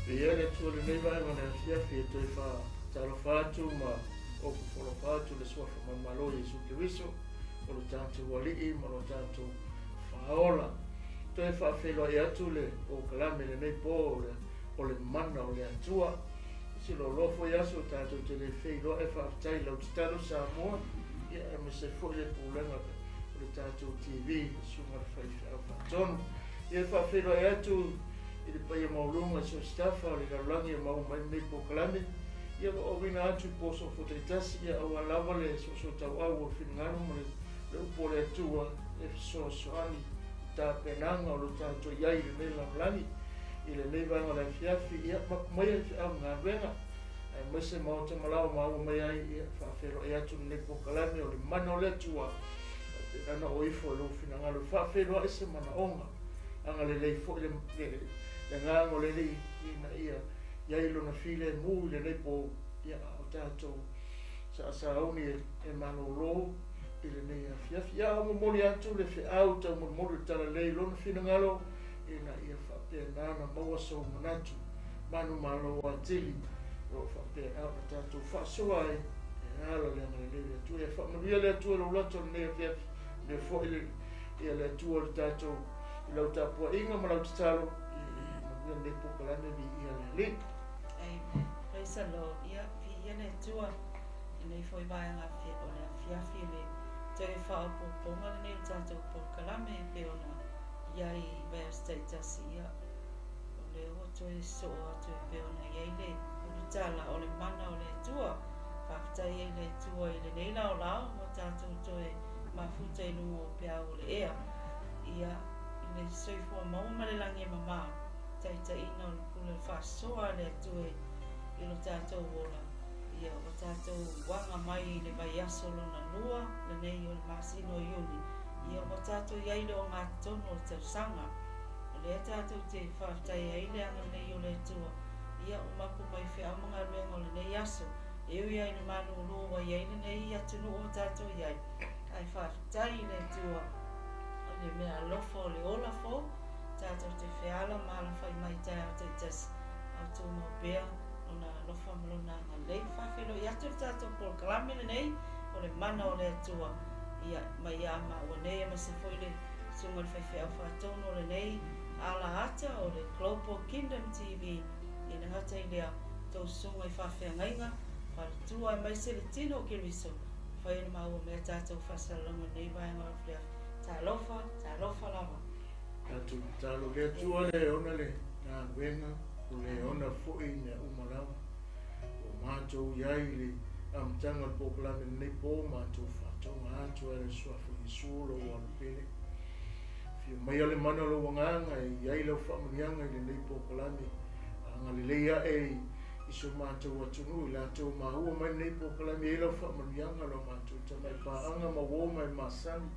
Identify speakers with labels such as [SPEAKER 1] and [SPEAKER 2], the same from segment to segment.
[SPEAKER 1] Viia le Atua i lenei vaega o le afiafi e toe faatalofa atu ma ofo alofa atu i le Suafa manumalo o Iesu Keriso, o lo tatou Alii ma lo tatou Faaola. Toe faafeiloai atu le polokalame i lenei po o le mana o le Atua. Se loaloa foi aso tatou te le feiloai, faafetai i lau tatalo Samoa, ia aemaise foi le pulega o le tatou TV, le Susuga i le Faifeau Faatonu. Ia faafeiloai atu i le paia maualuga i so o se tafa o le lalolagi e maua mai lenei polokalame, ia ua auina atu i po sofo taitasi, ia aua lava le soosoo tauau o le finagalo ma le upu o le Atua e fesoasoani i tapenaga o lo tatou i ai i lenei lalolagi. I lenei vaega o le afiafi, ia mapu maia i feau galuega, aemaise maota ma lao maua mai ai, ia faafeiloai atu lenei polokalame o le mana o le Atua. Faapena o ifo i lou finagalo faafeiloai se manaoga, agalelei foi le agaga o le Alii ina ia i ai lona filemu i lenei po, ia a o tatou saasauni e malōlō i lenei afiafi. Ia o momoli atu le feau taumolimoli o le talalelei i lona finagalo, ina ia faapena ona maua sou manatu manumalo atili, o lo o faapena ona tatou faasoa ai e ala le agalelei o le Atua. Ia faamanuia le Atua i lou loto i lenei afiafi, le foi le ia le Atua i le tatou i lau tapuaiga ma lau tatalo, ia manuia lenei polokalame, viia le Alii.
[SPEAKER 2] Amen. Praise the Lord. Ia, viia le Atua i lenei foi vaega o le afiafi le toe faaopoopoga lenei o le tatou polokalame e pei ona i ai i vaiaso taitasi. Ia, o lea ua toe soo atu e pei ona i ai le ulutala o le mana o le Atua. Faafetai ai le Atua i lenei laolao ua tatou toe mafuta i luga o peau o le ea. Ia, i le soifua maua ma le lagi e mama, taitaiina o le pule faasoa a le Atua i lo tatou ola. Ia, ua tatou aga mai i le vaiaso lona lua lenei o le masina o Iuni. Ia, ua tatou i ai i le ogatotonu o le tausaga. O lea tatou te faafetai ai le agalelei o le Atua. Ia, ua mapu mai feau ma galuega o lenei aso. E ui ai i le malūlū ua i ai lenei atunuu o tatou i ai, ae faafetai i le Atua o le mea alofa o le ola fou, tatou te feala ma alafai mai taeao taitasi, a o tumau pea lona alofa ma lona agalelei. Faafeiloai atu le tatou polokalame lenei o le mana o le Atua. Ia, mai ia maua nei aemaise foi le Susuga i le Faifeau Faatonu o lenei ala ata o le Global Kingdom TV, e le gata i lea, tou susuga i faafeagaiga, faletua aemaise le tino o Keriso, mafai ona maua mai a tatou faasalalauga i lenei vaega o le afiafi. Talofa, talofa lava.
[SPEAKER 1] Tatou tatalo le Atua le ona le galuega, o le ona foi mea uma lava. Ua matou i ai i le amataga o le polokalame lenei po, matou faatoga atu ai le Suafa Iesu o lou alopele. Afio maia le mana o lou agaga e i ai lau faamanuiaga i lenei polokalame. Agalelei ae i so matou atunuu i latou maua mai lenei polokalame, i ai lau faamanuiaga lo matou tamai paaga ma uo mai masani.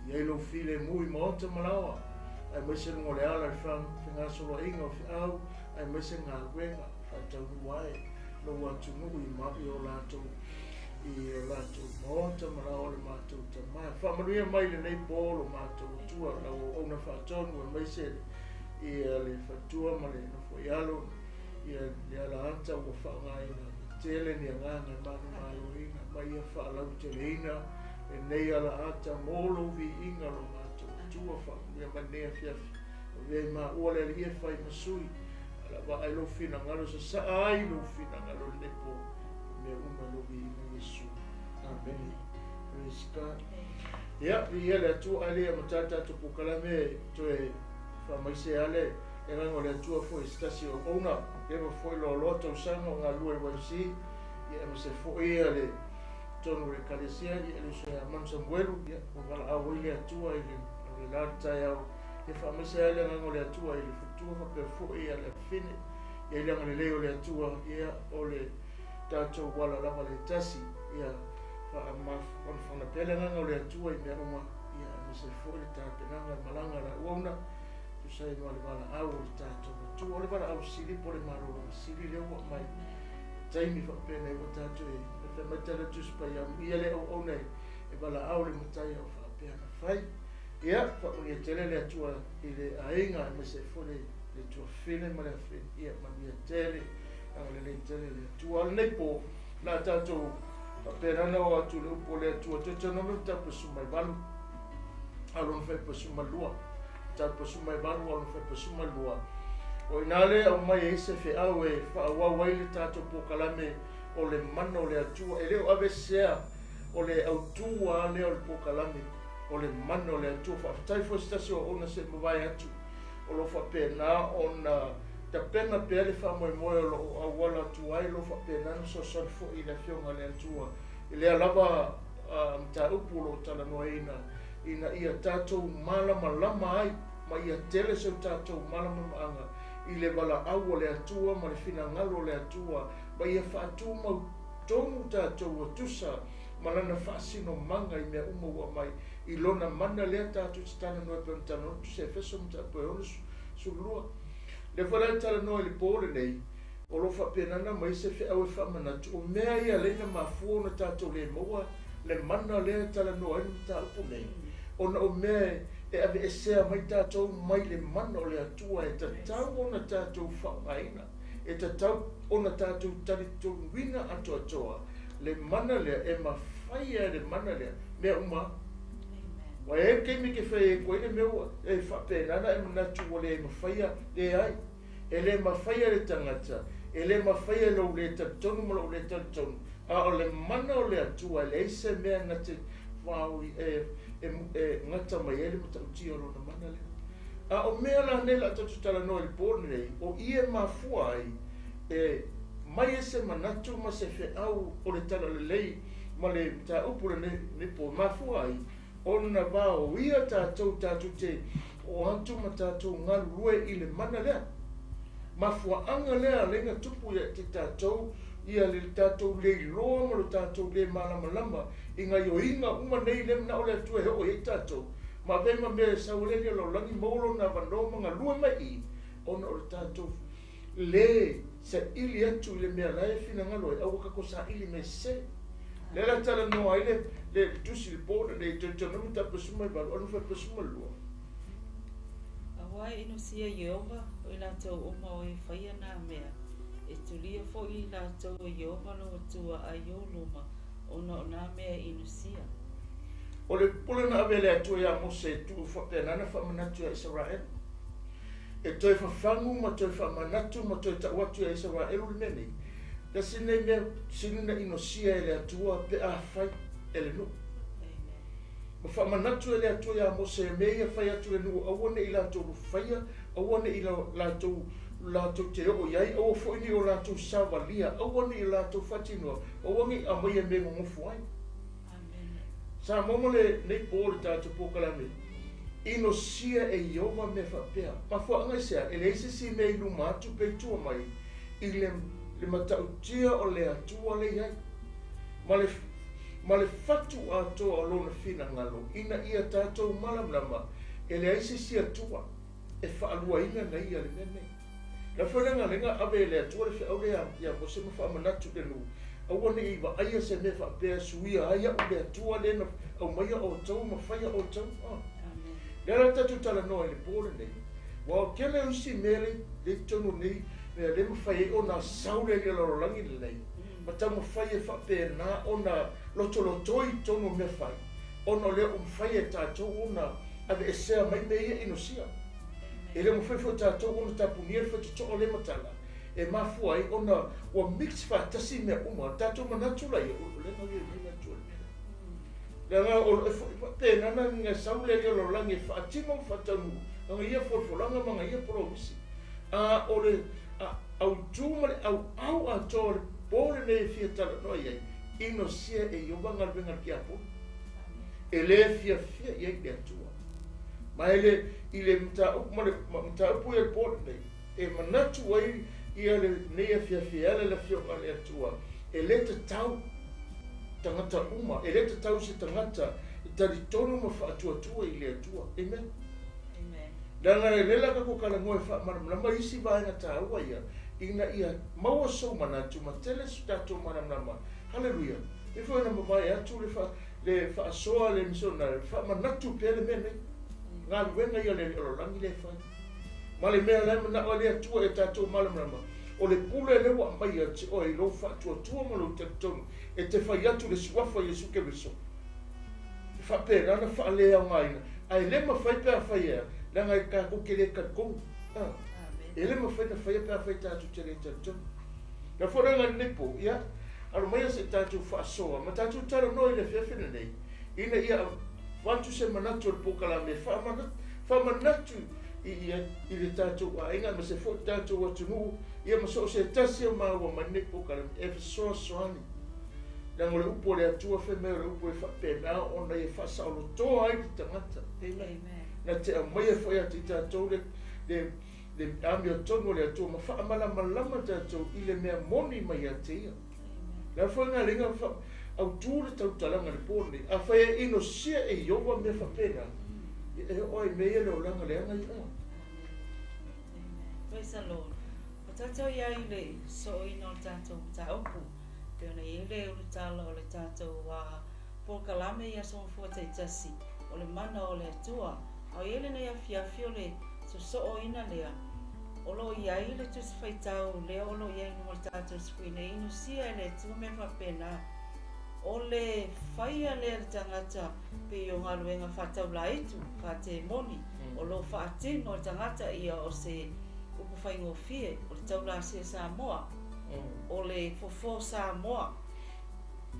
[SPEAKER 1] I ai lou filemu i maota ma laoa, aemaise luga o le ala i le fegasoloaiga o feau, aemaise galuega faataunuu ai lou atunuu i ma i o latou maota ma laoa o le matou tama. Faamanuia mai lenei po lo matou Atua, lau auauna faatonu, aemaise ia le faletua ma le nofo i alo, ia le alaata ua faaaogaina e tele ni agaga e manumaloina, ma ia faalauteleina lenei alaata mo lou viiga lo matou Atua. Faamanuia mai lenei afiafi, avea i maua le Alii e fai ma sui, ala vaai lou finagalo, sasaa ai lou finagalo lenei po, mea uma lou viiga Iesu. Amene. Praise God. Ia, viia le Atua, ae le amata le tatou polokalame toe faamaise lava le agaga o le Atua foi i se tasi o auauna, leva foi loaloa tausaga o galulue i le YC, ia aemaise foi ia le totonu o le Ekalesia, ia le uso ia Manu Samuelu, ia ua valaau ai le Atua i le la le taeao, ia faamaise ai le agaga o le Atua i le faletua faapea foi ia le afafine, ia i le agalelei o le Atua, ia o le tatou ala lava le tasi, ia faamafanafana pea le agaga o le Atua i mea uma, ia aemaise foi le tapenaga le malaga a le auauna, tusa ai ma le valaau o le tatou Atua. O le valaau sili po o le malologa sili lea ua aumai taimi faapena ua tatou e fai mai tala Tusi Paia, ia le auauna e valaau le matai au faapea na fai. Ia faamanuia tele le Atua i le aiga aemaise foi le Le tuafafine ma le afafine, ia manuia tele, agalelei tele le Atua. A o lenei po, o le a tatou faapena ona oo atu i le upu o le Atua, Deuteronomy mataupu e 18, a o lona fuaiupu e 12. Mataupu e 18, a o lona fuaiupu e 12. O i ina lea e aumai ai se feau e faaauau ai le tatou polokalame o le mana o le Atua. E le o aveesea o le autū lava lea o le polokalame o le mana o le Atua. Faafetai foi i se tasi o auauna se i mavae atu o lo o faapena ona tapena pea le faamoemoe o lo o auala atu ai, o lo o faapena ona fesoasoani foi i le Afioga a le Atua i lea lava mataupu o lo o talanoaina ina ia tatou malamalama ai ma ia tele so tatou malamalamaaga i le valaau a le Atua ma le finagalo o le Atua ma ia faatumau tonu tatou ua tusa ma Lana faasinomaga i mea uma ua aumai i Lona mana lea tatou te talanoa e pei ona talanoa atu se Efeso mataupu e 62. Lea foi la e talanoa i le po lenei, o lo o faapena ona aumai se feau e faamanatu, o mea ia lea na mafua ona tatou le maua le mana lea e talanoa ai le mataupu nei, ona o mea e aveesea mai tatou mai le mana o le Atua e tatau ona tatou faaaogaina, e tatau ona tatou talitonuina atoatoa le mana lea, e mafai e le mana lea mea uma. Ua i ai le taimi e te fai atu ai le mea ua e faapena ona e manatu ua le mafaia, leai. E le mafaia e le tagata, e le mafaia e lou le talitonu ma lou le talitonu, a o le mana o le Atua e leai se mea na te vaoi e, e, e gata mai ai le matautia o lona mana lea. A o mea la nei la tatou talanoa i le po lenei, o i e mafua ai e mai ai se manatu ma se feau o le talalelei ma le mataupu lenei nei po, e mafua ai ona vaoia tatou tatou te o atu ma tatou galulue i le mana lea. Mafuaaga lea alai na tupu ia te tatou ia le tatou le iloa ma lo tatou le malamalama i gaioiga uma nei le manao le Atua e oo i ai tatou, ma avea ma mea e sau ai le Alii o lalolagi maua lona avanoa ma galue mai i, ona o le tatou le saili atu i le mea la e finagalo ai, aua tatou saili mea sese. Lea la talanoa ai le, le tusi le po lenei, Deuteronomy 18, ano 12.
[SPEAKER 2] Auā e inosia Ieova, o i latou uma o e faia nā mea, e tulia foi i latou e Ieova lou Atua a i ou luma, ona o nā mea e inosia.
[SPEAKER 1] O le pule na ave e le Atua iā Mose e tuu faapena ona faamanatu iā Isaraelu. E toe fafagu ma toe faamanatu ma toe tau atu iā Isaraelu le mea nei, tasi lenei mea sili ona inosia e le Atua pe afai e le nuu. Ma faamanatu e le Atua iā Mose e mea ia fai atu le nuu aua ne i latou lufaia, aua ne i latou latou te oo i ai, aua foi ne i o latou savalia, aua ne i latou faatinoa, aua ne i aumaia mea e nonofo ai. Samoa ma lenei po le tatou polokalame, inosia e Ieova mea faapea. Mafuaaga i se a? E leai se isi mea i luma atu pe i tua mai i le le matautia o le Atua le i ai, ma le ma le fatu atoa o Lona finagalo ina ia tatou malamalama e leai se isi Atua e faaluaina na ia le mea nei. La foi le galega ave e le Atua le feau lea ia Mose ma faamanatu i le nuu, aua ne i vaaia se mea faapea e suia ai a'u le Atua lea na aumaia outou ma faia outou. Lea la tatou talanoa i le po lenei, ua o tele o isi mea le i totonu o nei mea le mafai ai ona sau le alii o le lalolagi lenei ma taumafai e faapena ona lotolotoi i totonu o mea fai, ona o lea ua mafai e tatou ona aveesea mai mea ia inosia. E le o mafai foi e tatou ona tapunia le faitotoa lea matala e mafua ai ona ua mix faatasi mea uma. Tatou manatu laia, o lea na ia nei le Atua i le mea lea. Leaga o lo e foi faapena na sau le alii o le lalolagi e faatino ma faataunuu ana ia folafolaga ma ana ia polomisi. A o le autu ma le auau atoa o le po lenei e fia talanoa i ai, inosia e Ieova galuega a le tiapolo. E le fiafia i ai le Atua. Ma e le, i le mataupu, ma le mataupu ia le po lenei, e manatu ai ia lenei afiafi e ala i le Afioga a le Atua, e le tatau tagata uma, e le tatau se tagata e talitonu ma faatuatua i le Atua. Amen.
[SPEAKER 2] Amen.
[SPEAKER 1] Leaga e le la tatou talanoa e faamalamalama isi vaega taua ia, ina ia maua sou manatu ma tele so tatou malamalama. Haleluia. E foi ona mavae atu le fa, le faasoa le misionare, faamanatu pea le mea nei. Galuega ia le Alii o le lalolagi lea e fai. Ma le mea la e manao ai le Atua e tatou malamalama, o le pule lea ua aumai ia te oe i lou faatuatua ma lou talitonu e te fai atu le Suafa o Iesu Keriso. E faapena ona faaleaogaina, ae le mafai pe afai e a, leaga e tatou te le talitonu. A, e le mafai ona faia pe afai tatou te le talitonu. Na foi le lenei po, ia, alo maia se i tatou faasoa ma tatou talanoa i le afiafi lenei, ina ia avatu se manatu o le polokalame e faamanatu i le tatou aiga aemaise foi le tatou atunuu, ia ma so o se tasi o maua mai lenei polokalame e fesoasoani. Leaga o le upu a le Atua fai mai o le upu e faapena ona ia faasaolotoa ai le tagata. Amen. Na te aumaia foi ia te i tatou le amiotonu o le Atua ma faamalamalama tatou i le mea moni mai ia te ia. La foi ngā linga autū le tautalaga le pō nei. A whai e inosia e Iowa mea whapena. E oi me ia le olanga leanga i a.
[SPEAKER 2] Praise the Lord. O tātou ia i le so'oina o le tatou mataupu, pei ona i ai le ulutala o le tatou polokalame i aso gafua taitasi, o le mana o le Atua. A o i ai lenei afiafi o le sosooina lea, o lo o i ai le Tusi Faitau lea o lo o i ai i luga o le tatou screen e inosia e le Atua mea faapena. O le faia lea e le tagata pei o galuega faataulaitu, faatemoni, o lo o faatino e le tagata ia o se upu faigofie, o le taulasia Samoa, o le fofo Samoa.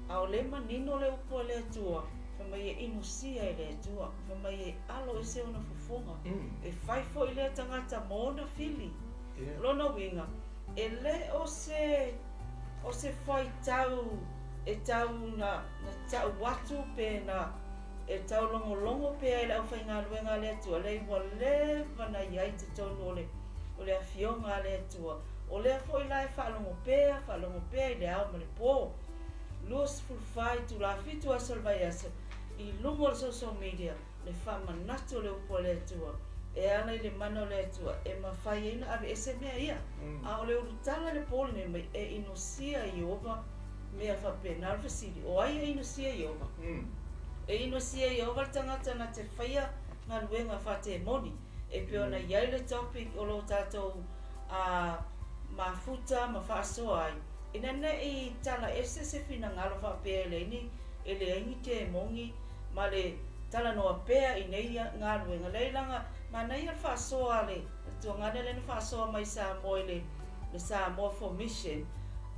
[SPEAKER 2] A o le manino le upu a le Atua, fai mai e inosia e le Atua, fai mai e alo ese ona fofoga, e fai foi lea tagata mo ona fili. Lona uiga, e le o se faitau e tau na tau atu pe na e tau logologo pea i le aufaigaluega a le Atua, lea ua leva na i ai totonu o le afioga a le Atua. O lea foi la e faalogo pea i le ao ma le pō. 24 itula 7 aso o le vaiaso i luga o le social media, le faamanatu o le upu a le Atua, e ala i le mana o le Atua, e mafai ai ona aveese mea ia. A o le ulutala le pō lenei mai, e inosia Ieova mea faapena. O le fesili, o ai e inosia Ieova? E inosia Ieova le tagata na te faia galuega faatemoni, e pei ona i ai le topic o lo tatou mafuta ma faasoa ai. Ina nei tala ese se finagalo faapea e leai ni temogi ma le talanoa pea i nei galuega. Leai laga manaia le faasoa a le tuagane lea na faasoa mai Samoa i le Samoa for Mission.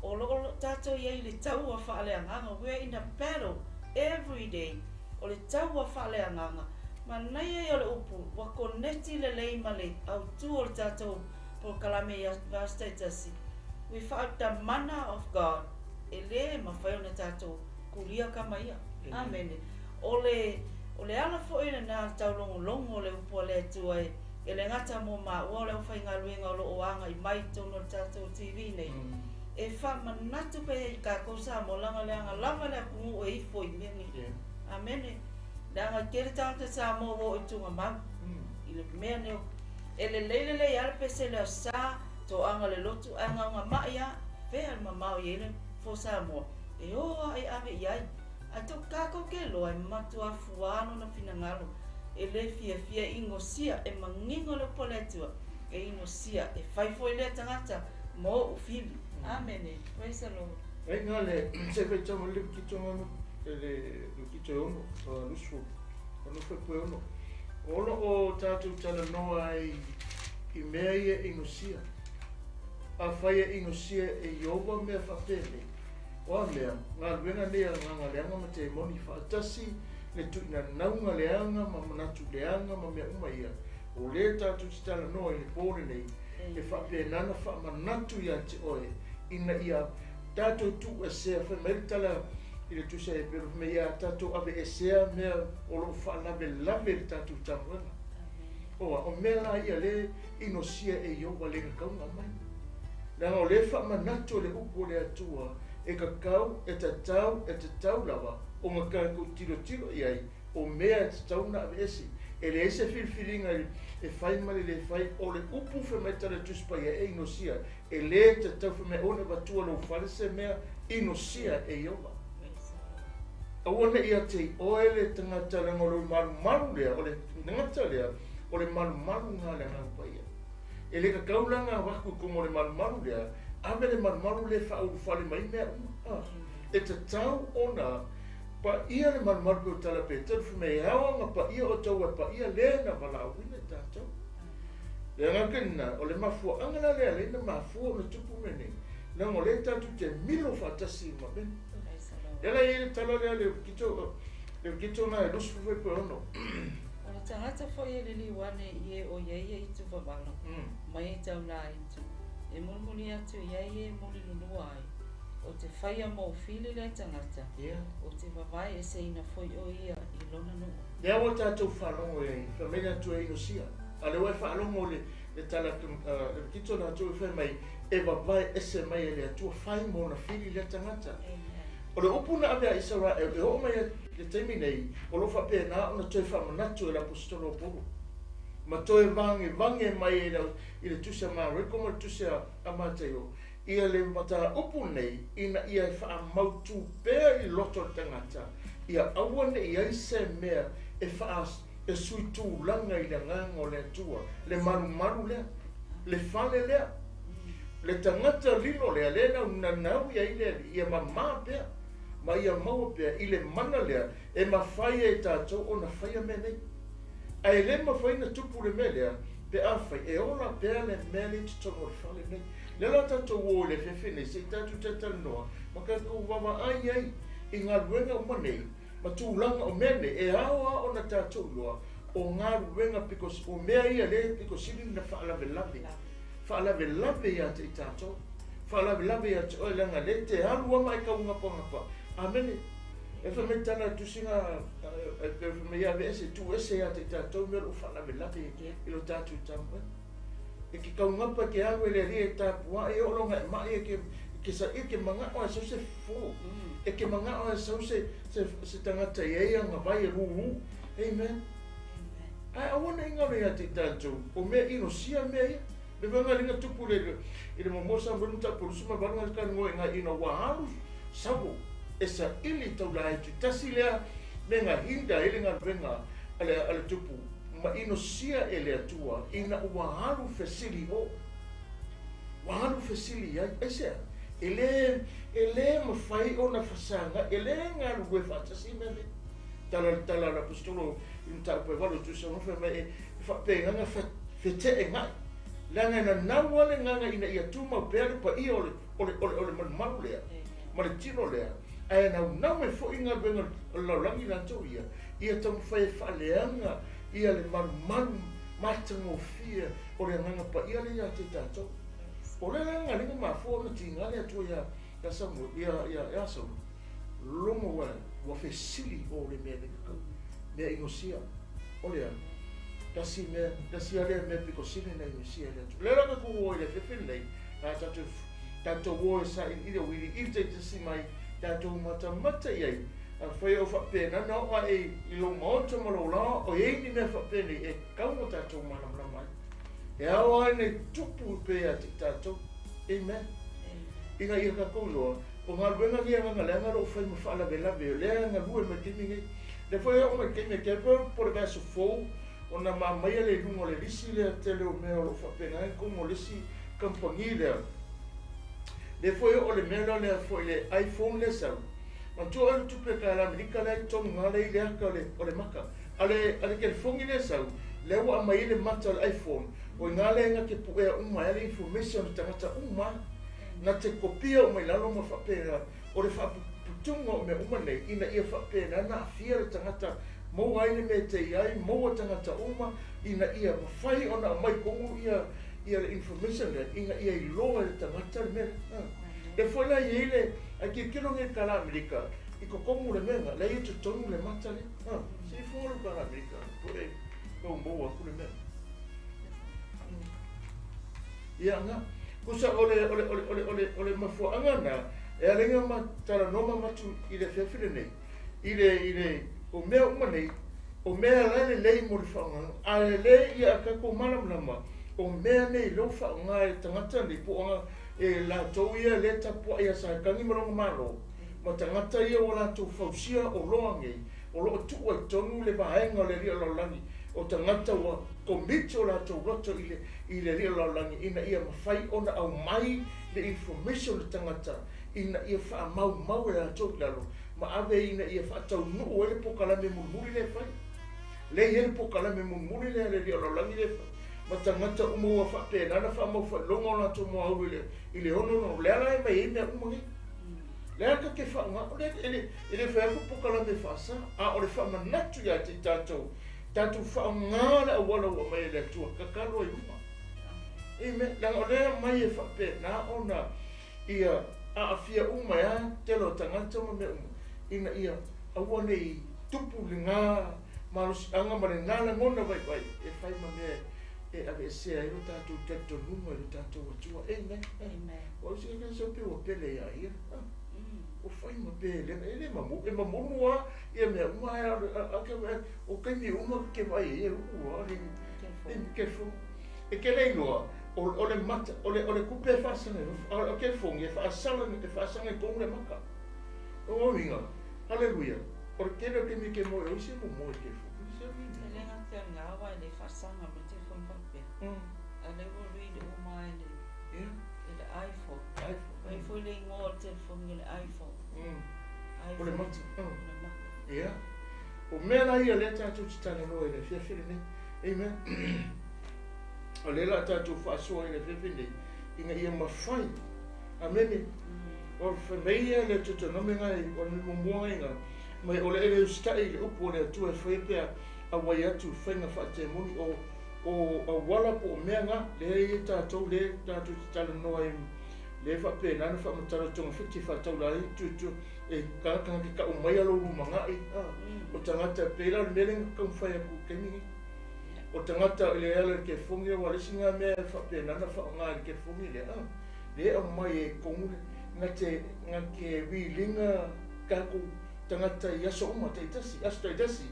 [SPEAKER 2] O lo tatou i ai le taua faaleagaga. We are in a battle every day. O le taua faaleagaga. Manaia ia o le upu, ua koneti lelei ma le autū o le tatou polokalame i aso taitasi. Without the mana of God, e le mafai ona tatou kulia kama ia. Amen. O le ala foi lena taulogologo o le upu a le Atua e le gata mo maua o le aufaigaluega o loo agai mai i totonu o le tatou TV nei. E faamanatu pea i kākou Samoa, laga leaga lava le atunuu e ifo i mea nei. Amene. Leaga tele tagata Samoa ua oo i tugamau i le mea nei. E lelei lelei lava le pese le aso Sa, toaga le lotu ae gaugamai lava, fea le mamao i ai le fo Samoa, e o lava e ave i ai. Ae kākou ke loa e matuā fuā lona finagalo, e lē fiafia inosia, e manino le upu a le Atua, e inosia, e fai foi lea tagata mo ou fili. Amene. Praise the Lord.
[SPEAKER 1] Ai ngā le se faitau ma le Levitito ngā le Levitito e ono, lusu, ono whai ono. O lo o tātou talanoa ai i mea ia inosia. A whai e inosia e Iowa mea whapene. O a mea, ngā luenga nei a ngā leanga ma te moni whaatasi, le tuina naunga leanga ma manatu leanga ma mea uma ia. O le tātou te talanoa i le pōre nei, e whaapenana whaamanatu ia te oe, ina ia tātou tu esea, whai mai le tala i le tusa e pero me ia tātou ave esea mea o lo whaalave lave le tātou tamuega. O mea la ia le inosia e Iowa le kaunga mai. Leaga o le faamanatu o le upu o le Atua, e kakau, e tatau, e tatau lava, o ngā kākou tilotilo i ai, o mea e tatau na ave ese. E leai se filifiliga e fai ma le lē fai, o le upu fai mai tala Tusi Paia e inosia, e lē tatau fai mai ona avatua lou fale se mea inosia e Iowa. Aua nei ia te i oe le tagata leaga o le malumalu lea, o le tagata lea, o le malumalu gā le Agaga Paia. E le tataulanga waku komo le malumalu lea, ave le malumalu le whaulufale mai mea uma. E tatau ona pa ia le malumalu pe o tala pe telu fume e awa nga pa ia o tau e pa ia le na walauina tātou. Le anga kena, o le mafua anga la lea leina mafua o na tupu mene. Nanga o le tātou te milo whaatasi ma mene. Ela i le tala lea le kito na e lusu fwe pe ono.
[SPEAKER 2] O le tangata foi e lili wane i e o ia i tu wawalo. Mai e tau la itu. E mulimuli atu ia e muli lulua ai. O te whaia mō whili le tangata. O te wawai e se ina foi o ia i lona nuu.
[SPEAKER 1] Lea ua tātou whalongo e whamena atu e inosia. A le ua whalongo le tala le kito na atu e whai mai e wawai ese mai e le atua whai mō na whili le tangata. O le upu na ave a Israel e o mai le taimi nei o lo whapea nā ona toe whamanatu e la apostolo o Polo. Ma toe vange vange mai e i le tusi a Mareko ma le tusi a Mateo. Ia le mata upu nei ina ia e whaamautu pea i loto le tangata. Ia aua ne i ai se mea e wha e sui tūlanga i le nganga o le atua. Le marumaru lea, le fale lea, le tangata lilo lea, le nau nanau ia i le ia mamā pea. Ma ia maua pea i le mana lea e mawhai e tātou o na whaia mea nei. A e le mawhai na tupu le mea lea, pe a whai, e ola pea le mea le titono le fale nei. Le la tātou o le whewhe nei, se i tātou tatalo noa, ma kākou wawa ai ai i ngā ruenga uma nei, ma tūlanga o mea nei, e ao a o na tātou loa, o ngā ruenga because, o mea ia le piko sili na whaalawelawe. Whaalawelawe ia te i tātou. Whaalawelawe ia te oe langa le te alu ama e kaungapa ngapa. Amene, e wha me tana tusinga, e wha me ia ese, tu ese ia te tātou mea o whaalawelawe i lo tātou tāmua. E ki kaungapa ke alu e le ria e tāpua, e olonga e mai e ke sa i ke manga o e sau se fō. E ke manga o e sau se tangata i eia ngā vai e rūrū. Amen. Ai awana i ngaro ia te tātou, o mea ino sia mea ia. Me wanga ringa tupu le i le momosa mwenu tapurusu ma varunga ka ngoe ngā ina waharu sawo. E sa ili tau la e tasi lea me ngā hinda ele ngā renga ale tupu. Ma ino sia ele atua ina waharu fesili o. Waharu fesili ai. Esea, ele mawhai o na whasanga, ele ngā ruwe whatasi mea me. Tala tala la apostolo i mtau pe walo tu sa ngofe mai e whapenganga whete e ngai. Langa na naua le nganga ina ia tūmau pea le pa ia o le malumalu lea, ma le tino lea. Ae nau nau me fo inga wenga laulangi lantou ia, ia taumawhai e whaaleanga ia le malumalu matangofia o le nganga pa ia le ia te tātou. O le nganga linga mafua na tinga le atua ia Samuel, ia Saul. Longo wa fesili o le mea le kakau, mea inosia, o lea. Tasi mea, tasi alea mea piko sine na inosia le atu. Le raka ku o i le whewhene nei, a tātou o e sa i le wiri, i te tasi mai, tātou matamata i ai. A whai o whapena, na o e i lo maota ma lo lao, o e ni mea whapene e kaunga tātou malamalama ai. E ao ai nei tupu pea te tātou. Amen. Inga ia kakou loa, o ngā ruenga ngia nganga le anga lo whai ma whaalawelawe, o lea ngā rue mai kimi ngai. Le whai o mai kimi, kia pō po le vaso fōu, o na mamaia le lunga o le lisi lea tele o mea o lo whapena ai kongo lisi kampangi lea. Le whai o le mea lea lea fo i le iPhone lea sau. Ma tua alu tupe ka la Amerika lea i tonu ngā lei lea ka o le maka. Ale kelefongi lea sau, lea ua amai le mata o le iPhone. O i ngā lea ngā ke puea uma, ele information o tangata uma. Na te kopia o mai lalo ma whapena, o le whaputunga o mea uma nei, ina ia whapena, na awhia le tangata mō ai le mea te iai, mō tangata uma, ina ia mawhai o na mai kongu ia le information lea, ina ia i loa le tangata le mea. Le foi la i le, a ki kilo nge ka la Amerika, i ko kongu le mea, le ia tutonu le mata le. Se i fōlu ka la Amerika, po e kau mō aku le mea. Ia nga, kusa o le mafuaanga na, e alenga ma tala noma matu i le whewhile nei, i le, o mea uma nei, o mea lai le lei mo le whaonga, a le lei ia a kako malamalama, o mea nei lau whaonga e tangata nei, po anga e lātou ia le tapua ia sa kangi malonga malo, ma tangata ia o lātou fausia o loa ngei, o loo tua i tonu le vaenga o le ria laulangi, o tangata ua Komiti o latou loto i le Alii o le lalolagi ina ia mafai ona aumai le information i le tagata ina ia faamaumau e latou i lalo ma ave ina ia faataunuu ai le polokalame mulimuli lea e fai. Lea e i ai le polokalame mulimuli lea a le Alii o le lalolagi lea e fai ma tagata uma ua faapena ona faamau faailoga o latou moaulu i le 66. O le ala e aumai ai mea uma nei. Le a ka ke faaaoga, o lea e le fai atu polokalame faasa, a o le faamanatu ia te i tatou, tatou faaaoga le auala ua aumai e le Atua, tatalo ai luga. Amen. Leaga o lea e aumai e faapena ona ia aafia uma e a tele o tagata ma mea uma, ina ia aua ne i tupu lena malosiaga ma lena lagona vaivai e fai ma mea e aveesea ai lo tatou talitonuga i lo tatou Atua. Amen.
[SPEAKER 2] Amen.
[SPEAKER 1] O se ke se pe ua pele ia ia. O fai ma pele e le mamu e mamulu a ia mea uma ai a ke o kaimi uma ke vai e ua le e ke fo. E ke le iloa o le mata o le kupe e faasanga o ke fongi e faasala e faasanga i tonu le maka. O uiga. Hallelujah. O le tele o taimi ke moe o isi mo moe ke fo. Se
[SPEAKER 2] E le gata o lena aua e le faasaga mai telefoni faapea. A o lea ua lui le uma e le e le iPhone.
[SPEAKER 1] iPhone.
[SPEAKER 2] Ai foi le igoa o le telefoni o le iPhone.
[SPEAKER 1] O le
[SPEAKER 2] iPhone.
[SPEAKER 1] Mata.
[SPEAKER 2] O le maka.
[SPEAKER 1] Ia. O mea la ia lea tatou te talanoa i le afiafi lenei. Amen. O lea la tatou faasoa i le afiafi lenei ina ia mafai. Amene. O fai mai ia le Deuteronome ngai o le muamua ngai nga mai o le ele usitai i le upu o le Atua e fai pea auai atu faiga faatemoni o auala po o mea nga lea ia tatou lea tatou te talanoa ai lea faapena na faamatala togafiti faataula ai tutu e tagata ke kau mai a lo lumagai o tagata pe la o le mea lea na taumafai atu i taimi nei. O tagata i le ala i le telefoni aua o le isi lena mea e faapena na faaaoga i le telefoni lea lea e aumai ai i totonu le na te na te viliga tatou tagata i aso uma taitasi, aso taitasi.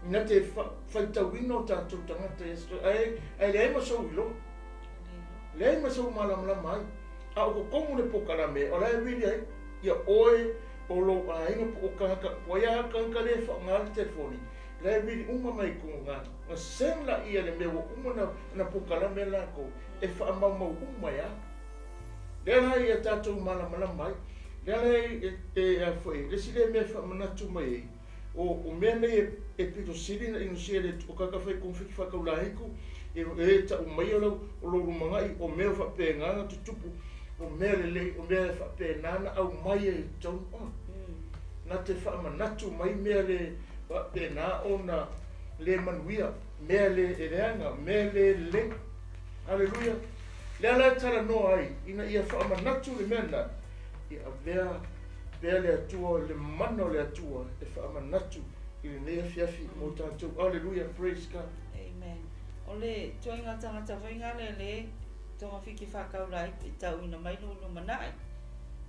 [SPEAKER 1] Na te faitauina o tatou tagata i aso ae ae leai ma sou iloa. Leai ma sou malamalama ai. A o totonu le polokalame o la e vili ai ia oe o lou aiga po o tagata po ai lava tagata lea e faaaoga le telefoni la e vili uma mai i totonu na na send laia le mea ua uma na polokalame latou e faamaumau uma ai lava. Lea la ia tatou malamalama ai. Lea la e a foi le isi lea mea e faamanatu mai ai o mea nei e pito sili na inosia le o kaka fai konfiki faataulaiku e tau mai o lau o lou lumagai o mea faapena na tutupu o mea lelei o mea faapena na aumai ai i totonu na te faamanatu mai mea le faapena ona le manuia mea le e leaga mea le lelei. Haleluia. Lea la e talanoa ai ina ia faamanatu le mea lena ia avea pea le Atua le mana o le Atua e faamanatu i lenei afiafi mo tatou. Haleluia. Praise God.
[SPEAKER 2] Amen. O le ituaiga tagata foi lena le le togafiti faataula ai e tauina mai lou lumanai.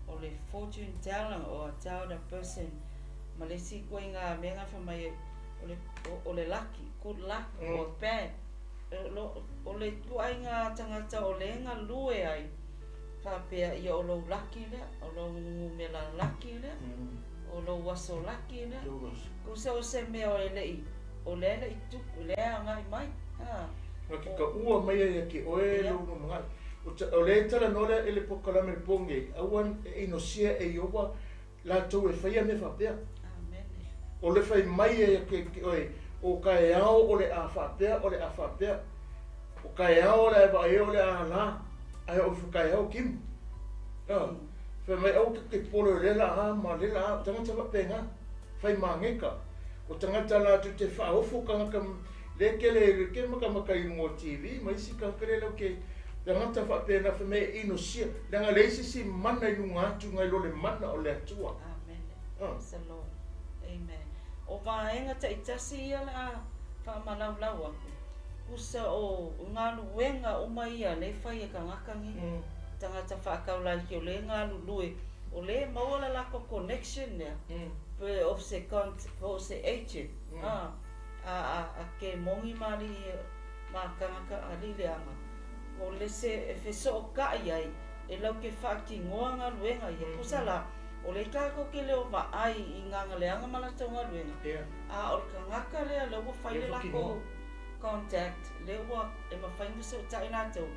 [SPEAKER 2] O le fortune teller or a tell a person ma le isi ituaiga mea na fai mai o le lucky, good luck or bad. O le ituaiga tagata o le galue ai faapea ia o lou laki lea, o lou numera laki lea, o lou aso laki lea. Kusa o se mea o e lei, o lea lei tupu, lea agai mai. Ha.
[SPEAKER 1] Na ke kaua mai ai ia te oe lou lumagai. O lea e talanoa lea i le polokalame le po nei, aua e inosia e Ieova latou e faia mea faapea.
[SPEAKER 2] Amen.
[SPEAKER 1] O le fai mai ia te oe, o taeao o le a faapea, o le a faapea. O taeao o le a vaai o le a la, ae o ifo taeao kimu. Fai mai aua te pole o lea la a ma lea la a, o tagata faapena, fai mageka. O tagata latou te faaofo tagata le tele le ke makamaka i luga o TV ma isi tagata lea lau ke tagata faapena fai mai e inosia, leaga leai se isi mana i luga atu nai lo le mana o le Atua.
[SPEAKER 2] Amen. Praise the Lord. Amen. O vaega taitasi ia o le a faamalaulau atu. Kusa o galuega uma ia lea e fai e tagata nei. Tagata faataulaiti o lea e galulue, o lea e maua le latou connection lea. Pe o se po o se agent. A ke moni ma alii ma tagata alii leaga. O le se e fesootai ai e lau ke faatinoa galuega ia. Kusa la, o lea tatou te le o vaai i gagaleaga ma latou galuega. A o le tagata lea lea ua fai le latou contact lea ua e mafai ona fesootai latou,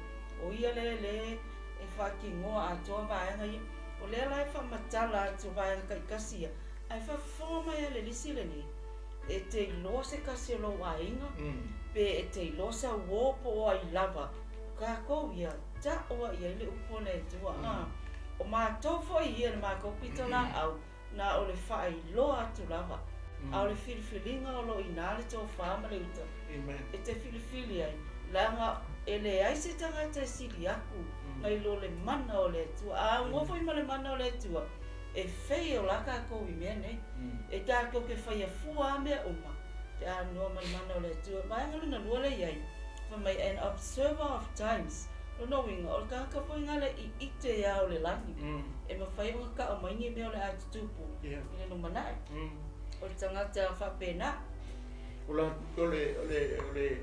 [SPEAKER 2] o ia lea lea e faatinoa atoa vaega ia. O lea la e faamatala atu vaega taitasi ia, ae faafofoga mai lava le lisi lenei, e te iloa se tasi o lou aiga, pe e te iloa sau uo po o ai lava, tatou ia, tau lava i ai le upu a le Atua. O matou foi ia i le matou pitolaau, na o le faailoa atu lava, a o le filifiliga o lo o i ina le tofa ma le uta e te filifili ai, leaga e leai se tagata e sili atu nai lo le mana o le Atua. A aunoa foi ma le mana o le Atua, e fei e ola tatou i mea nei. E tatou te faia fua lava mea uma pe a aunoa ma le mana o le Atua. Vaega lona lua lea e i ai, fai mai, an observer of times, lona uiga, o le tagata foi lena le iite ia o le lagi, e mafai ona tau mai ni mea o le a tutupu i le lumanai. O le tagata faapena.
[SPEAKER 1] O la, o le, o le, o le,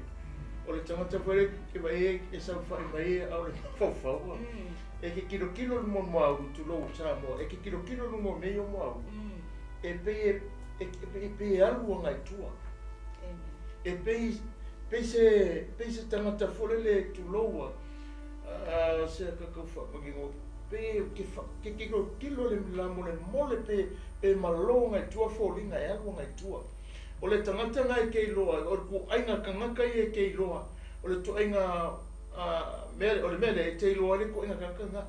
[SPEAKER 1] o le tagata foi lea ke vaai e saofai mai a o le mafaufaua. E ke kilokilo le mo moaulu tulou Samoa, e ke kilokilo le mo mea o moaulu. E pei e, e, e pei e alu agai i tua. E pei, pei se, pei se tagata foi lele tuloua, a se ka wha pei ke ke kilokilo le la mo le mole pe pe malo ngai tua foliga e alu agai i tua. O le tagata na e ke iloa, o le kuaiga kagaka ia e ke iloa, o le tuaiga mea, o le mea lea e te iloa ai le kuaiga kagaka na.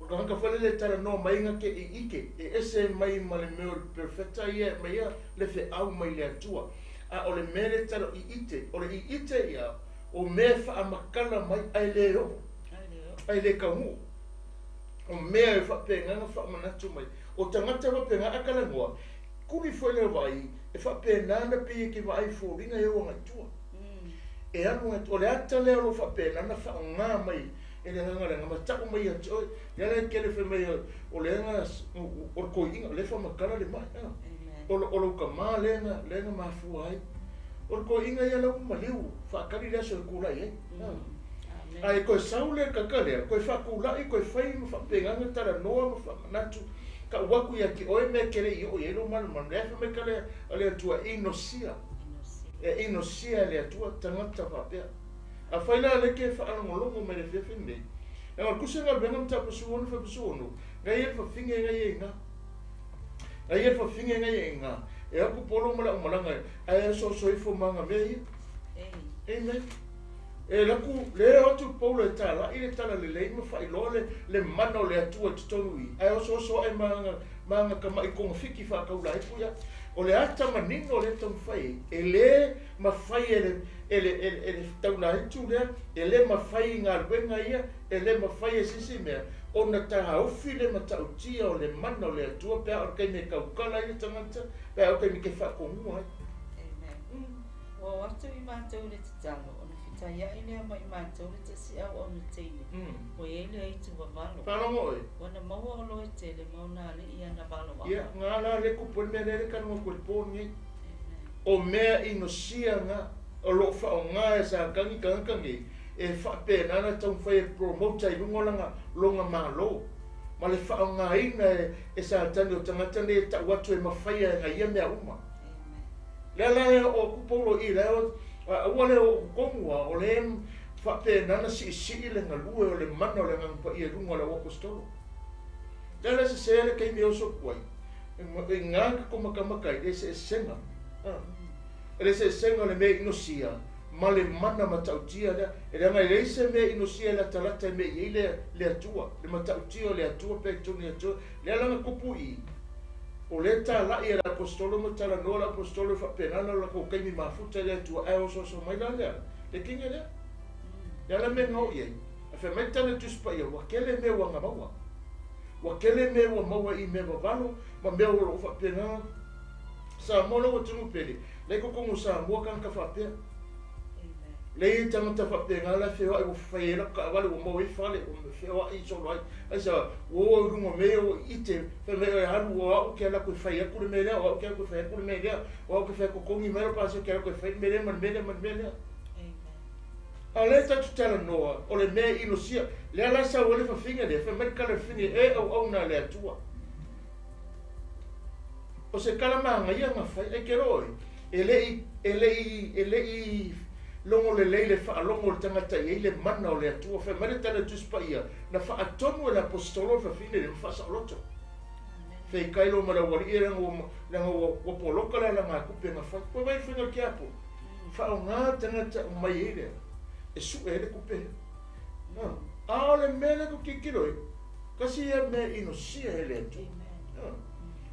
[SPEAKER 1] O le tagata foi lele e talanoa mai ga ke i ike, e ese mai ma le mea o le perfecta ia e aumaia le feau mai le Atua. A o le mea lea e talo i ite, o le i ite ia, o mea e faamatala mai ae le oo, ae le taunuu. O mea e faapena ona faamanatu mai. O tagata faapena a talanoa, kuli foi le vaai, e faapena ona pei e te vaai foliga e o agai i tua. E alu agai, o le ata lea o lo o faapena ona faaaoga mai e le agaga leaga ma tau mai ia te oe. Lea la e tele fai mai o le aga o le toeaina, o lea e faamatala le mai. O lou tama lea na mafua ai. O le toeaina ia la ua maliu, faatali le aso e tulai ai. Ae toe sau le kaka lea, toe faatulai, toe fai ma faapena ona talanoa ma faamanatu, tau atu ia te oe mea e te le i oo i ai lou malumalu. Lea fai mai ka le Atua, e inosia. E inosia e le Atua tagata faapea. Afai la lea ke faalogologo mai le afiafi lenei, leaga o le tusi o galuega ma mataupu 16 fuaiupu 16, ngai e le fafine ngai e iga. Ngai e le fafine ngai e iga. E aku polo ma le aumalaga ae osooso ifo ma aga mea ia. Amen. E laku le o atu paulo e talai le talalelei ma faailoa le le mana o le Atua i totonu i, ae osooso ae ma aga ma aga tama'i togafiti faataula ai puia. O le ata manino o lea e taumafai ai, e le mafai e le e le e le taulaitu lea, e le mafai i galuega ia, e le mafai e se isi mea, ona taofi le matautia o le mana o le Atua pe a o le taimi e tautala ai le tagata, pe a o le taimi e te faatonua ai.
[SPEAKER 2] Amen. Ua o atu i matou i le tatalo, ona fetaiai lea ma i matou le tasi auauna teine, ua i ai le aitu vavalo.
[SPEAKER 1] Faalogo oe.
[SPEAKER 2] Ua na maua o loe tele ma ona alii ana valo
[SPEAKER 1] aha. Ia, nga la le kupu ai le mea lea le talanoa atu i le po lenei. O mea inosia na o lo o faaaoga e Satani tagata nei e faapena ona taumafai e promote ai i luga o lana lona malo ma le faaaogaina e Satani o tagata nei e tau atu e mafaia e na ia mea uma. Lea la e oo atu Paulo i i la e aua le oo totonu a o lea e faapena ona siisii le galue o le mana o le Agaga Paia i luga o le auaposetolo. Lea la e sese le taimi e oso atu ai i ga ka komakamaka ai le eseesega. E le eseesega o le mea inosia ma le mana matautia lea. E leaga e leai se mea inosia e latalata e mea i ai le le Atua, le matautia o le Atua pe totonu i le Atua. Lea la na tupu i i, o lea e talai e le aposetolo ma talanoa le aposetolo e faapena ona o latou taimi mafuta i le Atua, ae osooso mai la lea, le kine lea. Lea la mea na oo i ai. Ae fai mai le tala i le Tusi Paia, ua tele mea ua na maua. Ua tele mea ua maua i mea vavalo ma mea o lo o faapena. Samoa lau atunuu pele, la i totonu o Samoa tagata faapea. Leai e tagata faapena la e feoai ua fai ai latou taavale ua maua ai fale ua feoai solo ai. Aisa ua o i luga o mea ia ua ite fai mai oe alu o au ke alu atu e fai atu le mea lea o au ke alu atu e fai atu le mea lea o au ke fai atu totogi mai lau pasese ke alu atu e fai le mea lea ma le mea lea ma le mea lea. A o lea tatou talanoa o le mea e inosia lea la sau ai le fafine lea fai mai le tala i le fafine e auauna a le Atua. O se tala manaia na fai, ai ke loa oe, e le i, e le i, e le i Logo lelei le faalogo o le tagata e i ai le mana o le Atua. Fai mai le tala a le Tusi Paia, na faatonu e le Aposetolo le fafine lea ma faasaoloto. Feikai loa ma le aualii ia leaga ua poloka le alagatupe na fai. Ua vaai le faiga o le tiapolo, faaaoga tagata aumai ai lea e sue ai le tupe lea. A o le mea lea tou te tilotilo ai, tasi ia mea e inosia e le Atua.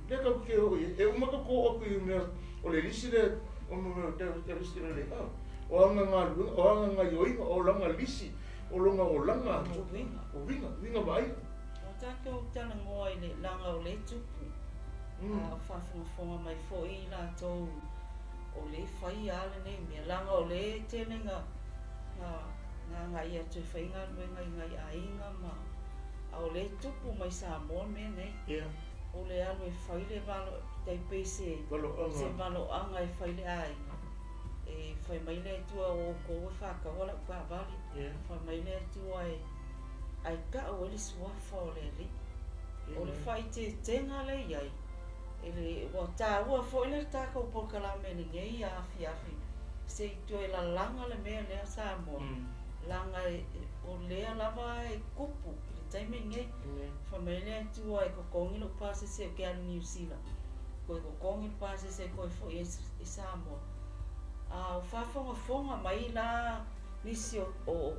[SPEAKER 1] Lea tatou te oo i ai. E uma tatou oo atu i mea o le lisi lea, o mea o lisi lea, o ana galuega, o ana gaioiga, o lana lisi, o lona olaga atoa. O uiga, uiga vaaia.
[SPEAKER 2] O tatou talanoa i le laga o le tupu, a o faafogafoga mai foi i latou o le faia lava lenei mea, laga o le tele na agai atu e fai galuega i nai aiga ma a o le tupu mai Samoa mea nei. O le alu e fai le valo, tai pei se valoaga e fai le aiga. E fai mai le Atua o outou e faataua lau taavale. Fai mai le Atua e ai tau ai le suafa o le Alii. O le faaeteetega lea e i ai, e le, ua taua foi le tatou polokalame lenei afiafi, se i toe lalaga le mea lea Samoa, laga o lea lava e tupu i le taimi lenei. Fai mai le Atua e totogi lou pasese ou te alu i Niu Sila, toe totogi le pasese toe foi ai i Samoa. A o faafogafoga mai la nisi o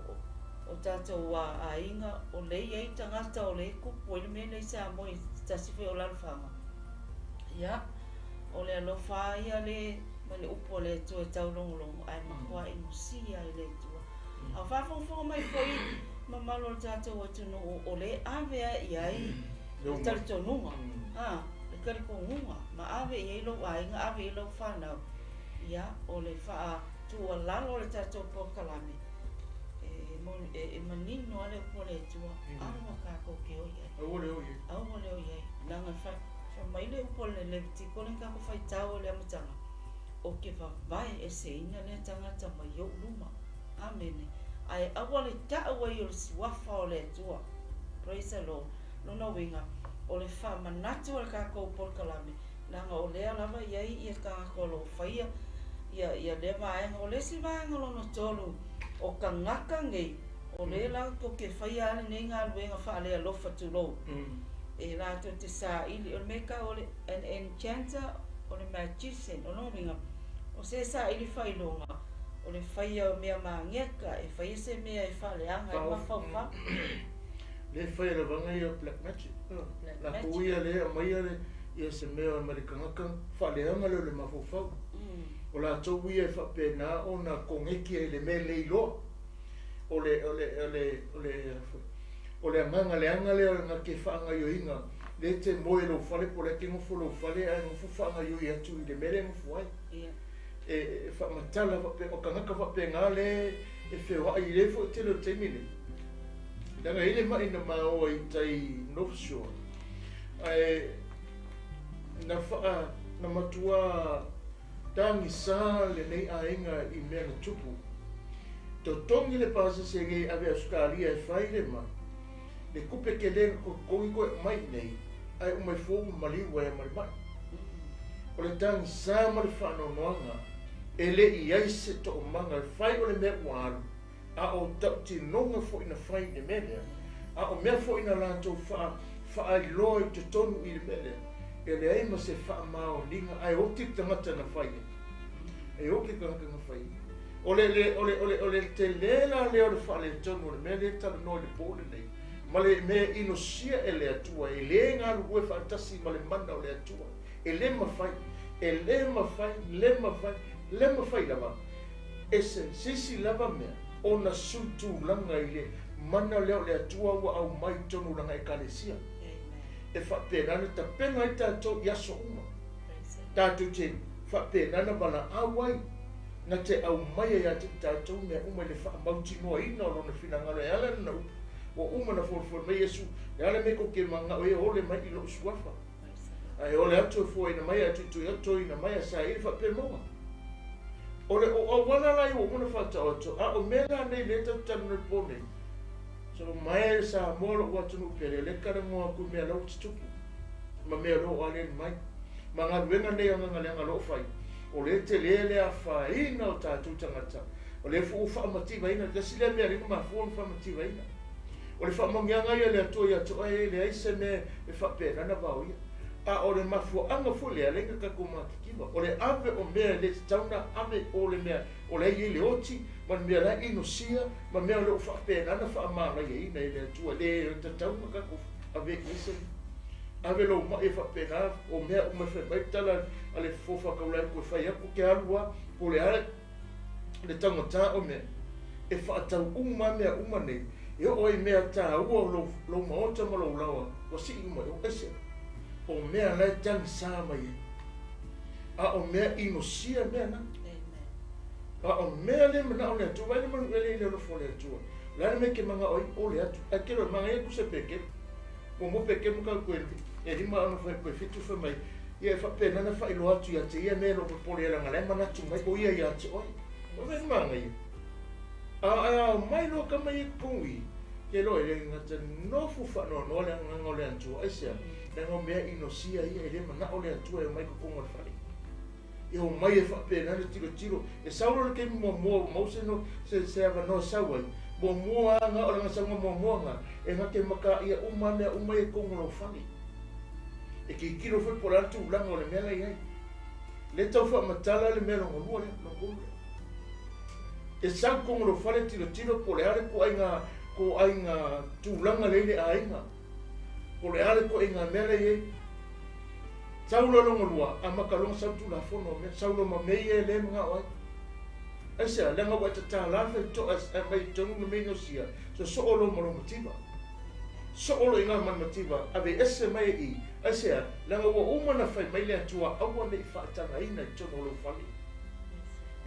[SPEAKER 2] tatou aiga o lea e i ai tagata o lea e tupu ai le mea lea i Samoa i se tasi foi o lalofaga. Ia, o le alofa lava ia le ma le upu a le Atua e taulogologo ae matua inosia e le Atua. A o faafogafoga mai foi mamalu o le tatou atunuu o lea e ave lava i ai le talitonuga, le talitonuga ma ave i ai lou aiga, ave i ai lau fanau. Ia, o le faatuualalo o le tatou polokalame, e manino lava le upu a le Atua, aua tatou te o i ai.
[SPEAKER 1] Aua le o i ai.
[SPEAKER 2] Aua le o i ai. Leaga fai mai le upu a le Levitiko lea na tatou faitau i le amataga, ou te vavae eseina lea tagata mai ou luma. Amene. Ae aua le tau ai o le suafa o le Atua. Praise the Lord. Lona uiga, o le faamanatu o le tatou polokalame, leaga o lea lava e i ai ia tagata o lo o faia ia lea vaega. O le isi vaega lona tolu, o tagata nei, o lea latou te faia lava lenei galuega faalealofa tulou, e latou te saili, o le mea e tau o le an enchanter, o le magician, o lona uiga, o se saili faailoga, o le faia o mea mageka, e faia se mea e faaleaga ai le mafaufau.
[SPEAKER 1] Le faia lavaga ia black magic. Latou ia le aumaia le ia se mea mai le tagata faaleaga lea o le mafaufau. O latou ia e faapena ona koneti ai i le mea le iloa. O le o le o le o le o le agaga leaga lea na te faagaioiga le te moe i lou fale po o le e te nofo i lou fale ae nofo faagaioi atu i le mea lea e nofo ai. E faamatala faapea, o tagata faapena le e feoai i le foi tele o le taimi nei. Leaga e i ai le mai na maoa i tai North Shore, ae na faa, na matua tagisa lenei aiga i mea na tupu. Totogi le pasese nei ave Ausetalia e fai le mai, le tupe tele na totogi toe aumai i nei, ae uma ifo ua maliu ai ma le mai. O le tagisa ma le faanoanoaga, e le i ai se toomaga e fai o le mea ua alu, a o tautinoga foi na fai i le mea lea, a o mea foi na latou faailoa i totonu i le mea lea, e leai ma se faamaoniga, ae oti le tagata na fai ai. E oti le tagata na fai ai. O le, le, o le, o le, o le tele la lea o le faaletonu o le mea lea e talanoa i le po lenei, ma le mea inosia e le Atua, e le galulue faatasi ma le mana o le Atua. E le mafai, e le mafai, le mafai, le mafai lava e se isi lava mea ona sui tulaga i le mana lea o le Atua ua aumai i totonu o lana Ekalesia. E faapena ona tapena ai tatou i aso uma. Tatou te faapena ona valaau ai, na te aumaia ia te tatou mea uma i le faamautinoaina o lona finagalo e ala lana upu. Ua uma ona folafoli mai Iesu, le a le mea tou te manao ai e ole mai i lou suafa. Ae ole atu e fuaina mai ae tuitui atu toina mai ae saili faapea moga. O le o auala la ia ua uma ona faataoto, a o mea la nei lea tatou te talanoa i le po nei. So mae le Samoa lou atunuu pele, lea talanoa atu i mea la ua tutupu ma mea o lo o aliali mai. Ma galuega nei agaga leaga o lo o fai, o lea tele le afaina o tatou tagata O lea foi ua faamativaina, tasi lea mea lea na mafua ona faamativaina. O le faamanuiaga ia a le Atua ia te oe, e leai se mea e faapena ona vaoia. A o le mafuaaga foi lea, ala ai ona tatou matitiva, o le ave o mea e le tatau ona ave o le mea o la e i ai le oti, ma le mea la e inosia, ma mea o lo o faapena ona faamagaiaina e le Atua. E le tatau ona tatou ave i ai se ave lou mai e faapena, o mea uma e fai mai le tala a le fofofa taulai atu e fai atu, te alu lava, po o le a le taugata o mea, e faatau uma lava mea uma nei, e oo ai i mea taua o lou, lou maota ma lou laoa, ua sii uma i o ese. O mea la e tagisa mai ai. A o mea inosia mea na. A o mea le manao le Atua, vaai le manuia i le alofa o le Atua. O le a le mea e te manao ai, o le atu. Ae kelo e manaia atu se pekelu. Muamua pekelu ma tau toe e lima ona fai toe fitu fai mai. Ia e faapena ona faailoa atu ia te ia mea e le o popole ai leaga la e manatu mai o ia ia te oe. O le mea manaia. A ao mai loa tama ia i totonu i i, ke loa e le gata nofo faanoanoa le agaga o le Atua. Aisea? Leaga o mea inosia ia e le manao le Atua e omai i totonu o le fale. E omai e faapena le tilotilo. E sau loa le taimi muamua ua maua se, se, se avanoa e sau ai, muamua lava na o lana sauga muamua na, e na te mataia uma lava mea uma ia i totonu o lou fale. E tilotilo foi po o le a le tulaga o le mea la e i ai. Lea tau faamatala le mea lona lua lea, lona tolu lea. E sau i totonu o lou fale tilotilo po o le a le ituaiga, ituaiga tulaga lea i le aiga. Po o le a le ituaiga mea la e i ai. Sau loa lona lua, amata loa ona sau Tulafono o mea, sau loa ma mea ia e le manao ai. Aisea? Leaga ua e tatala le faitotoa e aumai i totonu le mea inosia, sosoo loa ma lou mativa. Soo loa i ina ma le mativa, aveese mai e i. Aisea? Leaga ua uma ona fai mai le Atua, aua ne i faatagaina i totonu o lou fale.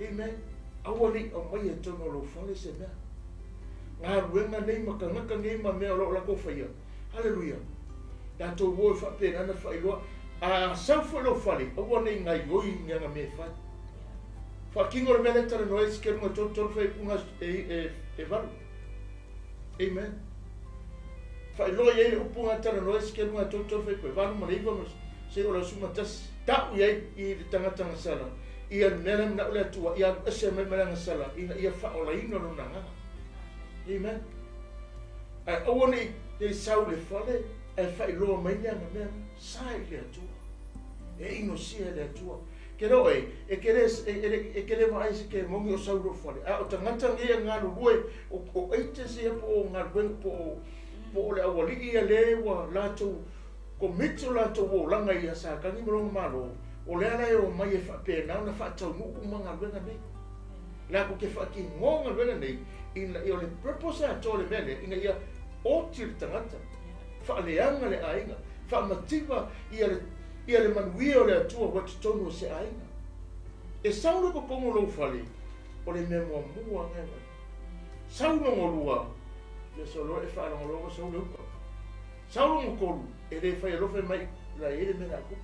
[SPEAKER 1] Amen. Aua ne i aumaia i totonu o lou fale se mea. Galuega nei ma tagata nei ma mea o lo o latou faia. Haleluia! Tatou o e faapena ona faailoa, a sau foi lou fale, aua ne i gaioi i ni ana mea e fai. Faatino le mea lea e talanoa ai Sikeluga 33 faaipuga e 8. Amen. Faailoa i ai le upu na talanoa ai Sikeluga 33 faaipuga e 8 ma le 9 ma seia o le aso 11. Tau i ai i le tagata gasala ia le mea lea manao le Atua ia alu ese mai ma le agasala ina ia faaolaina lona agaga. Amen. Ae aua ne i sau i le fale ae faailoa mai ni ana mea na, sa i le Atua. E inosia e le Atua. Ke le oe, e ke le, e ke le vaai se ke moni o sau i lou fale, a o tagata nei e galulue, o agents ia po o galuega, po o le aualii ia le ua latou commit o latou olaga ia Satani ma lona malo, o lea la e omai e faapena ona faataunuu uma galuega nei. Latou te faatinoa galuega nei, ina ia o le purpose atoa o le mea lea, ina ia oti le tagata, faaleaga le aiga, faamativa ia le, ia le manuia o le Atua ua i totonu o se aiga. E sau le totonu o lou fale, o le mea muamua lena e vaai. Sau lona lua, ia solo e faalogologo sau le uka. Sau lona tolu, e le fai alofa e mai la e i ai le mea na tupu.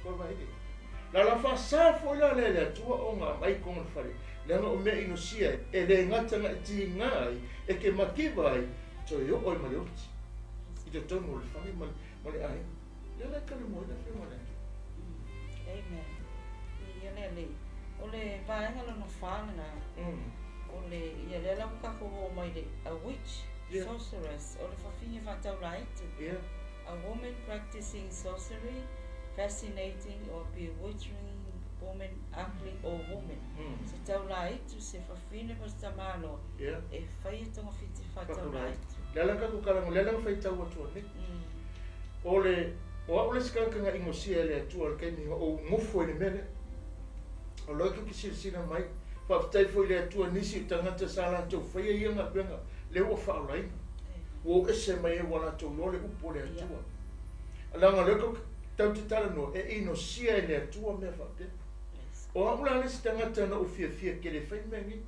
[SPEAKER 1] Kua vaai le. La la faasa foi la lea e le Atua ona aumai i totonu o le fale, leaga o mea inosia e le gata na e tiga ai, e te mativa ai, toe oo ai ma le oti i totonu o le fale ma le aiga. Lea la e talanoa ai le Afioga a le Atua.
[SPEAKER 2] Amen. Ia le Alii. O le vaega lona fa lena, o le, ia lea la ua tatou oo mai i le a witch, sorceress, o le fafine faataulaitu. A woman practicing sorcery, fascinating or bewitching woman, ugly or woman. Se taulaitu, se fafine po o se tamaloa, e faia togafiti faataulaitu.
[SPEAKER 1] Le ala tatou talanoa, le ala na faitau atu ai nei. O le, o au le isi tagata na inosia e le Atua i le taimi na ou nofo ai i le mea lea. O lea tou te silasila mai, faafetai foi i le Atua nisi o tagata sa latou faia ia galuega, lea ua faaolaina. Ua o ese mai ai ua latou iloa le upu o le Atua. Leaga o lea tou te talanoa, e inosia e le Atua mea faapea. O au la le isi tagata na ou fiafia tele e fai mea nei.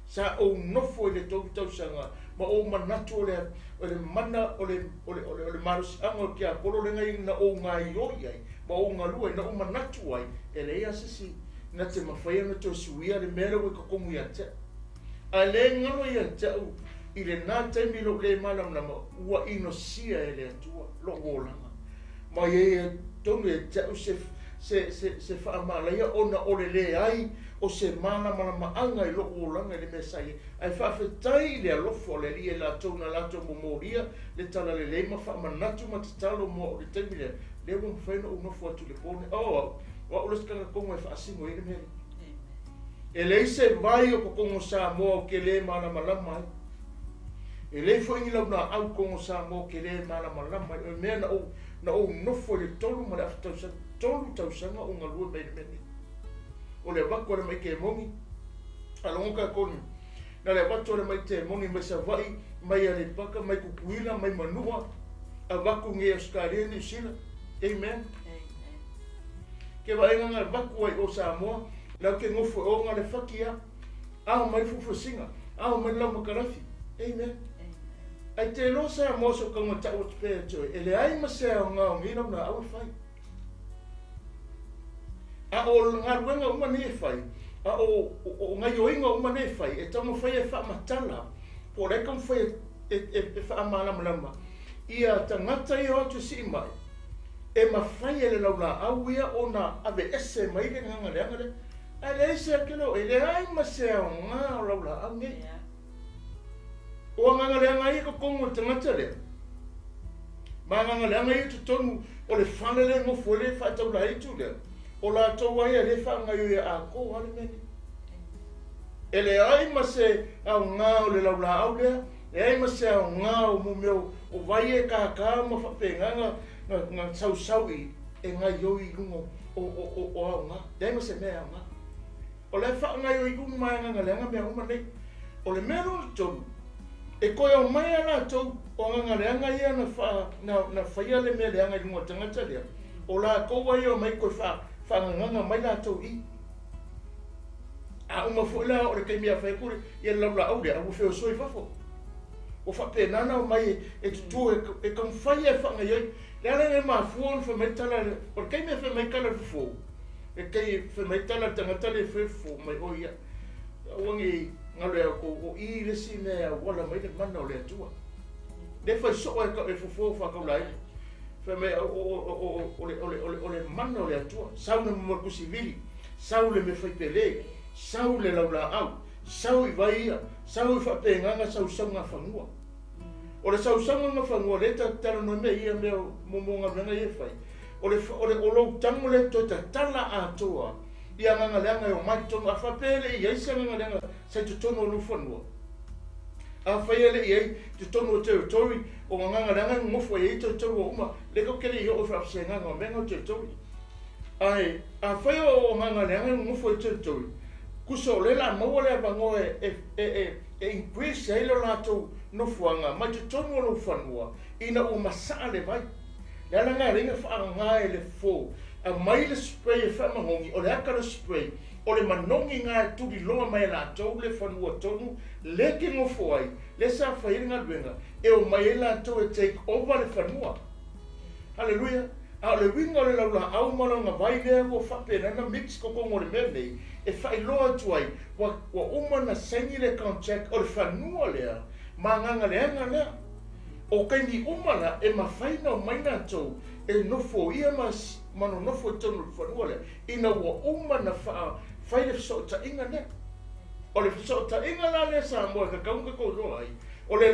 [SPEAKER 1] Sa ou nofo i le 3 tausaga ma ou manatu o le, o le mana o le, o le, o le, o le malosiaga o le tiapolo lena na ou gaioi ai ma ou galue ai, na ou manatu ai, e leai lava se isi na te mafai ona toe suia le mea lea ua i totonu ia te au. Ae le galo ia te au i lena taimi lou le malamalama, ua inosia e le Atua lou olaga. Ma ia i totonu ia te au se, se se se faamalaia ona o le leai o se malamalamaaga i lo'u olaga i le mea sa i ai. Ae faafetai i le alofa o le Alii e latou na latou momolia le talalelei ma faamanatu ma tatalo mo a'u i le taimi lea, lea ua mafai ona ou nofo atu i le po lenei. Oo au, o a'u le isi tagata tonu e faasino ai le mea lea. E leai se vai o totonu o Samoa ou te lē malamalama ai. E leai foi ni laulaau i totonu o Samoa ou te lē malamalama ai. O le mea na ou, na ou nofo i le tolu ma le afa tausaga, tolu tausaga o galue mai i le mea nei. O le avatu o le mai temoni, a logo tatou i na le avatu o le mai temoni mai Savaii, mai Aleipata, mai Tutuila, mai Manua, avatu nei Ausetalia, Niu Sila. Amen. Ke vaaiga na avatu ai o Samoa, lau ke nofo e o na le faki a, ao mai fufuasiga, ao mai lau makalafi. Amen. Ai te loa Samoa so kaunga tau atu pea toe, e leai ma se aoga o nei lau na au e fai. A o galuega uma nei e fai, a o gaioiga uma nei e fai, e taumafai e faamatala, po o le taumafai e faamalamalama ia tagata ia o atu e sii mai, e mafai e le laulaau ia ona aveese mai le agaga leaga lea. Ae leai se akelo, e leai ma se aoga o laulaau nei. O agaga leaga ia totonu o le tagata lea, ma agaga leaga ia totonu o le fale le nofo ai le faataulaitu lea, o latou ai le faagaioia atoa le mea nei. E leai ma se aoga o le laulaau lea, leai ma se aoga o mo mea o vai e kākā ma faapegaga na sausau i e gaioi i luga o aoga. Leai ma se mea e aoga. O le faagaioi uma e agaga leaga mea uma nei. O le mea lona tolu, e toe o mai a latou o agaga leaga ia na faia le mea leaga i luga o tagata lea, o latou ai o mai toe faagagaga mai latou i. A uma foi la o le taimi a fai atu ia le laulaau lea, ua feosoi fafo. Ua faapenana o mai e tutu e taumafai e faagaioi. Le ala le mafua ona fai mai tala, o le taimi e fai mai tala le fofo, e tai fai mai tala le tagata le fai fofo mai o ia. Aua nei galo e kou o i le si mea auala mai le mana o le Atua. Le fai soo e ka e fofo whakaulai. Fai mai o le mana o le Atua. Sau le mo kusivili, sau le me fai pele, sau le laulaau, sau i vai ia, sau i faapeganga sausauga fanua. O le sausauga fanua le talanoa mea ia mea mo galuega ia e fai. O le o lou tago le toe tatala atoa ia agaga leaga e omai totonu. A faapea e le i ai se agaga leaga sa i totonu o lou fanua, afai e le i ai totonu o territory o agaga leaga e nonofo ai ai territory ua uma, le tatou te le i oo i faafesegaga o mea na o territory. Ae afai o agaga leaga e nonofo ai territory, tusa o lea o le a maua le avanoa e increase ai lo latou nofoaga mai totonu o lou fanua ina ua masaa le vai. Le ala ga lenga faagaga e le fofo, aumai le spray e faamanogi, o le aka le spray, o le manogi ga e tuliloa mai e latou le fanua tonu le ke nofo ai, le sa fai ai le galuega, e omai ai latou e take over le fanua. Haleluia. A o le uiga o le laulaau ma lona vai lea ua faapenana mix totonu o le mea nei, e faailoa atu ai, ua uma na saini le contract o le fanua lea, ma agaga leaga lea. O taimi uma la e mafai ona omai latou e nofoia ma nonofo i totonu o le fanua lea, ina ua uma na fai le fesootaiga lea. O le fesootaiga la lea Samoa e tatau ona tatou iloa ai, o le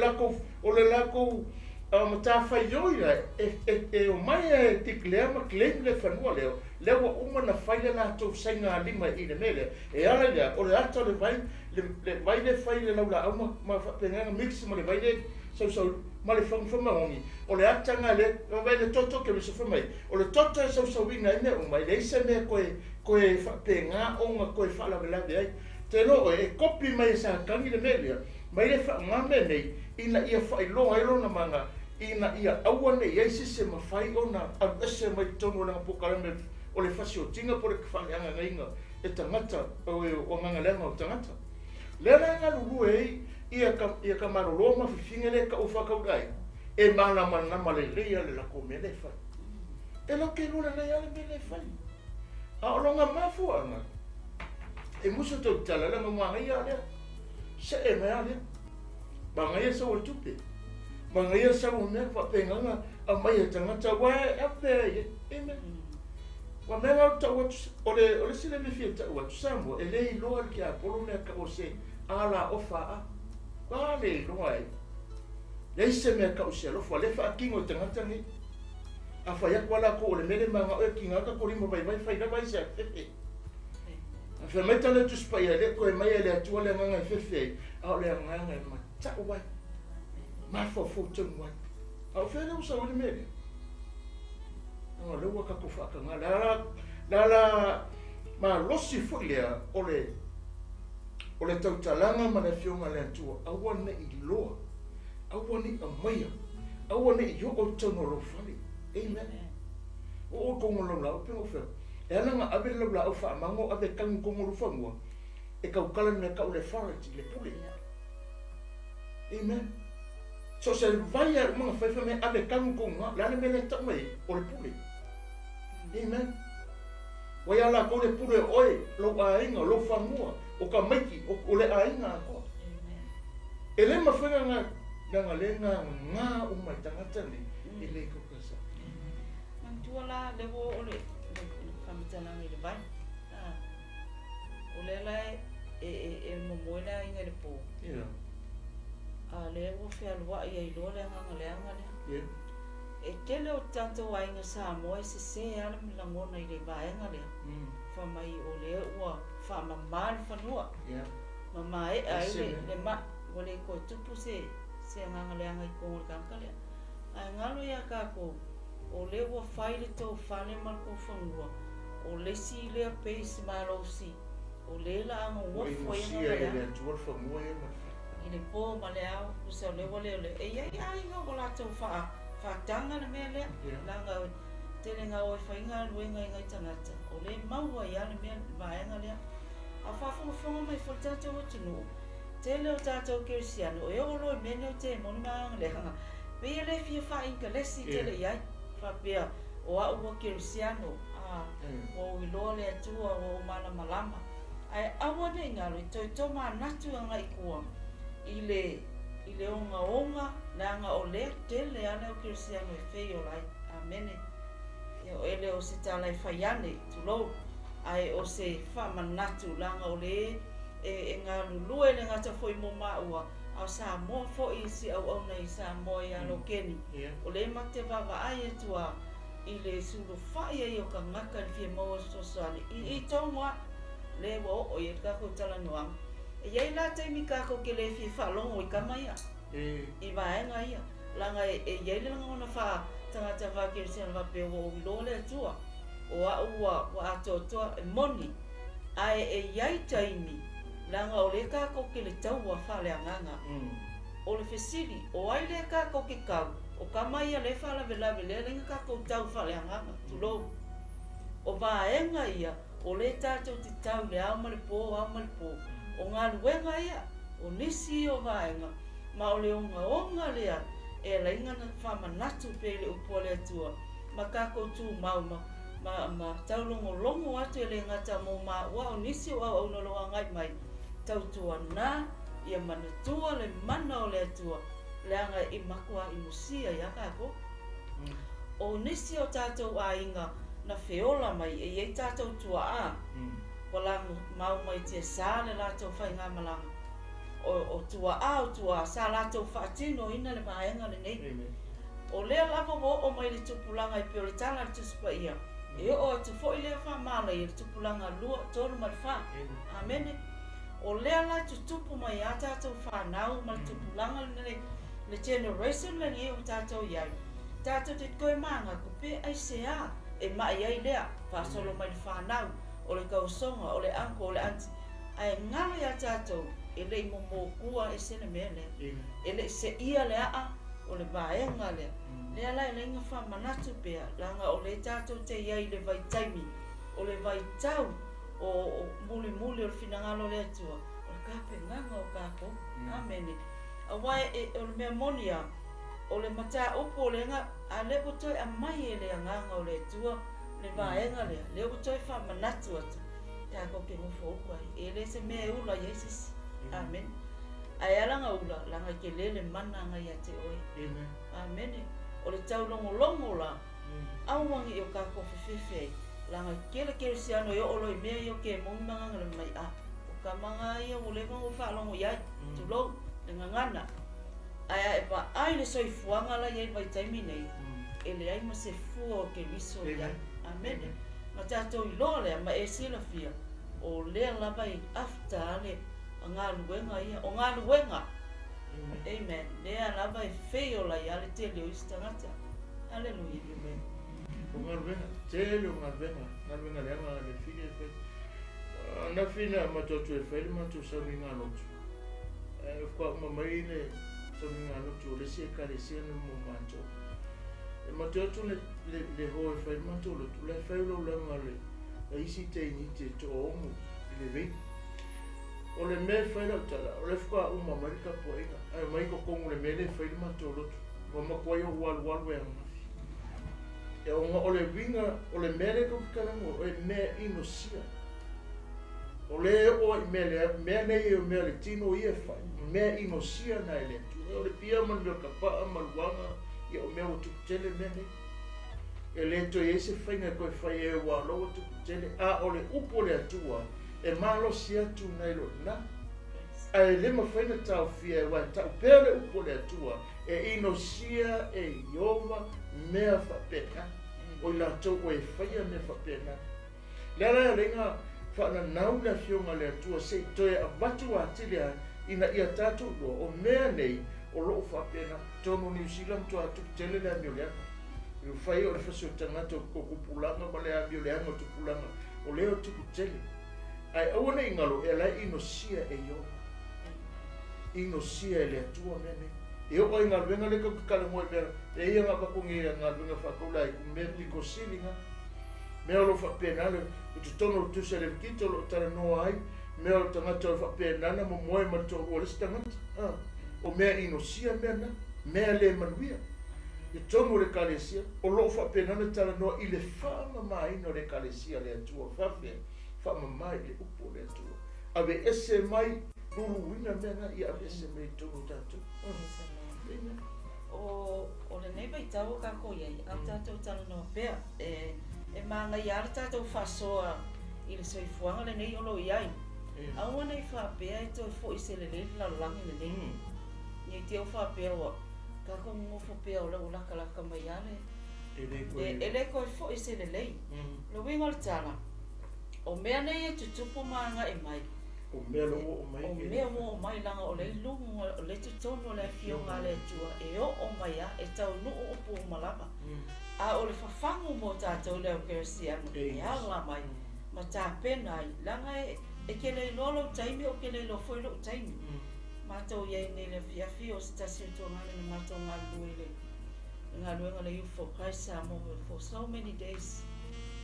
[SPEAKER 1] latou matafaioi la e omai e declare ma claim le fanua lea, lea ua uma na fai le latou saigalima i le mea lea. E ala i lea, o le ata o le vai, le vai le fai le laulaau ma faapegaga mix ma le vai le sausau ma le fagufamagogi, o le ata ga le vai le toto ke viso fai mai, o le toto e sausauina ai mea uma, e leai se mea koe faapega ona koe faalavelave ai. Te loa oe, e kopi mai e Satani le mea lea, mai le faaaoga mea nei, ina ia faailoa ai lona maga, ina ia aua nei ai se mafai ona aluese mai totonu o lana polokalame o le fasiotiga po o le faaleagagaina e tagata o agaga leaga o tagata. Lea la e galulue ai ia kamalolo ma fifiga le ka'u faakaula ai, e malamalama lelei a le latou mea lea e fai. E lau ke lua lelei a le mea lea e fai. A o loga mafuaaga, e musu tautala laga magaia a lea, se'e mai a lea, magaia sau o le tupe, magaia sau o mea faapegaga aumai e tagata, ua e apea ai. Amen. Ua mea la o le tau atu, o le, o le isi lea mea e fia tau atu, Samoa, e le iloa e le tiapolo mea tau o se a la ofa a. Ua le iloa e. Leai se mea tau se alofa, o lea e faatino e tagata nei. A fai atu lava latou o le mea lea e mananao e tiga tatou lima vaivai, fai lava ai se afefe. A fai mai tala o le Tusi Paia, e le toe aumaia e le Atua le agaga e fefe ai, a o le agaga e matau ai, mafaufau tonu ai. A o fea lea ua sau ai le mea lea? Leaga o lea ua tatou faataga, le ala, le ala malosi foi lea o le, o le tautalaga ma le Afioga a le Atua, aua ne i iloa, aua ne i aumaia, aua ne i oo i totonu o lou fale. Amen. Oo i totonu o lau laau, pei ona ou fai atu, e ala ona ave le laulaau faamago, ave e tanu i totonu o lou fanua, e tautala le mea e tau o le authority, le pule. Amen. So o se vai lava e uma ona fai, fai mai ave e tanu tou iga. O le a le mea lea e tau mai ai? O le pule. Amen. Ua iā latou le pule o oe, lou aiga, lou fanua, o tamaiti, o le aiga atoa. E le mafai ona leaga lea e gagā uma e tagata nei, e le tau sa.
[SPEAKER 2] Manatua la lea ua oo le faamatalaga i le vai. O lea la e momoe le aiga i le po.
[SPEAKER 1] Yeah.
[SPEAKER 2] A o lea ua fealuai ai loa le agaga leaga lea.
[SPEAKER 1] Yeah.
[SPEAKER 2] E tele o tatou aiga Samoa e sese lava le lagona i le vaega lea. Fai mai o lea ua faamama le fanua.
[SPEAKER 1] Yeah.
[SPEAKER 2] Ma maea ai le mai. Ua le toe tupu se agaga leaga i totonu o le tagata lea. Ae galo ia tatou, o lea ua fai le tou fale ma le tou fanua, o le isi lea base malosi, o lea la a nonofo ai
[SPEAKER 1] Ua inusia e le Atua le fanua ia ma le fale.
[SPEAKER 2] I le po ma le ao, tusa o lea ua le o le. E i ai aiga ua latou faataga le mea lea, leaga e tele ina o e fai galuega i nai tagata, o lea e maua ai lava le mea, le vaega lea. A o faafogafoga mai foi le tatou atunuu, tele o tatou kerisiano e oo loa i mea nei o temoni ma agaga leaga, pei e le fia faa-Ingelesi tele i ai, faapea, o au ua kerisiano, a, ua ou iloa le Atua, ua ou malamalama. Ae aua ne i galo i toe tomanatu agai i tua i le, i le ogaoga, leaga o lea tele lava le au kerisiano e feiola ai. Amene. Ia, e le o se tala e fai ane, tulou, ae o se faamanatu, leaga o le e galulue le gata foi mo maua, a o Samoa foi i si auauna i Samoa ia Lokeni, o lea matou te vaavaai atu a i le sulufai ai o tagata i le fia maua fesoasoani i i tonu a lea ua oo i ai le tatou talanoaga. E i ai la taimi tatou te le fia faalogo i tama ia, i vaega ia, leaga e i ai le lagona faa tagata faa-kerisiano faapea ua ou iloa le Atua, o au ua atoatoa, e moni, ae e i ai taimi, leaga o lea tatou te le taua faaleagaga. O le fesili, o ai lea tatou te tau? O tama ia lea e faalavelave, lea laina tatou tau faaleagaga, tulou. O vaega ia, o lea tatou te tau i le ao ma le po, ao ma le po. O galuega ia, o nisi ia o vaega, ma o le ogaoga lea e alaina na faamanatu pea i le upu a le Atua, ma tatou tumau ma, ma, ma taulogologo atu e le gata mo maua o nisi o auauna o lo o agai mai, tautuana ia manatua le mana o le Atua, leaga i matua imusia iā tatou. O nisi o tatou aiga na feola mai e i ai tatou tua'a, ua lago mau mai tiasa le latou faigamalaga. O tua'a o tua'a sa latou faatinoina le vaega lenei. O lea lava ua oo mai le tupulaga e pei o le tala a le Tusi Paia, e oo atu foi lea faamalaia i le tupulaga 2, 3 ma le 4. Amene. O lea la tutupu mai a tatou fanau ma le tupulaga lenei, le generation lenei ua tatou i ai, tatou te toe manatu pe aisea e mai ai lea faasolo mai le fanau, o le tausoga, o le uncle, o le aunty, ae galo ia tatou e le i momotua ese le mea lea. E le i seia le aa o le vaega lea. Lea la e laina faamanatu pea, leaga o lea tatou te i ai i le vaitaimi, o le vaitau o mulimuli o le finagalo o le Atua, o le tapenaga o tatou. Amene. Aua o le mea moni lava, o le mataupu o le aga, a lea ua toe aumai e le Agaga o le Atua le vaega lea, lea ua toe faamanatu atu, tatou te nofo uka ai. E le se mea e ula i ai se isi. Amene. Ae ala ona ula, leaga e tele le mana aga ia te oe. Amene. O le taulogologo la, aua ne i o tatou fefefe ai. Laga tele kerisiano e oo loa i mea ia o kemoni ma agaga le mai a o tamaga lava ia ua leva ona ou faalogo i ai, tulou le gagana. Ae a e vaai i le soifuaga la e i ai i le vaitaimi nei, e leai ma se fua o Keriso i ai. Amene. Na tatou iloa lea ma e silafia, o lea lava e after le galuega ia, o galuega. Amen. Lea lava e fail ai lava le tele o isi tagata. Haleluia.
[SPEAKER 1] Amen. O galuega, tele o galuega, galuega leaga le fili e fai. Anafi na matou atu e fai le matou sauniga lotu. Ae faatoa uma mai le sauniga lotu o le isi ekalesia na mo matou. E matou atu le, le, le hoe e fai le matou lotu, la e fai ulaulaga le, le isi teiniti e toaono i le vei. O le mea e fai lau tala, o lea faatoa uma mai le tapuaiga, ae omai i totonu o le mea lea e fai le matou lotu. Ua matuai ou alualu e ananafi. E ona o le uiga o le mea lea tou te talanoa, o mea inosia. O lea e oo ai i mea lea, mea nei o mea o le tino ia e fai, mea inosia na e le Atua. O le pia ma le mea o le tapaa ma luaga, ia o mea ua tupu tele mea nei. E le toe i ai se faiga e toe fai ai aua o la ua tupu tele, a o le upu a le Atua e malosi atu nai lo lena. Ae le mafai ona taofia aua e tau pea le upu a le Atua e inosia e Ieova mea faapena, o i latou o e faia mea faapena. Le ala e ala ai ona faananau le Afioga a le Atua se i toe avatu atili ai ina ia tatou iloa o mea nei o lo o faapena. Totonu o Niu Sila matua tupu tele le amio leaga. E fai o le fasi o tagata o tupulaga ma le amio leaga o tupulaga o lea o tupu tele. Ae aua ne i galo e ala e inosia e Ieova. Inosia e le Atua mea nei. E oo ai galuega lea tou te talanoa i mea e ia na avatu nei galuega faataulai ku mea pito sili na. Mea o lo o faapena le i totonu o le tusi a Levitito o lo o talanoa ai mea o le tagata o lo o faapena na momoe ma le toalua o le isi tagata. A, o mea inosia mea na, mea le manuia. I totonu o le Ekalesia, o lo o faapena na talanoa i le faamamaina o le Ekalesia a le Atua, faafefea, faamama i le upu o le Atua. Aveese mai, luluina mea na, ia aveese mai i totonu o tatou. Amen.
[SPEAKER 2] O, o lenei vaitau o kākou i ai, a o tātou talanoa pea, e, e māngai a le tātou faasoa i le soifuaga lenei o lo o i ai. Aua ne i faapea e toe fo'i se lelei le lalolagi lenei. Ne i te i ua faapea ua kākou nonofo pea o lea ua latalata mai lava le, e le toe fo'i se lelei. O le uiga o le tala, o mea nei e tutupu ma agai mai,
[SPEAKER 1] O mea la ua oo mai.
[SPEAKER 2] O mea ua oo mai leaga o lea i luga, o lea i totonu o le Afioga a le Atua e oo mai lava, e taunuu upu uma lava. A o le fafagu mo tatou le au kerisiano e ala mai ma tapena ai, leaga e te le iloa lou taimi ou te le iloa foi lou taimi. Matou i ai nei i le afiafi o se tasi o tuagane na matou galulue i le galuega le Youth for Christ Samoa for so many days.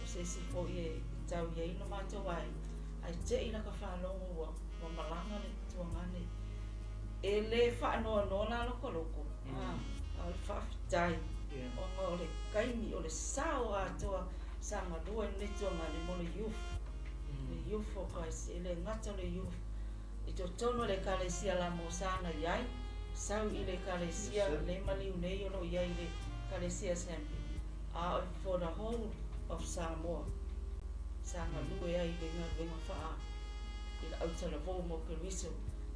[SPEAKER 2] O se isi foi e tau i ai lo matou aiga, ae te i laka faalogo ua ua malaga le tuagane. E le faanoanoa la lokoloko, a, a o le faafetai ona o le taimi o le sao atoa sa galue ai lenei tuagane mo le youth, le Youth for Christ. E le gata o le youth i totonu o le Ekalesia la mo sana i ai, sau i le Ekalesia le maliu nei o lo o i ai i le Ekalesia Assembly, a o for the whole of Samoa sa galue ai i le galuega faa i le autalavou mo Keriso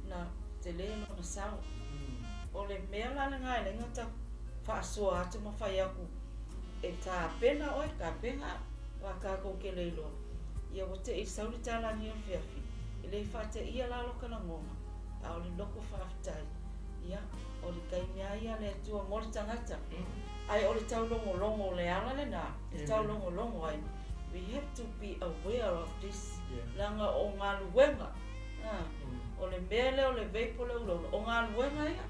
[SPEAKER 2] na tele lona sao. O le mea la lena e leai na ta faasoa atu ma fai atu e tapena oe, tapena au, aua tatou te le iloa. Ia ua te i sau le talani o le fiafi, e le faateia la lota lagona, a o le loto faafetai, ia, o le taimi lava ia a le Atua mo le tagata. Ae o le taulogologo o le ala lena e taulogologo ai, we have to be aware of this, leaga o galuega, o le mea lea o le vape o le ulaula, o galuega ia.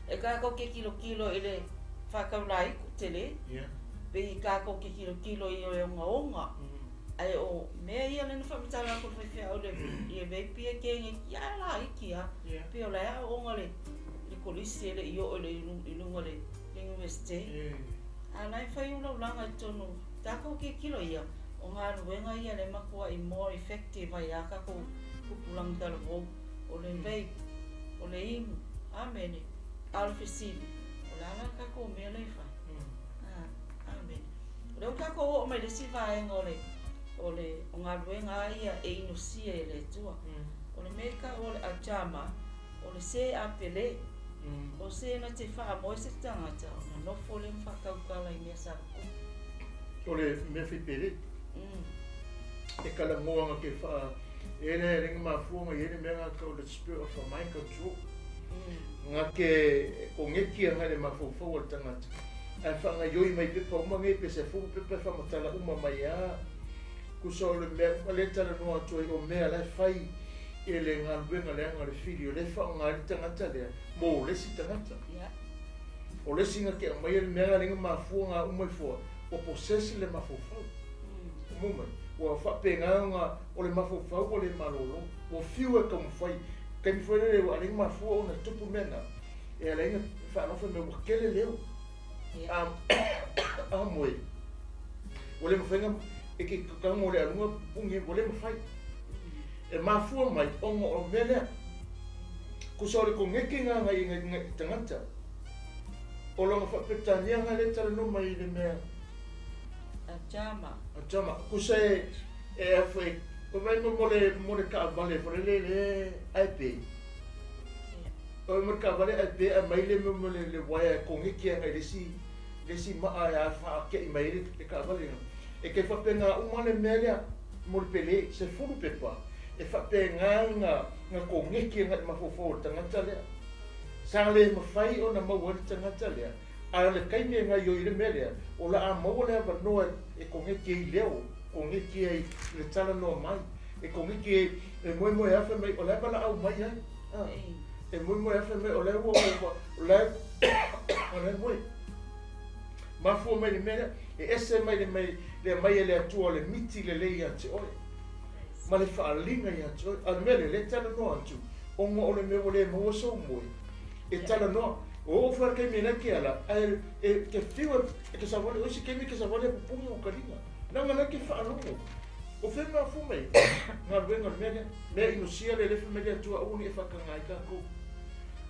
[SPEAKER 2] E kākou te tilotilo i le faataulaiku tele, pei kākou te tilotilo i le ogaoga, ae o mea ia lea na faamatala atu e le faifeau i le i le vape ia ke nei ia laiti lava, pei o la e aooga le le kolisi e le i oo i le i luga o le Universite. A la e fai ulaulaga i totonu, tatou tilotilo ia, o galuega ia lea e matuai more effective ai lava tatou tupulaga talavou, o le vape, o le inu, Amene. A o le fesili, o le a la le tatou mea lea e fai? Amene. O lea ua tatou tatou oo mai le isi vaega o le o le o galuega lava ia e inosia e le Atua. O le mea e taua o le ajama, o le se a pele. O se na te faamoe se tagata ona nofo lea ma faatautala i mea sa tutupu.
[SPEAKER 1] O le mea fai pele. E kalagoa ke fa e le le mafuanga i le mea ka o le spirit of mind control. Nga ke kongeki anga le mafaufau o le tagata. Ae faagaioi mai pepa uma nei pe se fulu pepa e faamatala uma mai a. Kusa o le mea uma le talanoa atu ai o mea la e fai e le galuega leaga le fili o le faaaoga ai le tagata lea mo le isi tagata. O le isi na ke aumaia le mea le mafua nga uma i fua ua posesi le mafaufau. O mai ua faapegaga o le mafaufau o le malolo ua fiu e taumafai taimi foi lele ua alai mafua ona tupu mea na e alai na faalofa mea ua kele leo. A moe ua le mafai e ke kaga o le aluga pugi ua le mafai e mafua mai ona o mea lea. Kusa o le kogeki gaga i tagata o loga faapetania ga le talanoa mai i le mea
[SPEAKER 2] Ajama.
[SPEAKER 1] Ajama. Kusa e e afu o vai mo mo le kaavale fo le le le ai pe. O mo le kaavale ai pe a mai le mo le le waia kogeki aga i le isi maa e a faake'i mai ai le kaavale ga. E ke faapega uma le mea lea mo le pele se fulu pepa e faapega ga kogeki aga i mafaufau o le tagata lea. Sa le mafai ona maua ai le tagata lea. A o le kaimi e gaioi i le mea lea, o la a maua le avanoa e kogeki ai leo, kogeki ai le talanoa mai, e kogeki ai e moemoe afe mai o le ava laau mai ai. E moemoe afe mai o le ua o le o le moe. Mafua mai le mea lea, e ese mai le mai le mai e le Atua o le miti lelei ia te oe. Ma le faaliga ia te oe. A le mea lea, le talanoa atu, ona o le mea ua le maua sou moe. E talanoa, o o fua kaimi le ke ala, ae e ke fiu e ke savali, o isi kaimi ke savali e pupungi o kalina. Nanga le ke faalogo. O fe mafu mai, ngā luenga le mea lea, mea inosia le lefe mai le Atua aua ne i faakaga ai tatou.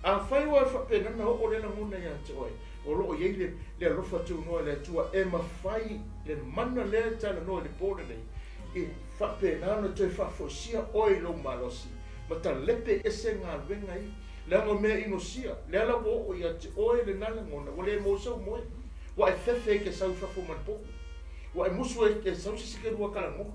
[SPEAKER 1] A fai ua e faapena na oo le lagona ia te oe, o loo i ai le le alofa tunoa e le Atua e mafai le mana lea e talanoa i le po lenei, e faapena ona toe faafoisia oe i lou malosi, ma talepe ese galuega ia. Leaga o mea inosia, lea la ua oo ia te oe lena lagona, ua le maua sau moe. Ua e fefe i ke sau i fafo ma le po'u. Ua e musu e ke sau se isi ke lua talanoa.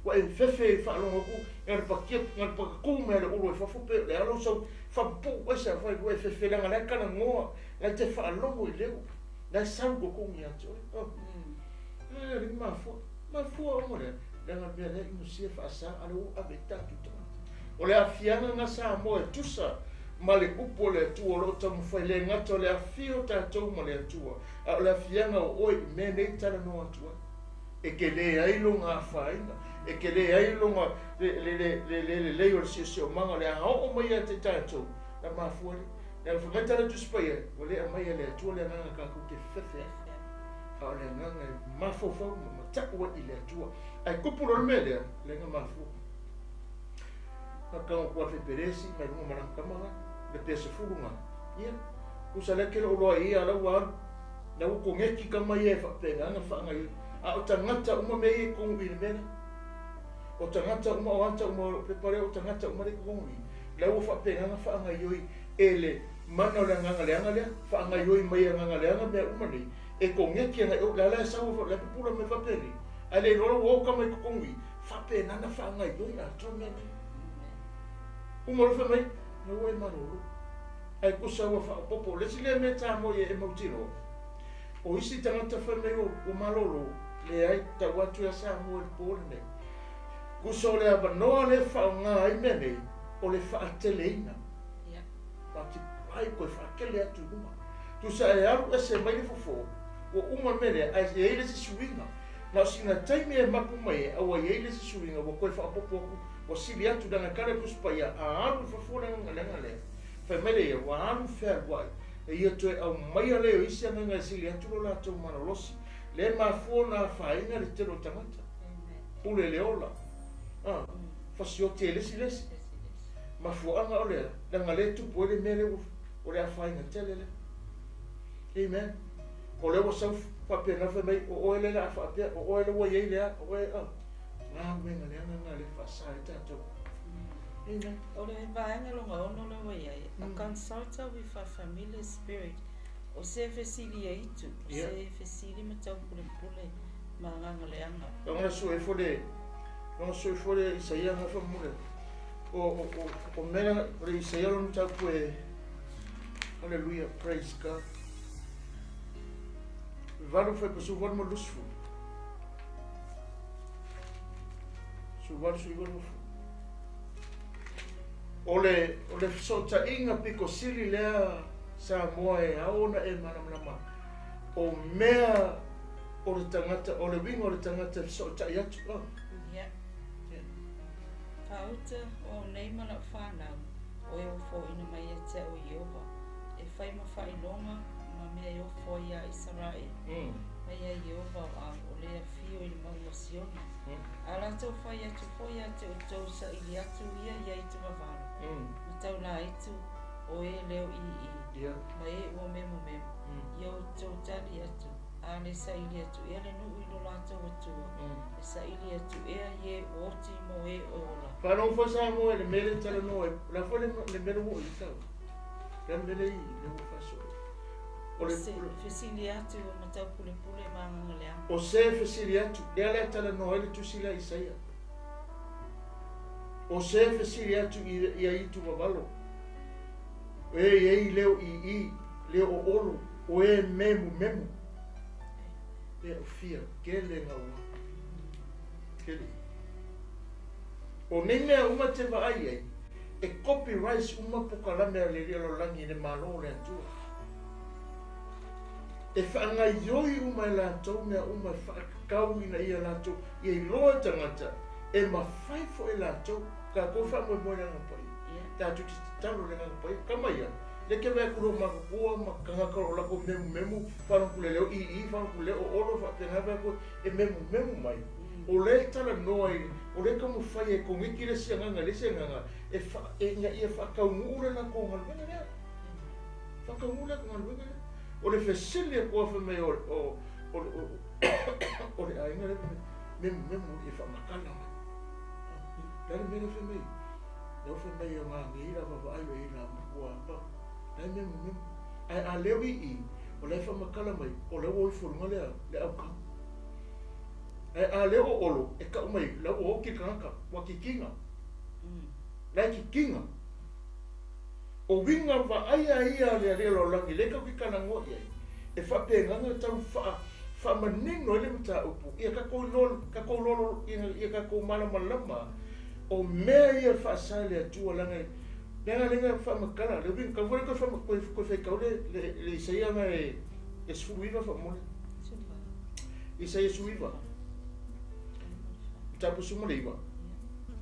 [SPEAKER 1] Ua e fefe i faalogo atu na le pakia na le pakakū mai a le olo i fafo pe o le a lou sau faapupuu ese afai ua e fefe leaga la e talanoa, la e te faalogo i leo, la e sau i totonu ia te oe. Oh. E alii mafua, mafua ona lea, leaga le mea lea inosia faasa a le ua ave i tatou tagata. O le aafiaga na Samoa e tusa ma le upu o le Atua o loo taumafai le gata o le afio o tatou ma le Atua, a o le aafiaga o oe i mea nei talanoa atu ai. E tele ai lona afaina, e tele ai lona le le le le le lelei o le siosiomaga o le a oo mai ia te tatou, na mafua ai. Le fai mai tala Tusi Paia, ua le aumaia e le Atua le agaga tatou te fefe ai, a o le agaga e mafaufau ma mata'u ai i le Atua. Ae tupu loa le mea lea, leaga mafua. Na tago atu a le faipelesi mai luga ma lana tama la, le pea sefulu na. Ia, tusa lea ke loo loa i ia la ua alu. La ua kogeki tama ia e faapena ona faagaioi. A o tagata uma mea ia i totonu i le mea lea. O tagata uma, o ata uma o pepa lea, o tagata uma lea i totonu i, la ua faapena ona faagaioi e le mana o le agaga leaga lea, faagaioi mai e agaga leaga mea uma nei, e kogeki agai o, la la e sau, la e pupula mai faapeni, ae le iloa la ua o tama i totonu i, faapena ona faagaioi atoa mea nei. Uma loa fai mai, na ua e malolo. Ae kusa ua faaopoopo. O le isi lea mea Samoa ia e mautinoa, o isi tagata fai mai ua malolo, leai, tau atu ia Samoa i le po lenei. Kusa o le avanoa lea e faaaoga ai mea nei, o le faateleina. Multiply, toe faatele atu i luma. Tusa e alu ese mai le fofo, ua uma le mea lea, ae i ai le isi suiga. Na o sina taimi e mapu mai ai, a ua i ai le isi suiga ua toe faaopoopo atu, ua sili atu leaga e tala le Tusi Paia, a alu i fafo le agaga leaga lea, fai mai lea ia, ua alu fealuai, e ia toe aumaia lea o isi agaga e sili atu lo latou malolosi. Lea e mafua ona afaina le tele o tagata. Pule le ola. A, fasioti e le isi le isi. Mafuaaga o lea, leaga lea e tupu ai le mea lea o le afaina tele lea. Amen. O lea ua sau Faapena fai mai o oe le la faapea o oe le ua iai lea o oe a galuega le agaga le faasa ai tatou. Amen.
[SPEAKER 2] O le vaega lona ono lea ua i ai, a consulter with a familiar spirit, o se fesili e itu, o se fesili ma taupulepule ma agaga leaga.
[SPEAKER 1] Lagona sue ifo le lagona sue ifo le Isaia nga faamule o mea o le Isaia lona mataupu e hallelujah, praise God. 8 fai pasu 8 ma 20 su 8 su 9 o le fesootaiga piko sili lea Samoa e ao ona e malamalama o mea o le tagata o le uiga o le tagata e fesootai atu a.
[SPEAKER 2] Ia. Faauta o au nei ma lau whānau, o e ofo ina mai e te au Ieova, e whai ma whailoga ma mea e ofo ai ia Isarae, mai ia Ieova o au, o lea fio i le mauga o Siona. A latou fai atu foi ia te outou saili atu ia ia itu vavalo. Ma tau la itu o e leo i i. Ma e ua memo memo. Ia outou tali atu. A le saili atu ea le nuu i lo latou Atua. E saili atu ea i e ua oti mo e o ola.
[SPEAKER 1] Faalogo foi Samoa i le mea lea talanoa ai la foi le mea lea ua oo i tau le mea lea i le ua faasoa o le
[SPEAKER 2] Se fesili atu o matau pulepule ma agaga leaga.
[SPEAKER 1] O se fesili atu lea la e talanoa ai le tusi lea Isaia o se fesili atu i ia itu vavalo e i ai leo i leo o olo o e memu memu e o fia kele gaua kele o nei mea uma te vaai ai e copyright uma pokalame a le lia lalolagi i le Malo o le Atua e faagaioi uma e latou mea uma e faakakau ina ia latou ia iloa e tagata e mafai foi e latou tatou faamoemoe le Agaga Paia tatou te tatalo le Agaga Paia kama ia le ke vea kulo makakua ma kagaka o lako memu memu faalogo le leo i faalogo le o olo faapena vea ku e memu memu mai o le talanoa i o le taumafai e kogeki le isi agaga i le isi agaga e fa e ina ia faataunuu le latou galuega lea faataunuu le latou galuega lea o le fesili atu afe mai o le aiga lea memu memu e faamatala mai la le mea lea fai mai lea fai mai o gagei la vaavaai o i la ua pa la e memu memu ae a leo i o la e faamatala mai o lea ua o ifo luga lea le aukau ae a leo o olo e kau mai la ua oti le tagata ua kikiga la e kikiga o uiga vaaia ia le alii o lalolagi lea tatou te talanoa i ai e faapegaga tau faamanino ai le mataupu ia tatou iloa tatou iloa ia tatou malamalama o mea ia faasa e le Atua leaga leaga lega faamatala le uiga tau foi le toe faitau le Isaia na e 19 faamole Isaia 19 tapu 19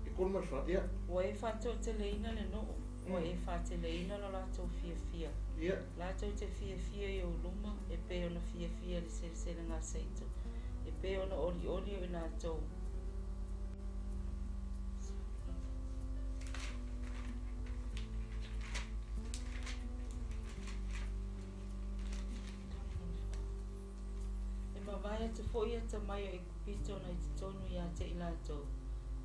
[SPEAKER 1] e 3 ma le 4 ia.
[SPEAKER 2] Ua e faatoateleina le nuu, ua e faateleina lo latou fiafia. Latou te fiafia i ou luma, e pei ona fiafia le seleselega aseito. E pei ona olioli o i latou. E mavae atu foi atamai o Aikupito na i totonu ia te i latou.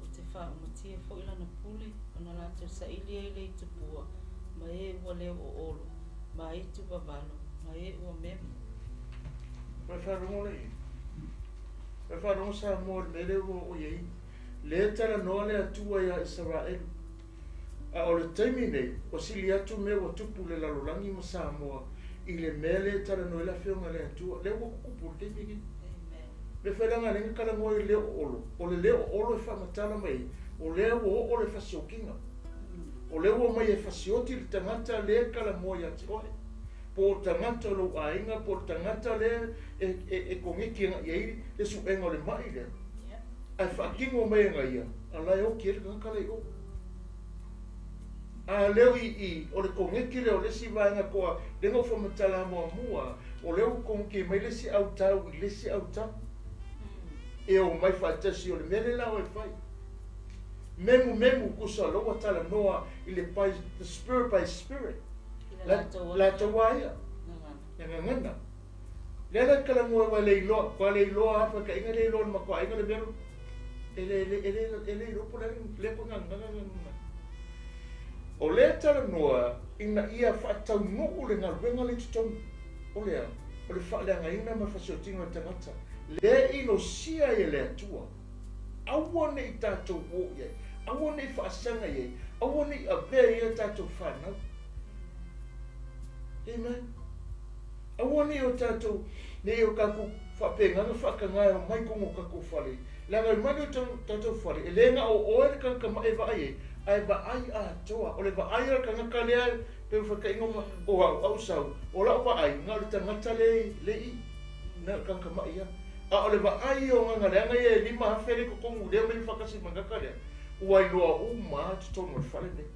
[SPEAKER 2] O te faaumatia foi lana pule, ona latou saili ai le itupua, ma e ua leo o olo, ma itu vavalo, ma e ua memo.
[SPEAKER 1] Vai faalogo le vai faalogo Samoa le mea lea ua oo i ai lea talanoa le Atua ia Isaraelu a o le taimi nei ua sili atu mea ua tupu le lalolagi ma Samoa i le mea lea talanoa ai le afioga le Atua lea ua tutupu le taimi nei.
[SPEAKER 2] Amen.
[SPEAKER 1] Le failaga lenga talanoa i le leo o olo o le leo o olo e faamatala mai ai o lea ua oo le fasiokiga o lea ua mai e fasioti le tagata lea talanoa ia te oe po o tagata o lou aiga po o le tagata lea e kogeki agai ai le suega o le mai lea ae faatino mai e gaia a la e oti ai le tagata le i o a leo i o le kogeki lea o le isi vaega toa lega ua faamatala muamua o lea ua kogeki mai le isi autau i le isi autau e o mai faatasi o le mea le la o e fai memu memu kusa lo ua talanoa i le by the spirit by spirit
[SPEAKER 2] I le latou
[SPEAKER 1] latou a ia
[SPEAKER 2] Gagana.
[SPEAKER 1] e gagana. Le le kala ngo wa le iloa, kwa le iloa hafa ka inga le iloa ma kwa inga le melo. Ele ele ele ele ilo po le le ko nga nga nga nga. O le talanoa ina ia faataunuu le galuega le totonu o lea o le faaleagaina ma fasiotiga o le tagata le inosia ai e le Atua aua nei tatou o i ai aua nei faasaga i ai aua nei avea i ai tatou fanau. Amen. Aua nei o tatou nei o kakou faapegaga faakagae o mai kogo o kakou fale leaga e mai o tatou fale e le ga o oe le tagata ma e vaai ai ae vaai atoa o le vaai a le tagata lea pe faitaiga o au au sau o lau vaai na o le tagata le le i na o le tagata mai ia a o le vaai o gaga leaga ia e 5,000 le totonu lea mai faatasi ma le tagata lea ua iloa uma lava totonu o le fale lenei.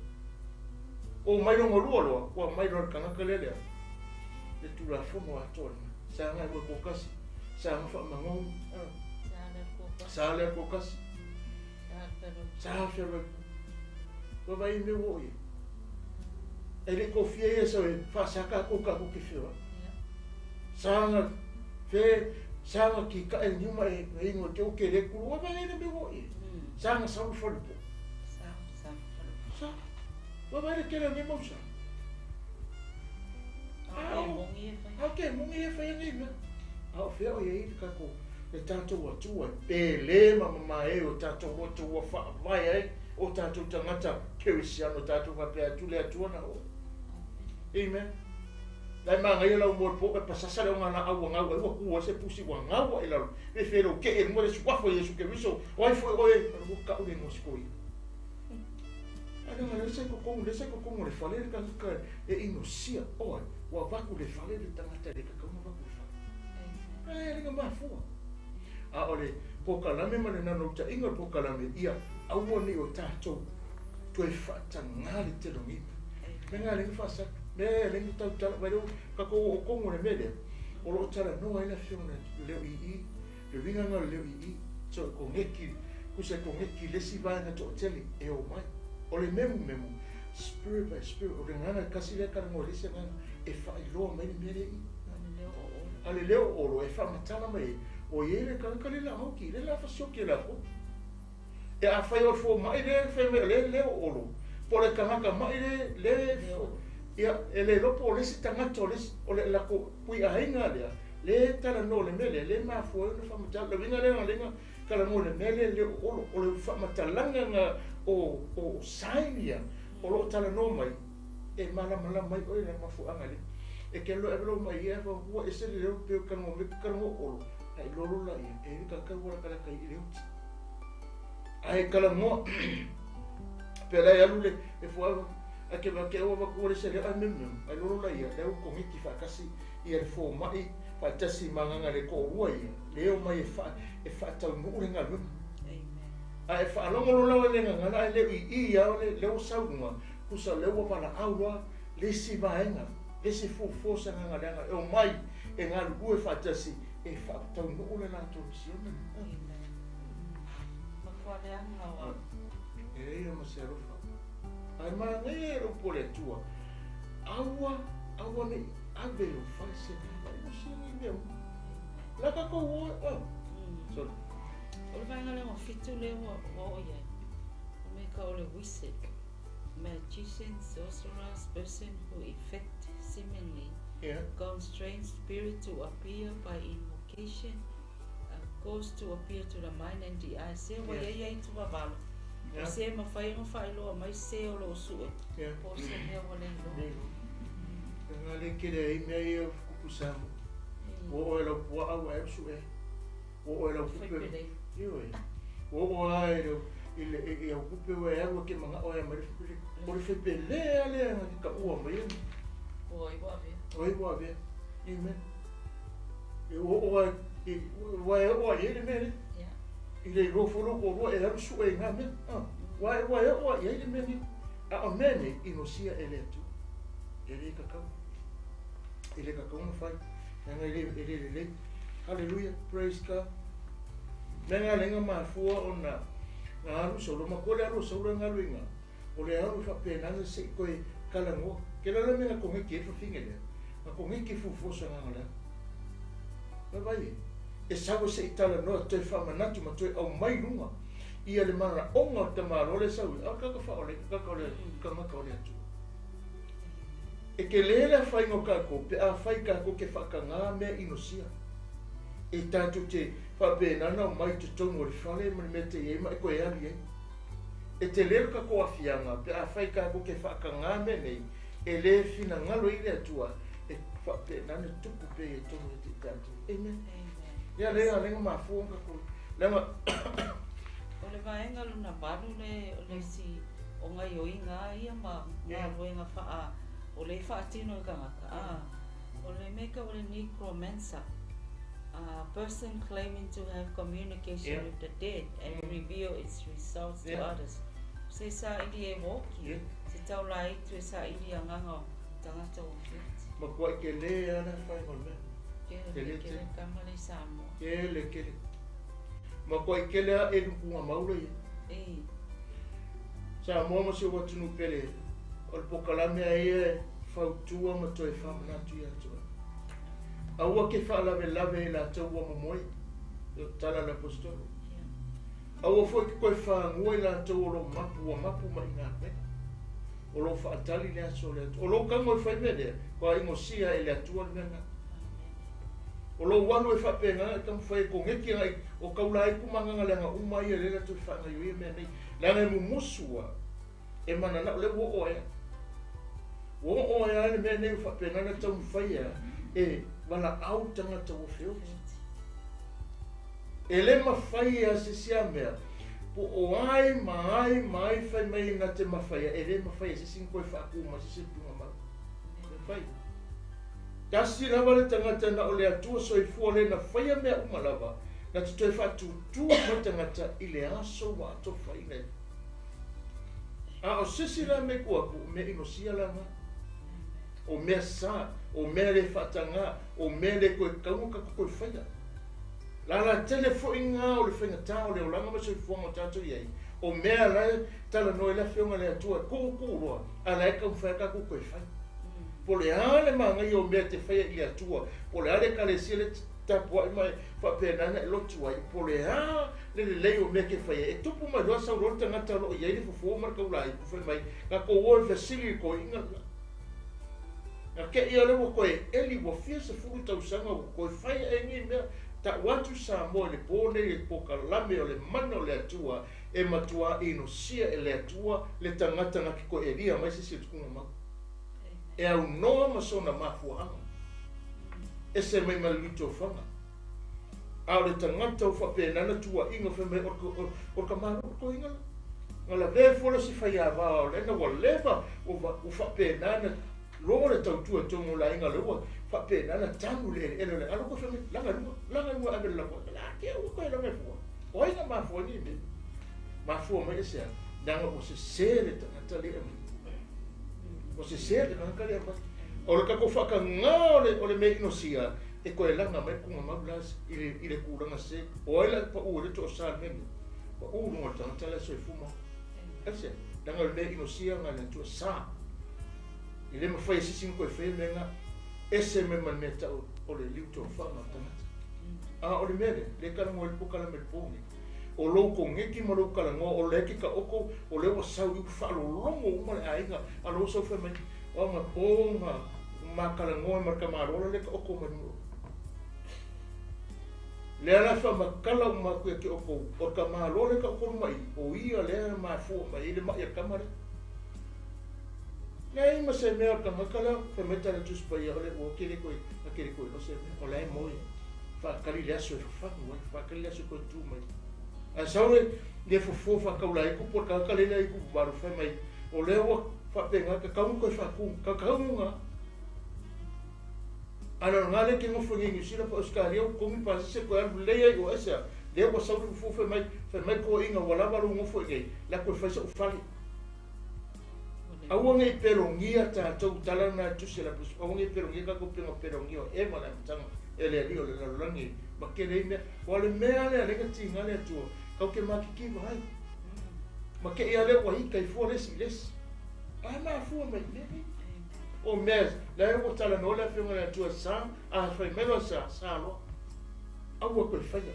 [SPEAKER 1] O mai loga lua loa ua mai loa le tagata lea lea le Tulafono atoa lena. Sa agai ua kokasi, sa aga faamagou, sa le kokasi, sa fealai. Ua vai mea ua oo i ai. E le i kofia ia sau e faasaka atu ka ke feoai. Sa fe sa ga ki ka e niuma e e ingo te o ke le kulu ua vai le mea ua oo i ai. Sa ga sau le fale po. Sa. Ua vai le tele o nei mau sa. A o ke moni e whai nei mea. A o fea o ia i le kako le tātou Atua e pēlē ma mamae o tātou loto ua whaavae ai o tātou tangata kerisiano tātou whapea atu le Atua na oe. Amen. Lai maangaia lau mo le po e pasasa le o ngā laau ua ngau ai ua kua se pusi ua ngau ai lalo. E whero ke e runga le suafa o Iesu Keriso. O ai foi oe, ua kau le ngosi ko ia. Ai leaga le se kokongo, le se kokongo le fale le tagata e inosia oe, ua vaku le fale le tagata e le kakau na vaku le fale. Ai alinga mafua. A o le polokalame ma le nanautaiga o le polokalame ia aua nei o tatou toe faatagā le tele o nei mea. Mea nga lenga faasaka, mea lenga tautala, vai leo kakou oo kongo le mea lea, o loo talanoa ai le afioga na leo i i, le uiga na o le leo i i, so e kongeki, kusa e kongeki le isi vaega toatele e o mai. O le memu memu, spirit by spirit, o le agaga e kasi lea talanoa i le isi agaga e faailoa mai le mea lea i i. A le leo olo e faamatala mai ai, o i ai le tagata le la hoki, le la fasioki e la hoki. E afai o le fomai lea fai mai o le leo olo, po o le tagata mai le le ia e le iloa po o le isi tagata o le isi o le lako puiaiga lea le talanoa i le mea lea le mafua ai ona faamatala. O le uiga lea na lenga talanoa i le mea lea leo olo, o le faamatalaga na o sign ia o loo talanoa mai e malamalama ai oe i le mafuaaga lea. E ke alo e ave mai ia fa ua ese le leo pe o talanoa mai talanoa olo, ai lolo la ia e ka ka ua la ka i le uti. Ae talanoa pe la e alu le e fua a ke va ke ua va ku le se le ai mem ai lolo la ia le u kongeki faatasi ia le fomai faatasi ma agaga le toalua ia le o mai e fa e faataunuu le galuega. A e faalogologo lava i le gagana ae le o i i ia le leo saunoa kusa lea ua valaau loa le isi vaega le isi fuafua o se agaga leaga e omai e galulue faatasi e faataunuu le latou misiona.
[SPEAKER 2] Matua leaga o au.
[SPEAKER 1] E leai ia ma se alofa. Ae manaia e le upu a le Atua, aua, aua nei ave i lou fale se mea i usi nei mea uma. La tatou o, oh, sorry.
[SPEAKER 2] O le vaega lea ua fitu lea ua oo i ai, o mea ka o le wizard, magician, sorcerers, person who effect seemingly constrained spirit to appear by invocation, a cause to appear to the mind and the eye. Se ua iai ai tuvavalo, o se mafai ona faailoa mai se o loo sue, po o se mea ua le iloa.
[SPEAKER 1] Nga le kele ai mea ia kupu Samoa. Ua oo e lau puaa ua e usu e. Ua oo e lau kupe. Ioe. Ua oo a e lau i le i au kupe ua e alu a ke mangao e mai le fepele. O le fepele a lea nga ke ka ua mai e.
[SPEAKER 2] O ai ua avea.
[SPEAKER 1] O ai ua avea. Amen. E ua oo a i ua e oo a i ai le mea lea. I le iloa foi lou toalua e alu sue i ngā mea. Ua ua e oo a i ai le mea nei. A o mea nei, inosia e le Atua. E le kakau. E le kakau na fai. Leaga e le, e le lelei. Hallelujah. Praise God. Mea ngā lenga mafua ona ngā alu saulo. Ma koe le alu o saulo e ngalu i ngā. O le alu e faapena se i koe talanoa. Ke la le mea nga kongeki e whawhinga lea. Nga kongeki fuafua sa nganga lea. Vaavaai e, e sau e se i talanoa toe faamanatu ma toe aumai i luga ia le manaoga o le tamaloa lea e sau ai, a o le tagata faaola, tagata o le tagata o le Atua. E tele le afaina o tatou pe afai tatou te faatagā mea inosia e tatou te faapena ona omai i totonu o le fale ma le mea te i ai ma e toe alu i ai. E tele le tatou aafiaga pe afai tatou te faatagā mea nei e le finagalo ai le Atua e faapena ona tupu pea ia totonu ia te i tatou. Amen. Ia lea lea na mafua ona tatou leaga
[SPEAKER 2] O le vaega lona valu le o le isi o gaioiga a ia ma galuega faa o le faatino e tagata a o le mea tau o le necromancer, a person claiming to have communication with the dead and reveal its results to others. Se saili e woki, se tau laiti e saili agaga o tagata ua feoti.
[SPEAKER 1] Matuai tele lava le afaina o le mea.
[SPEAKER 2] Tele tele tama le i Samoa.
[SPEAKER 1] Tele tele. Matuai tele lava e lukuga mau la ia.
[SPEAKER 2] Ei.
[SPEAKER 1] Samoa ma si ou atunuu pele, o le polokalame a ia e fautua ma toe faamanatu ia te oe. Aua ke faalavelave i latou ua momoe, o le tala a le Aposetolo. Aua foi ke toe fagua i latou o lo o mapu ua mapu mai i galuega. O lo o faatali le aso o le Atua. O lou tago e fai mea lea, toa inosia e le Atua le mea lena. O lou alu e faapena e taumafai e koneti agai o taula ai ku magaga leaga uma ia lea latou te faagaioia mea nei. Leaga e mumusu a e mananao lea ua oo ai. Ua oo ai lava le mea nei ua faapena ona taumafai a e valaau tagata ua feoti. E le mafai e se isi a mea po o ai ma ai ma ai fai mai na te mafaia, e le mafai e se isi ona toe faatu mai se isi tuugamau. E mafai. Tasi lava le tagata na o le Atua soifua le na faia mea uma lava, na te toe faatūtū mai tagata i le aso ua atofaina ai. A o se isi la mea i tua atu, o mea inosia la na. O mea sa, o mea le faatagā, o mea le toe tatau ona tatou toe faia. Lala tele foi ngā o le faigata o le olaga ma le soifuaga o tatou i ai, o mea la e talanoa ai le Afioga i le Atua e tuutuu loa, a la e taumafai lava tatou toe fai. Po o le a le manaia o mea e te faia i le Atua, po o le a le Ekalesia lea e te tapuai ma e faapena ona e lotu ai, po o le a le lelei o mea e te faia, e tupu mai loa sau loa le tagata o lo o i ai le fofo ma le taulaipu fai mai, tatou o e fesili i le toeaina le la. Na te i a lea ua toe eli ua fia sefulu tausaga ua toe fai ae nei mea, tau atu Samoa i le po nei le polokalame o le mana o le Atua e matuā inosia e le Atua le tagata na te toe elia mai se isi o tukuga mau. E aunoa ma sona mafuaaga. Ese mai ma le luitofaga. A o le tagata ua faapena ona tuuaiga fai mai o le tamaloa o le toeaina la. Na lavea fua le isi faiava o lena ua leva ua faapena ona loa le tautua i totonu o le aiga lea ua faapena ona tanu le eleele o le alo koe fai mai laga luga, laga luga ave le lafo la ke ua koe laga fua. O ai na mafua ai nei mea? Mafua mai e se a? Leaga ua sese le tagata lea e aumai. Ua sese le tagata lea e aumai. O le tatou faatagā o le mea inosia e toe laga mai le tuugamau la i le tulaga sese. O ai la e pau ai le toasa i le mea nei? Pau i luga o le tagata la e soifua ma ola. Aisea? Leaga o le mea inosia na le Atua sa. E le mafai e se isi ona toe faia mea na. Ese mai ma le mea tau o le liu tofaga o le tagata. A o le mea lea, lea e talanoa ai le polokalame i le po nei. O lou koneti ma lou talanoa, o lea e te taoto, o lea ua sau i faalologo uma le aiga, a lou sau fai mai, o na po na ma talanoa ma le tamaloa la lea e taoto mai luga o. Lea la e faamatala uma atu ia te outou, o le tamaloa lea e taoto mai i, o ia lea e mafua mai ai le ma'i a le tama lea. Leai ma se mea o le tagata lea, fai mai tala Tusi Paia, o le ua kele koe, na kele koe o se mea, o la e moe, faatali le aso e fafagu ai, faatali le aso e toe tu mai. Ae sau le, le fofo faataula ai kupu o le tagata lea i kupu valu, fai mai, o lea ua faapena, tatau ona toe faatu, tatau ona. A na o lena lea e te nofo nei i Niu Sila po o Ausetalia ua totogi pasese toe alu lelei ai o aisea, lea ua sau le fofo fai mai, fai mai toeaiina ua lava lou nofo i inei, le a toe fai sou fale. Aua ne i pelogia tatou, tala lena e tusi e le Aposetolo, aua ne i pelogia tatou pei ona pelogia o Eva i le amataga e le Alii o le lalolagi ma tele ai mea. Aua o le mea lea lea na tiga le Atua, tatou te matitiva ai. Ma te i a lea ua hika i fua le isi i le isi. A mafua mai i mea nei. O mea, la e ua talanoa le Afioga i le Atua sa, a fai mai loa sa, sa loa. Aua koe whaia.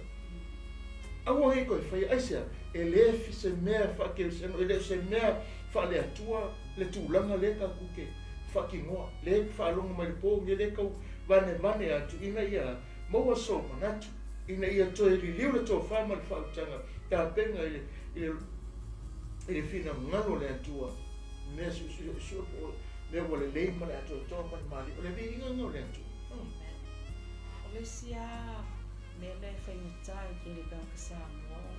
[SPEAKER 1] Aua he koe whaia. Aisea, e le fi se mea whakerisiano, e le se mea whaale atua, le tūlanga le ka kuke whakingoa, le whaalonga mai le pō, nge le kau vane vane atu, ina ia maua so manatu, ina ia toe liliu le tō whaama le whautanga, tā penga i le whina ngalo le atua, mea su su su mea ua le lei ma le atua toa ma le mali, o le viinga ngau le atua.
[SPEAKER 2] O le sia mea le whaingatai ki le kanga Samoa,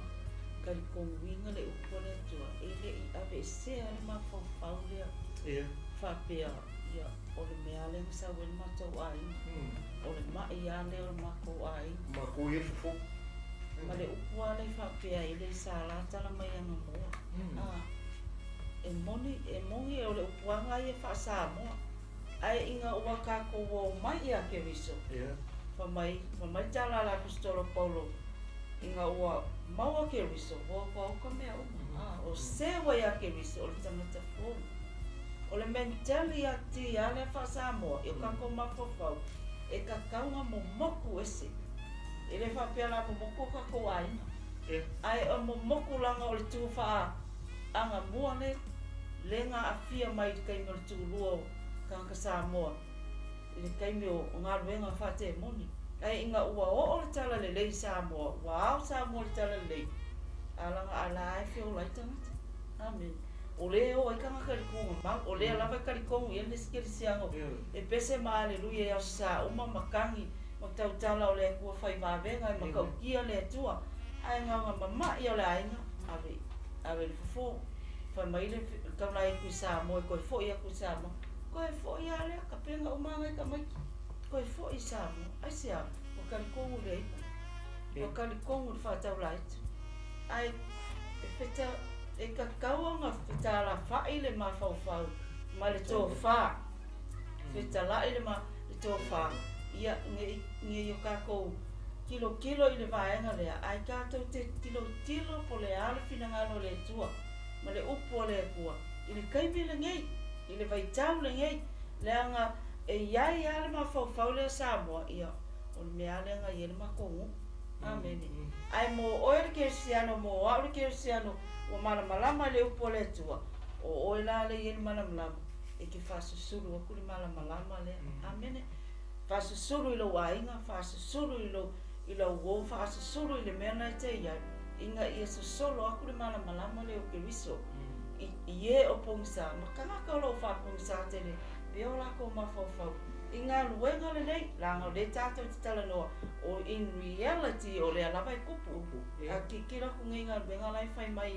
[SPEAKER 2] ka le konguinga le upo le atua, e le i ave sea le mawhawhau lea.
[SPEAKER 1] Ia.
[SPEAKER 2] Whapea, ia, o le mea le ngasa ue le mātou ai. O le mai a le o le mākou ai.
[SPEAKER 1] Mākou i e fofo.
[SPEAKER 2] Ma le upo a le whapea i le sa latala mai anga moa. E moni e o le upuanga i e wha Samoa. Ai inga ua kākou o mai ia ke riso.
[SPEAKER 1] Ia.
[SPEAKER 2] Wha mai tala la apostolo Paulo inga ua maua ke riso, ua kua oka mea uma. O sewa ia ke riso o le tangata fō. O le mentali a ti a le wha Samoa, e o kākou mawhawhau, e kakaunga mo moku ese. E le whapea la mo moku o kākou aina. Ai o mo moku langa o le tū wha anga mua le, le ngā awhia mai i kaimi o le tū lua o kangaka Samoa, i le kaimi o ngā ruenga wha te moni. Ai inga ua o le tala le lei Samoa, ua ao Samoa le tala le lei. Alanga ala ai whio lai tangata. Amen. O le o ai kanga karikonga mau, o le alava karikonga i ene sikeri siango. E pese ma aleluia e au sa uma makangi, ma tautala o le kua whai wawenga, e makaukia le atua. Ai ngā mamai o le ainga, ave le fofo. Whai mai le kaunai kui Samoa, koe fo ia kui Samoa. Koe fo ia lea, ka penga o maangai ka maiki. Koe fo i Samoa, ai sea, wa karikongu le aiku. Wa karikongu le whātau laitu. Ai, e whita, e kakauanga whita whai le mawhauwhau, ma le tō whā. Whita lai le ma le tō whā. Ia, nge i o kākou kilo kilo i le vaenga lea, ai kātou te tilo tilo po le ale whinangalo le tua, ma le upu o le kua. I le kaimi le ngei, i le vaitau le ngei, leanga e iai ale mawhauwhau lea Samoa, ia, o le mea ale nga i ele makongu. Amene. Ai mo oe le kerisiano, mo au le kerisiano, ua malamalama le upu o le Atua. O oe la le i ele malamalama, e ke whasusulu aku le malamalama lea. Amene. Whasusulu i lau ainga, whasusulu i lau o, whasusulu i le mea nei te iai. Inga ia susolo aku le malamalama le o Keriso. I e o pongisa, ma kangaka o lau whapongisa tele, pe o lako mawhauwhau. I ngā luenga le nei, langa o le tātou te talanoa, o in reality o le alava e kupu. A kikira ku ngai ngā luenga lai whai mai,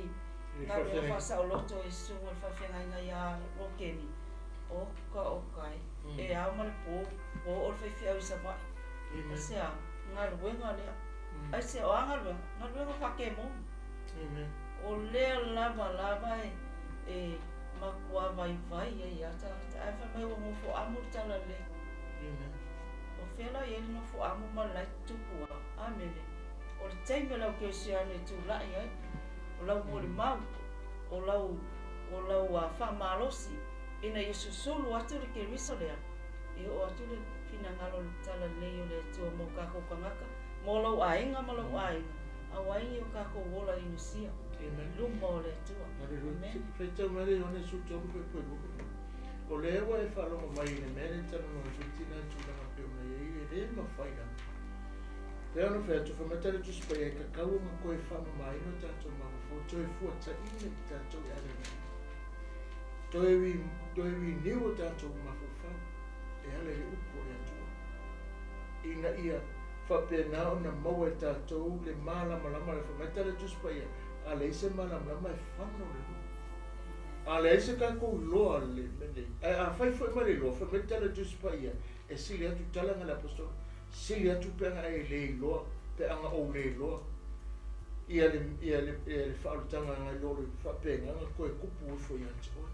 [SPEAKER 2] ngā luenga whasa o loto e sunga le whawhenga inga ia rokeni. O ka o kai, e au ma le pō, pō o le whaiwhiau i sawai. Aisea, ngā luenga lea. Aisea, o a ngā luenga whake mōmu. O lea lava lava e makua vai vai e ia tāngata. Ai whai mai o ngofo amu le tala le. O whela i ele nofo amu ma lai tupua. Amene. O le teime lau ke siano e tūlai ai. O lau mori mau. O lau whamalosi. Ina i susulu atu le keriso lea. I o atu le whinangalo le tala lei o le atua mō kākou kangaka. Mō lau ainga ma lau ainga. Au aingi o kākou ola inusia. Luma o le atua.
[SPEAKER 1] Amen. Whaitau mai le one su tolu pe pue luku. O le ewa e whalonga mai i le mea le tala no whitina tūlanga pe o nei e le mawhai la. Te ano whea tu whamatara tu sipai e kakau nga koe whama mai no tātou mawhawhau toe fua ta ine ki tātou e ara nei. Toe wi niu o tātou mawhawhau e ala le upu o le atua. Ina ia whapena o na maua e tātou le mālamalama le whamatara tu sipai e a le ise malamalama e whano le lu. A le ise kākou loa le mene. A whai whai ma le loa, whai mai tala tu sipai ia, e sili atu talanga le apostolo, sili atu peanga e le loa, peanga o le loa. Ia le whaalutanga ngai lolo, whapenga nga koe kupu e fo ia te oe.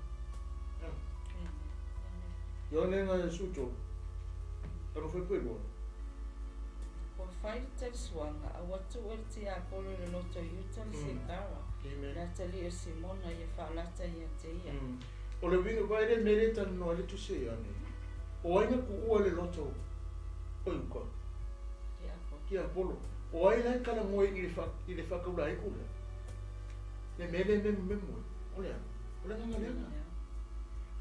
[SPEAKER 1] Ione ngā e sū tō, tano whai pui loa.
[SPEAKER 2] O whai le talisuanga, a watu o le te apolo le loto i uta le sekara. Lata li o Simona ia whaalata ia te ia.
[SPEAKER 1] O le winga vai le mere tanu noa le tuse ia nei. O ainga ku ua le loto o uka. Ki Apollo. O ai la e kalagoe i le i le faakaulaiku lea? Le mea lea e memumemu ai. O le a? O le agaga leaga.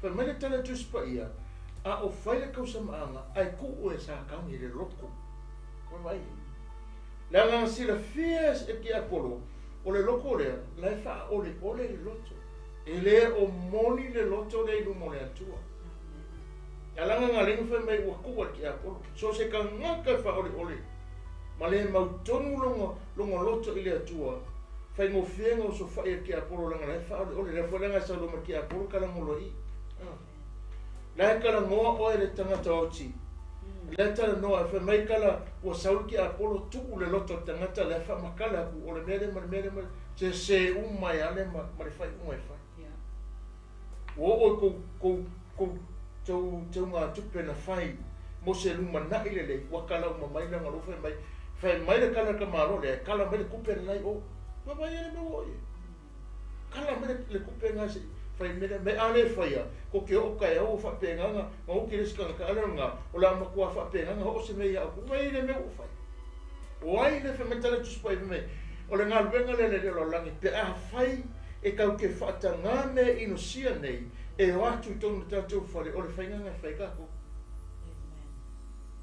[SPEAKER 1] Fai mai le tala a Tusi Paia, A o fai le kausamaaga, ae tuu e Satani le loto. Ua vaai i ai? Le agaga silafia e tiapolo, o le loto lea, la e faaoleole le loto. E le o moni le loto lea i luma o le Atua. A le agaga lea na fai mai ua tuu e le tiapolo. So se tagata e faaoleole ma le mautonu lona, lona loto i le Atua, faigofie ona osofai e le tiapolo leaga la e faaoleole. Lea foi leaga e saunoa mai le tiapolo talagolo i i. La e talanoa oe le tagata oti. La e talanoa e fai mai kala ua sau le tiapolo tuu le loto o le tagata la e faamatala atu o le mea lea ma le mea lea ma le sese uma ai lava lea ma le faaiuga e fai. Ua oo i kou kou kou tou teugatupe na fai mo se lumanai lelei ua kala uma mai leaga o lea ua fai mai fai mai le kala a le tamaloa lea e kala mai le tupe le la i o. Vaavaai i ai le mea ua oo i ai. Kala mai le tupe lena se i fai mea lea mai. A le faia, ko ke oo taeao ua faapena na oti le isi tagata, a le o lena, o le a matua faapena na oo se mea ia outou. Mai le mea ua fai. O ai le fai mai tala Tusi Paia fai mai, o le galuega lea a le Alii o lalolagi, pe afai e tatou te faatagā mea inosia nei e o atu i totonu o tatou fale, o le faiga lena e fai tatou.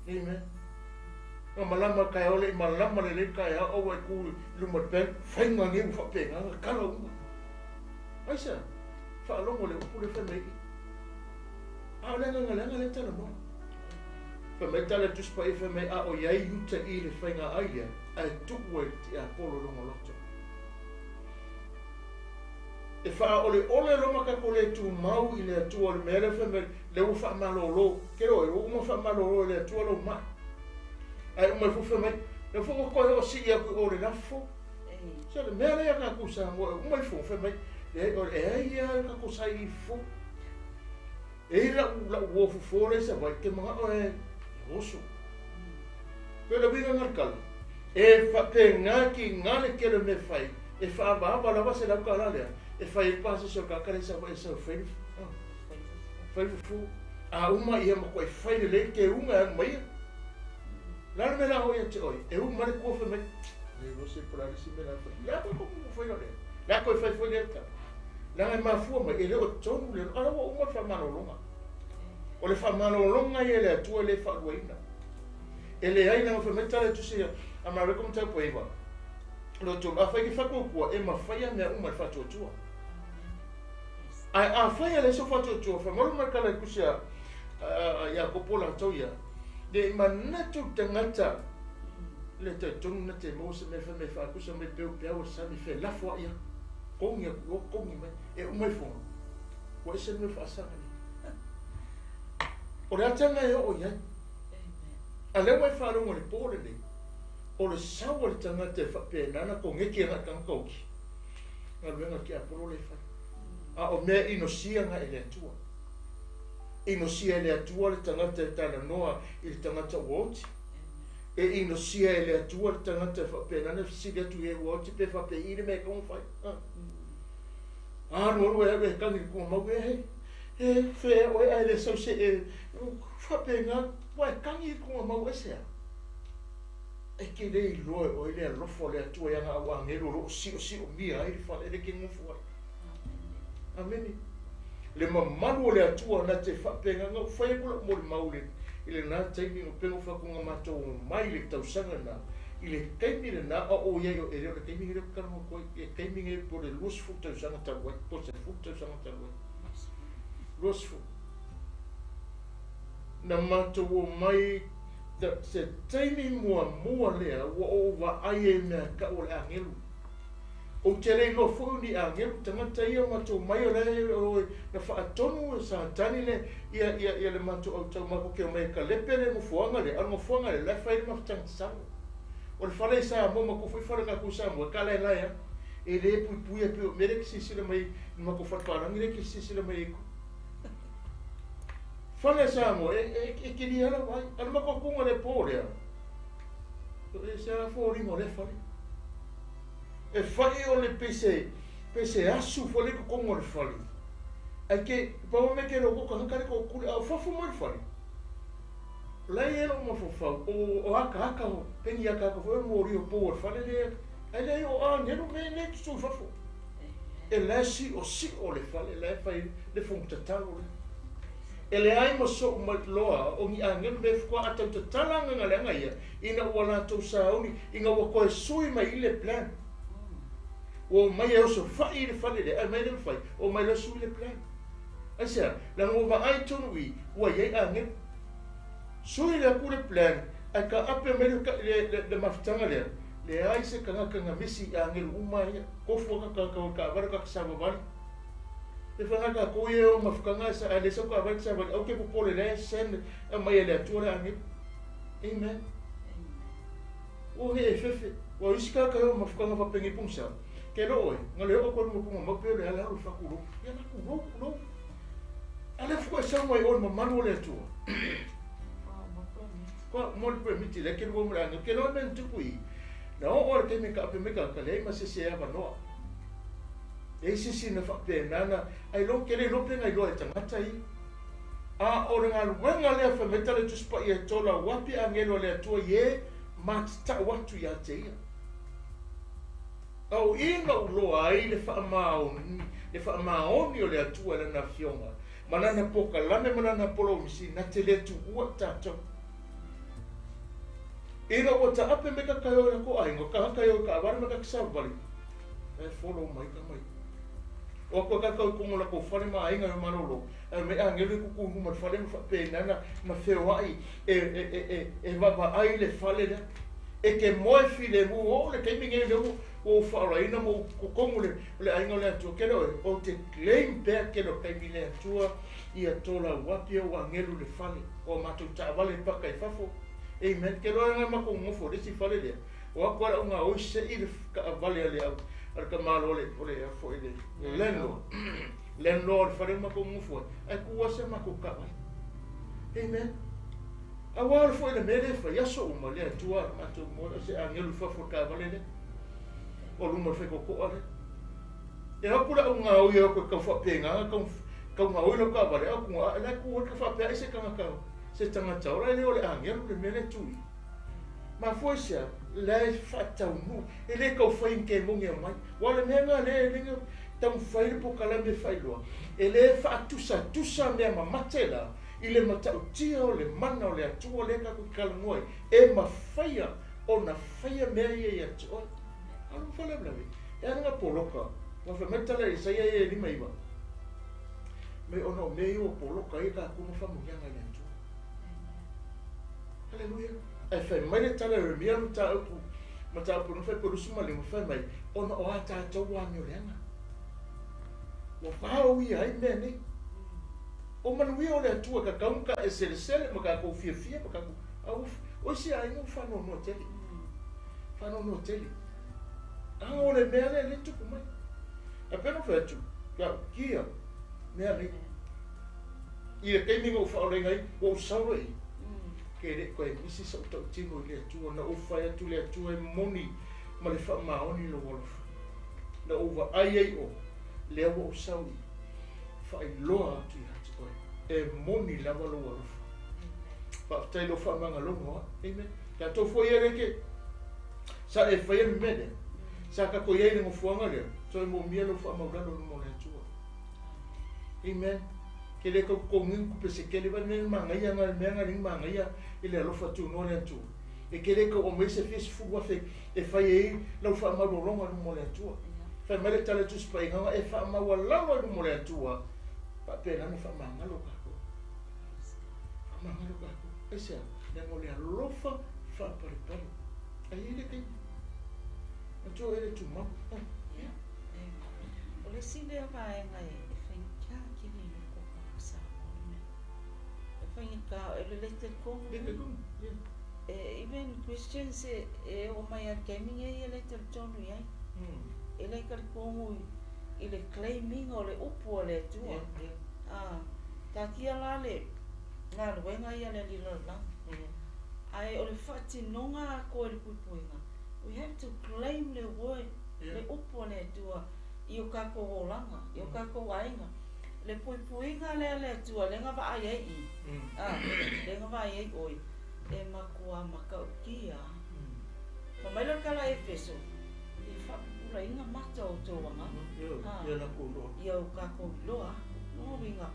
[SPEAKER 1] Amen. Na malama le taeao le i malama lelei le taeao aua e tu i luma o le bank, faiga nei ua faapena na tala uma. Aisea? Faalogo i le upu lea fai mai i. A o le agaga leaga lea e talanoa. Fai mai tala le Tusi Paia fai mai a o i ai uta i le faiga ai lea, ae tuu ai le tiapolo lona loto. E faaoleole loa ma tatou le tumau i le Atua o le mea lea fai mai lea ua faamalolo. Ke oe, ua uma faamalolo e le Atua lou mai. Ae uma ifo fai mai, lea foi ua toe oosii atu i o le lafo. Se o le mea lea ia tatou Samoa, e uma ifo fai mai, leai, o e ai lava le tatou saili fofo. E i ai lau, lau uo fofo lea i Savaii, ke manao e oso. Pei o le uiga lena o le tala, e faapena tiga le tele o mea e fai, e faaavaava lava se $100 lea e fai ai le pasese o le tagata lea i Savaii e sau e fai le, fai le fofo. A uma ia matuai fai lelei le teuga e alu mai ia. O le a le mea o le a oo ia te oe? E uma le tua fai mai, le iloa se po o le a le isi mea o le a fai. Le a koe koe fai loa lea? Le a toe fai foi lea tala? Leaga e mafua mai, e le o tonu le, a la ua uma le faamalologa. O le faamalologa ia e le Atua e le faaluaina. E leai leaga fai mai tala e tusi a Mareko mataupu e 9, lo 3, afai ke faatuatua, e mafai a mea uma e le faatuatua. Ae afai e leai sou faatuatua, fai mai lo mai tala e tusi a Iakopo latou ia, ne i manatu le tagata le talitonu na te maua se mea fai mai faatusa mai peu peau o le sami felafoai atu, kogi atu i o kogi mai, e uma ifoga, ua ese le mea faasaga nei. O le ataga e oo i ai. A lea ua e faalogo i le po lenei, o le sau a le tagata e faapena ona koneti agai i tagata oti, galuega a le tiapolo lea e fai. A o mea inosia na e le Atua. Inosia e le Atua le tagata e talanoa i le tagata ua oti. E inosia e le Atua le tagata e faapena ona fesili atu i e ua oti pe faapei le mea e tatau ona fai. Alu alu e alu e kagi i le tuamau e he, e fea oe ae le sau se e faapena, ua e kagi i le tuamau aisea? E te le iloa e oe le alofa o le Atua i ana au agelu o lo o siosiomia ai le fale e le te nofo ai. Amene. Le mamalu o le Atua na te faapena, na ou fai atu lau molimau i i lena taimi o pega fai na matou omai i le tausaga lena, i le taimi lena a o i ai o e le o le taimi lenei ou te talanoa atu ai, le taimi lenei po o le 20 tausaga talu ai, po o le 10 tausaga talu ai. 20. Na matou omai se taimi muamua lea ua ou vaai ai i mea tau o le agelu. Ou te le iloa foi o ni agelu tagata ia matou omai o la e na faatonu e Satani le ia ia ia le matou autau matou te omai e kalepe le nofoaga lea, a o le nofoaga lea la e fai ai le mafutaga tatalo. O le fale i Samoa matou foi fale tatou i Samoa e talaelae lava. E le puipuia pei o mea lea e te silasila mai ai i le matou fale palagi lea e te silasila mai ai i Fale a Samoa e e e kelia lava ai. A o le matou atuga i le po lea, e se a foliga o lea fale. E fai o le pei se pei se asu foi lea i totonu o le fale. Ae ke pau o mea ke loko tagata le toatuli a o fafo mai le fale. La e lo mafaufau o akaaka o peni akaaka foi o moli o pou o le fale lea ae leai o agelu mea nei tutu i fafo. E la e si'osi'o le fale la e fai le fogu tatalo lea. E leai ma so'u mailoa o ni agelu mea faatoa a tautatala agaga leaga ia ina ua latou sauni ina ua toe sui mai i le plan. Ua omai e osofa'i i le fale lea ae mai le mafai omai loa sui le plan. Aisea? Leaga ua vaai tonu i ua i ai agelu. Sui le atu le plan ae taape mai le mafutaga lea, leai se tagata na misi i agelu uma ia. Tofu aka tagata o le taavale tagata savavali. Le fai tatou ia e o mafutaga ae leai sau taavale te savali, aua te popole la e send aumai e le Atua le agelu. Amen. Ua ne e fefe. Ua isi tagata e o mafutaga faapenei pogisa. Ke loo oe, na le oo atu ai luga o puga mau pe o le ala alu i faatulou. Ia la tulou, tulou. A lea faatoa e sau mai o le mamalu o le Atua. Kua uma le permiti lea ke lua ma le agelu. Ke loa le mea na tupu i i. Na oo lava i le taimi e taape mai tagata, leai ma se isi e avanoa. Leai se isi na faapena na, ai loa ke le iloa pe na iloa e tagata ia. A o le galuega lea fai mai tala i Tusi Paia e tolauapi agelu a le Atua i e matatau atu ia te ia. A o i na ou loa ai le faamaoni, le faamaoni o le Atua i Lana Afioga, ma Lana polokalame ma Lana polomisi, na te le tuua i tatou. Ina ua taape mai ka kai o i lako aiga, o ka kai o i kaavale ma ka savavali, e follow mai ka mai. O aku e kakau i kogo lako fale ma aiga e malolo, ae mai agelu i kuku i luma le fale ma faapena na, na feoai e, e, e, e, e vaavaai le fale lea. E te moe filemu oo le taimi nei lea ua ou faaolaina ma ou totonu le, le aiga o le Atua. Kele oe, ou te claim pea kele o taimi le Atua ia tolauapi ou agelu le fale. O a matou taavale e paka i fafo. Amen. Kele oe nga matou nofo i le isi fale lea. O aku a le augaoi sei le taavale a le au, a le tamalo o le, o le a foi le, le landlord. Landlord o le fale matou nofo ai. Ae tu lava si a matou taavale. Amen. Aua o le foi le mea lea e fai aso uma le Atua a matou moe o se agelu i fafo o le taavale lea. O luma o le faitotoa lea. E o atu le au gaoi e o atu e tau faapena tau, tau gaoi lau taavale, a atu a la e tu ai ka faapea ai se tagata, se tagata ola e le o le agelu le mea lea e tu i. Mafua i se a? La e faataunuu, e le tau fai ni kemoni aumai. Aua o le mea lena lea e le taumafai le polokalame e faailoa, e le faatusatusa mea mamate la i le matautia o le mana o le Atua lea tatou te talanoa ai, e mafaia ona faia mea ia ia te oe. A o le faalavelave, e ala na poloka, ua fai mai le tala i Isaia ia e 59, mai ona o mea ia ua poloka ai tatou ma faamanuiaga i le Atua. Haleluia. Ae fai mai le tala i Ieremia mataupu, mataupu na fai 25, fai mai, ona o a tatou amioleaga. Ua vaoia ai mea nei. O manuia o le Atua tatau ona ta eselesele ma tatou fiafia ma tatou a ua o isi aiga ua faanoanoa tele. Faanoanoa tele. A o le mea lea le tupu mai. Ae pei ona fai atu, ia kia mea nei. I le taimi na ou faaolaina ai, ua ou sau loa i i. Ke le toe misi sa'u tautino i le Atua, na ou fai atu i le Atua e moni ma le faamaoni lou alofa. Na ou vaai ai o lea ua ou sau i faailoa atu ia te oe, e moni lava lou alofa. Faafetai lou faamagaloga o a'u. Amen. Tatou foi ia le ke sa e faia le mea lea. Sa tatou i ai i le nofoaga lea, toe moomia lou faamaulalo i luma o le Atua. Amen. Ke le tau totogi ni tupe se tele, vaai le mea manaia na, le mea na le manaia i le alofa tunoa le Atua. E ke le tau aumai se fia sefulu afe e fai ai lau faamaualaloga i luma o le Atua. Fai mai le tala i le Tusi Paia, e faamaualalo i luma o le Atua, faapena ona faamagalo tatou. Faamagalo tatou. Aisea? Leaga o le alofa faapalepale. Ae i ai le taimi. Matua e le tumau.
[SPEAKER 2] Ia. O le isi lea vaega e faigata tele i loko o tagata Samoa le mea. E faigata, e le le talitonu.
[SPEAKER 1] Le talitonu, yeah.
[SPEAKER 2] Even Christians e oo mai lava i le taimi nei e le talitonu i ai. E le talitonu i le claim ina o le upu a le Atua.
[SPEAKER 1] Yeah, yeah.
[SPEAKER 2] Ah, taatia la le galuega ia a le Alii Lalolagi. Ae o le faatinoga atoa i le puipuiga, we have to claim le word, le upu a le Atua i o tatou olaga, i o tatou aiga. Le puipuiga lea a le Atua lea na vaai ai i, ah, lea na vaai ai oe. E matua matautia. Fai mai le tala a Efeso, e faapupulaina mata o outou agaga.
[SPEAKER 1] Ia lakou iloa.
[SPEAKER 2] Ia o tatou iloa aku. Lona uiga,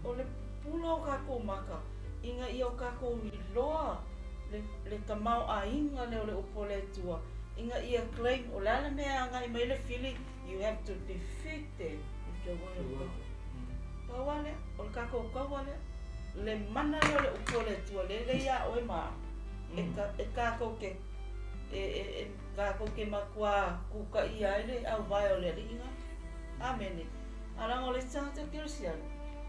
[SPEAKER 2] o le pupula o tatou mata, ina ia o tatou iloa le tamaoaiga lea o le upu a le Atua, ina ia claim, o le a le mea e agai mai ai le fili, you have to defeat them with the word of God. Pau lava lea, o le tatou taua lea, le mana lea o le upu a le Atua lea e lei ia oe ma au, e tatou te e tatou te matuā kūkaʻia ai le auvae o le Alii na. Amene. A leaga o le isi tagata kerisiano,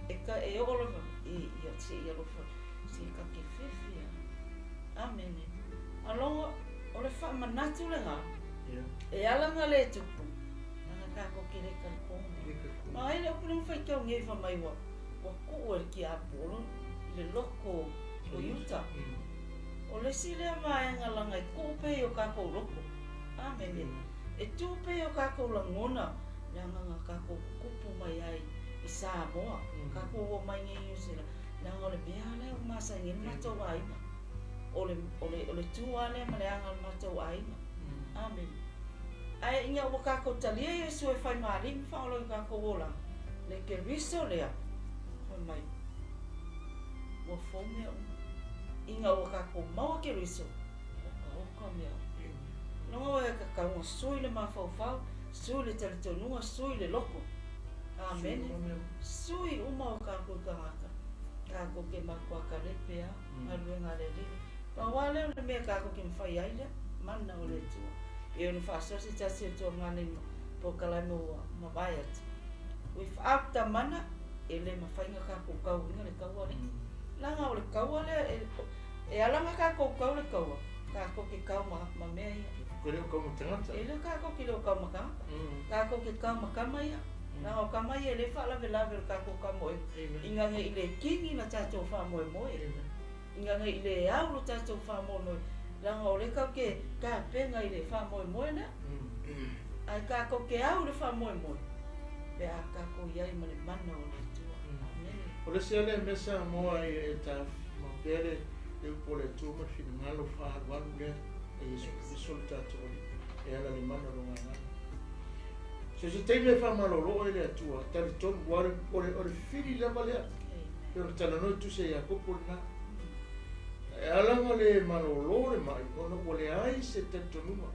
[SPEAKER 2] e ka e oo lava i ia se i alofa se ka ke fefe a. Amene. A logo o le faamanatu lena, e ala ona le tupu, leaga tatou te le talitonu. Ma ai le upu lea na faitau nei fai mai ua ua tuu e le tiapolo i le loko o Iuta. O le isi lea vaega leaga e tuu pea i o tatou loko. Amene. E tuu pea i o tatou lagona leaga na tatou tutupu mai ai i Samoa, tatou oo mai nei i Niu Sila, leaga o le mea lava lea ua masani ai le matou aiga. O le, o le, o le tu lava lea ma le aga o le matou aiga. Amene. Ae ina ua tatou talia Iesu e fai ma Alii ma Faaola i o tatou olaga, le Keriso lea, fai mai, ua fou mea uma. Ina ua tatou maua Keriso, ua okaoka mea uma. Logo e tatau ona sui le mafaufau, sui le talitonuga, sui le loto. Amene. Sui uma o tatou tagata. Tatou te matua kalepe a, galuega a le Alii. Pau lava lea o le mea tatou te mafai ai lea, mana o le Atua. E ono faasoa se tasi o tuagana i polokalame ua mavae atu. Without the mana, e le mafai ona tatou tauina le taua lea. Leaga o le taua lea, e ala ona tatou tau le taua, tatou te tau ma mea ia.
[SPEAKER 1] E le o tau ma tagata.
[SPEAKER 2] E le tatou te le o tau ma tagata. Tatou te tau ma tama ia. Leaga o tama ia e le faalavelave o le tatou kamoega. Ina ne i le kini la tatou faamoemoe. Ina ne i le au lo tatou faamoemoe, leaga o lea tatou te tapena i le faamoemoe lea. Ae tatou te au i le faamoemoe pe a tatou i ai ma le mana o le Atua. Amene.
[SPEAKER 1] O le isi lava lea mea Samoa e tafimau pea le upu o le Atua ma le finagalo faaalualu lea e Iesu Keriso le tatou Alii e ala i le mana o Lona Agaga. So se taimi e faamalolo ai le Atua, talitonu aua o le fili lava lea. Pei ona talanoa i tusi a Iakopo lena. E ala ona le malolo le mai ona ua leai se talitonuga.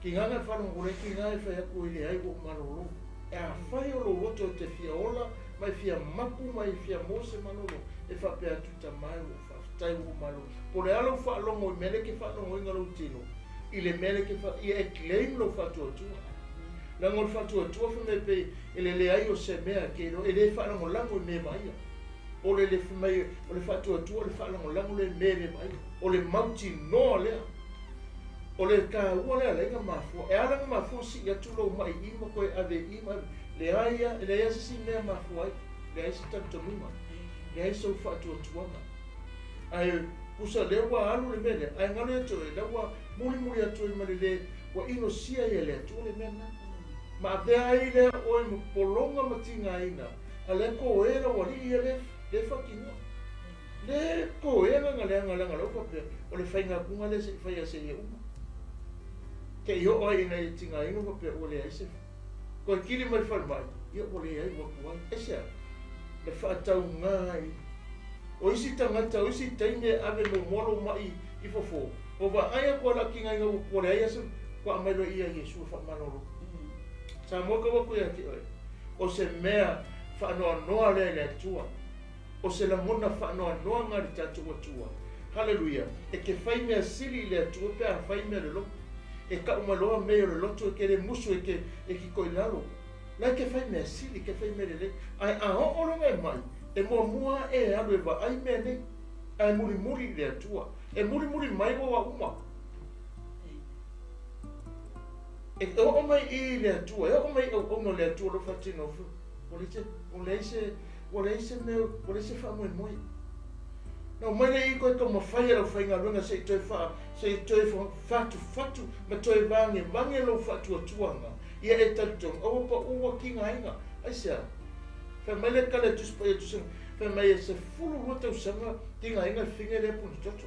[SPEAKER 1] Kigaga e faalogo ua leai kigaga e fai atu e leai ua ou malolo. E afai o lou loto e te fia ola ma e fia mapu ma e fia maua se malolo, e faapea atu i tama e ua ou faafetai ua ou malolo. Po o le a lou faalogo i mea lea e ke faalogoina lou tino, i le mea lea e ke fa, ia e claim lou faatuatua. Leaga o le faatuatua fai mai pei e le leai o se mea ke iloa, e le faalagolago i mea e vaaia. O le le fai mai o le faatuatua o le faalagolago lea i mea e le vaaia. O le mautinoa lea. O le taua lea alai na mafua. E ala ona mafua sii atu lou mai i ma toe ave i ma ave. Leai a, e leai a se isi mea e mafua ai. Leai se talitonuga. Leai sou faatuatuaga. Ae pusa lea ua alu le mea lea, ae galo ia te oe, lea ua mulimuli atu ai ma le le, ua inosia ai e le Atua le mea lena. Ma avea ai lea oe ma pologa ma tigaina, a lea koe lau alii ia le, le faatinoa. Le koe agaga leaga leaga lau faapea, o le faiga atuga lea se i faia seia uma. Te i oo ai ina ia tigaina faapea ua leai se, toe kili mai le falemai, ia ua leai ua tuai. Aisea? Le faatauga ai. O isi tagata, o isi taimi e ave muamua lou mai i fofo, ua vaai atu a lakiga ina ua leai ase ua aumai loa ia Iesu e faamalolo. Samoa tau atu ia te oe, o se mea faanoanoa lea i le Atua, o se lagona faanoanoaga i le tatou Atua. Haleluia! E te fai mea sili i le Atua pe a fai mea le loto. E tau mai loa mea o le loto e te le musu e te e kito i lalo. La e te fai mea sili, te fai mea lelei. Ae a oo loa e mai, e muamua ae e alu e vaai mea nei, ae mulimuli i le Atua. E mulimuli mai ua uma. E oo mai i le Atua, e oo mai i auauna o le Atua o lo o faatino ua leai se, ua leai se, ua leai se mea, ua leai se faamoemoe. Na omai lea i koe taumafai e lau faigaluega se i toe faa, se i toe fatufatu ma toe vagevage lou faatuatuaga, ia e talitonu, aua paʻu ua tigaina. Aisea? Fai mai le tala e Tusi Paia Tusi, Fai mai e 12 tausaga tigaina le fafine lea punitoto.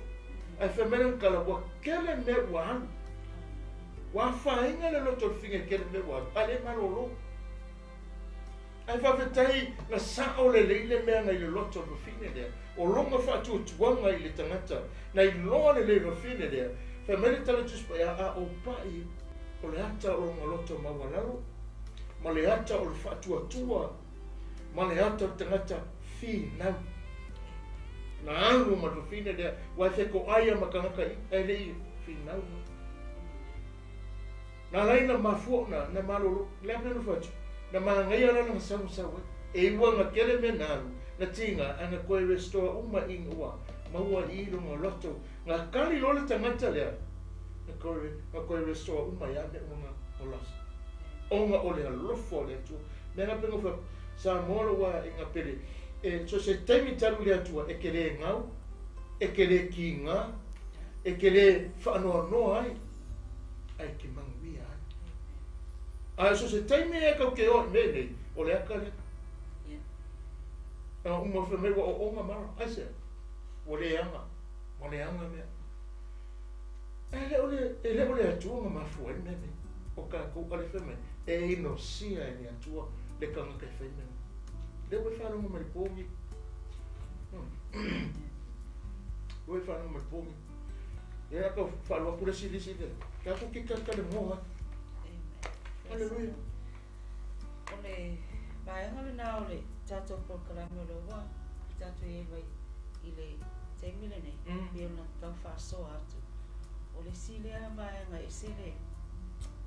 [SPEAKER 1] Ae fai mai lana tala ua tele mea ua alu. Ua afaina le loto o le fafine i le tele mea ua alu, ae le malolo. Ae faafetai na sao lelei le mea na i le loto o le fafine lea. O lona faatuatuaga i le tagata na iloa lelei e le fafine lea. Fai mai le tala Tusi Paia, a ou pai o le ata o lona loto maualalo, ma le ata o le faatuatua, ma le ata o le tagata finau. Na alu ma le fafine lea, ua e fetoai lava ma tagata i, ae le i finau mai. Na ala ai na mafua ona na malolo, le a mea na fai atu? Na manaia la lana sau na sau ai. E iu ana tele mea na alu, na tiga, ae na toe restore uma ina ua maua i i lona loto. Na kali loa le tagata lea, na toe, na toe restore uma ai lava mea uma na lost. Ona o le alofa o le Atua. Mea na pei ona fai atu, Samoa lou aiga pele, e so o se taimi talu i le Atua, e te le gau, e te le kiga, e te le faanoanoa ai, ae te manuia ai. Ae so o se taimi e tau te o i mea nei, o le ata lea. A uma fai mai ua oonga mala, aisea? Ua leaga, ua leaga mea. Ae le o le, e le o le Atua na mafua ai le mea nei. O tatou ale fai mai, e inosia e le Atua le tagata e fai mea nei. Lea ua e faalogo mai le pogi. Ua e faalogo mai le pogi. Ia ka faalogo atu le isi lisi lea. Tatou te talatalanoa ai. Haleluia.
[SPEAKER 2] O le vaega lena o le tatou polokalame o lea ua tatou i ai mai i le taimi lenei, pei ona tau faasoa atu. O le isi lea vaega e ese le,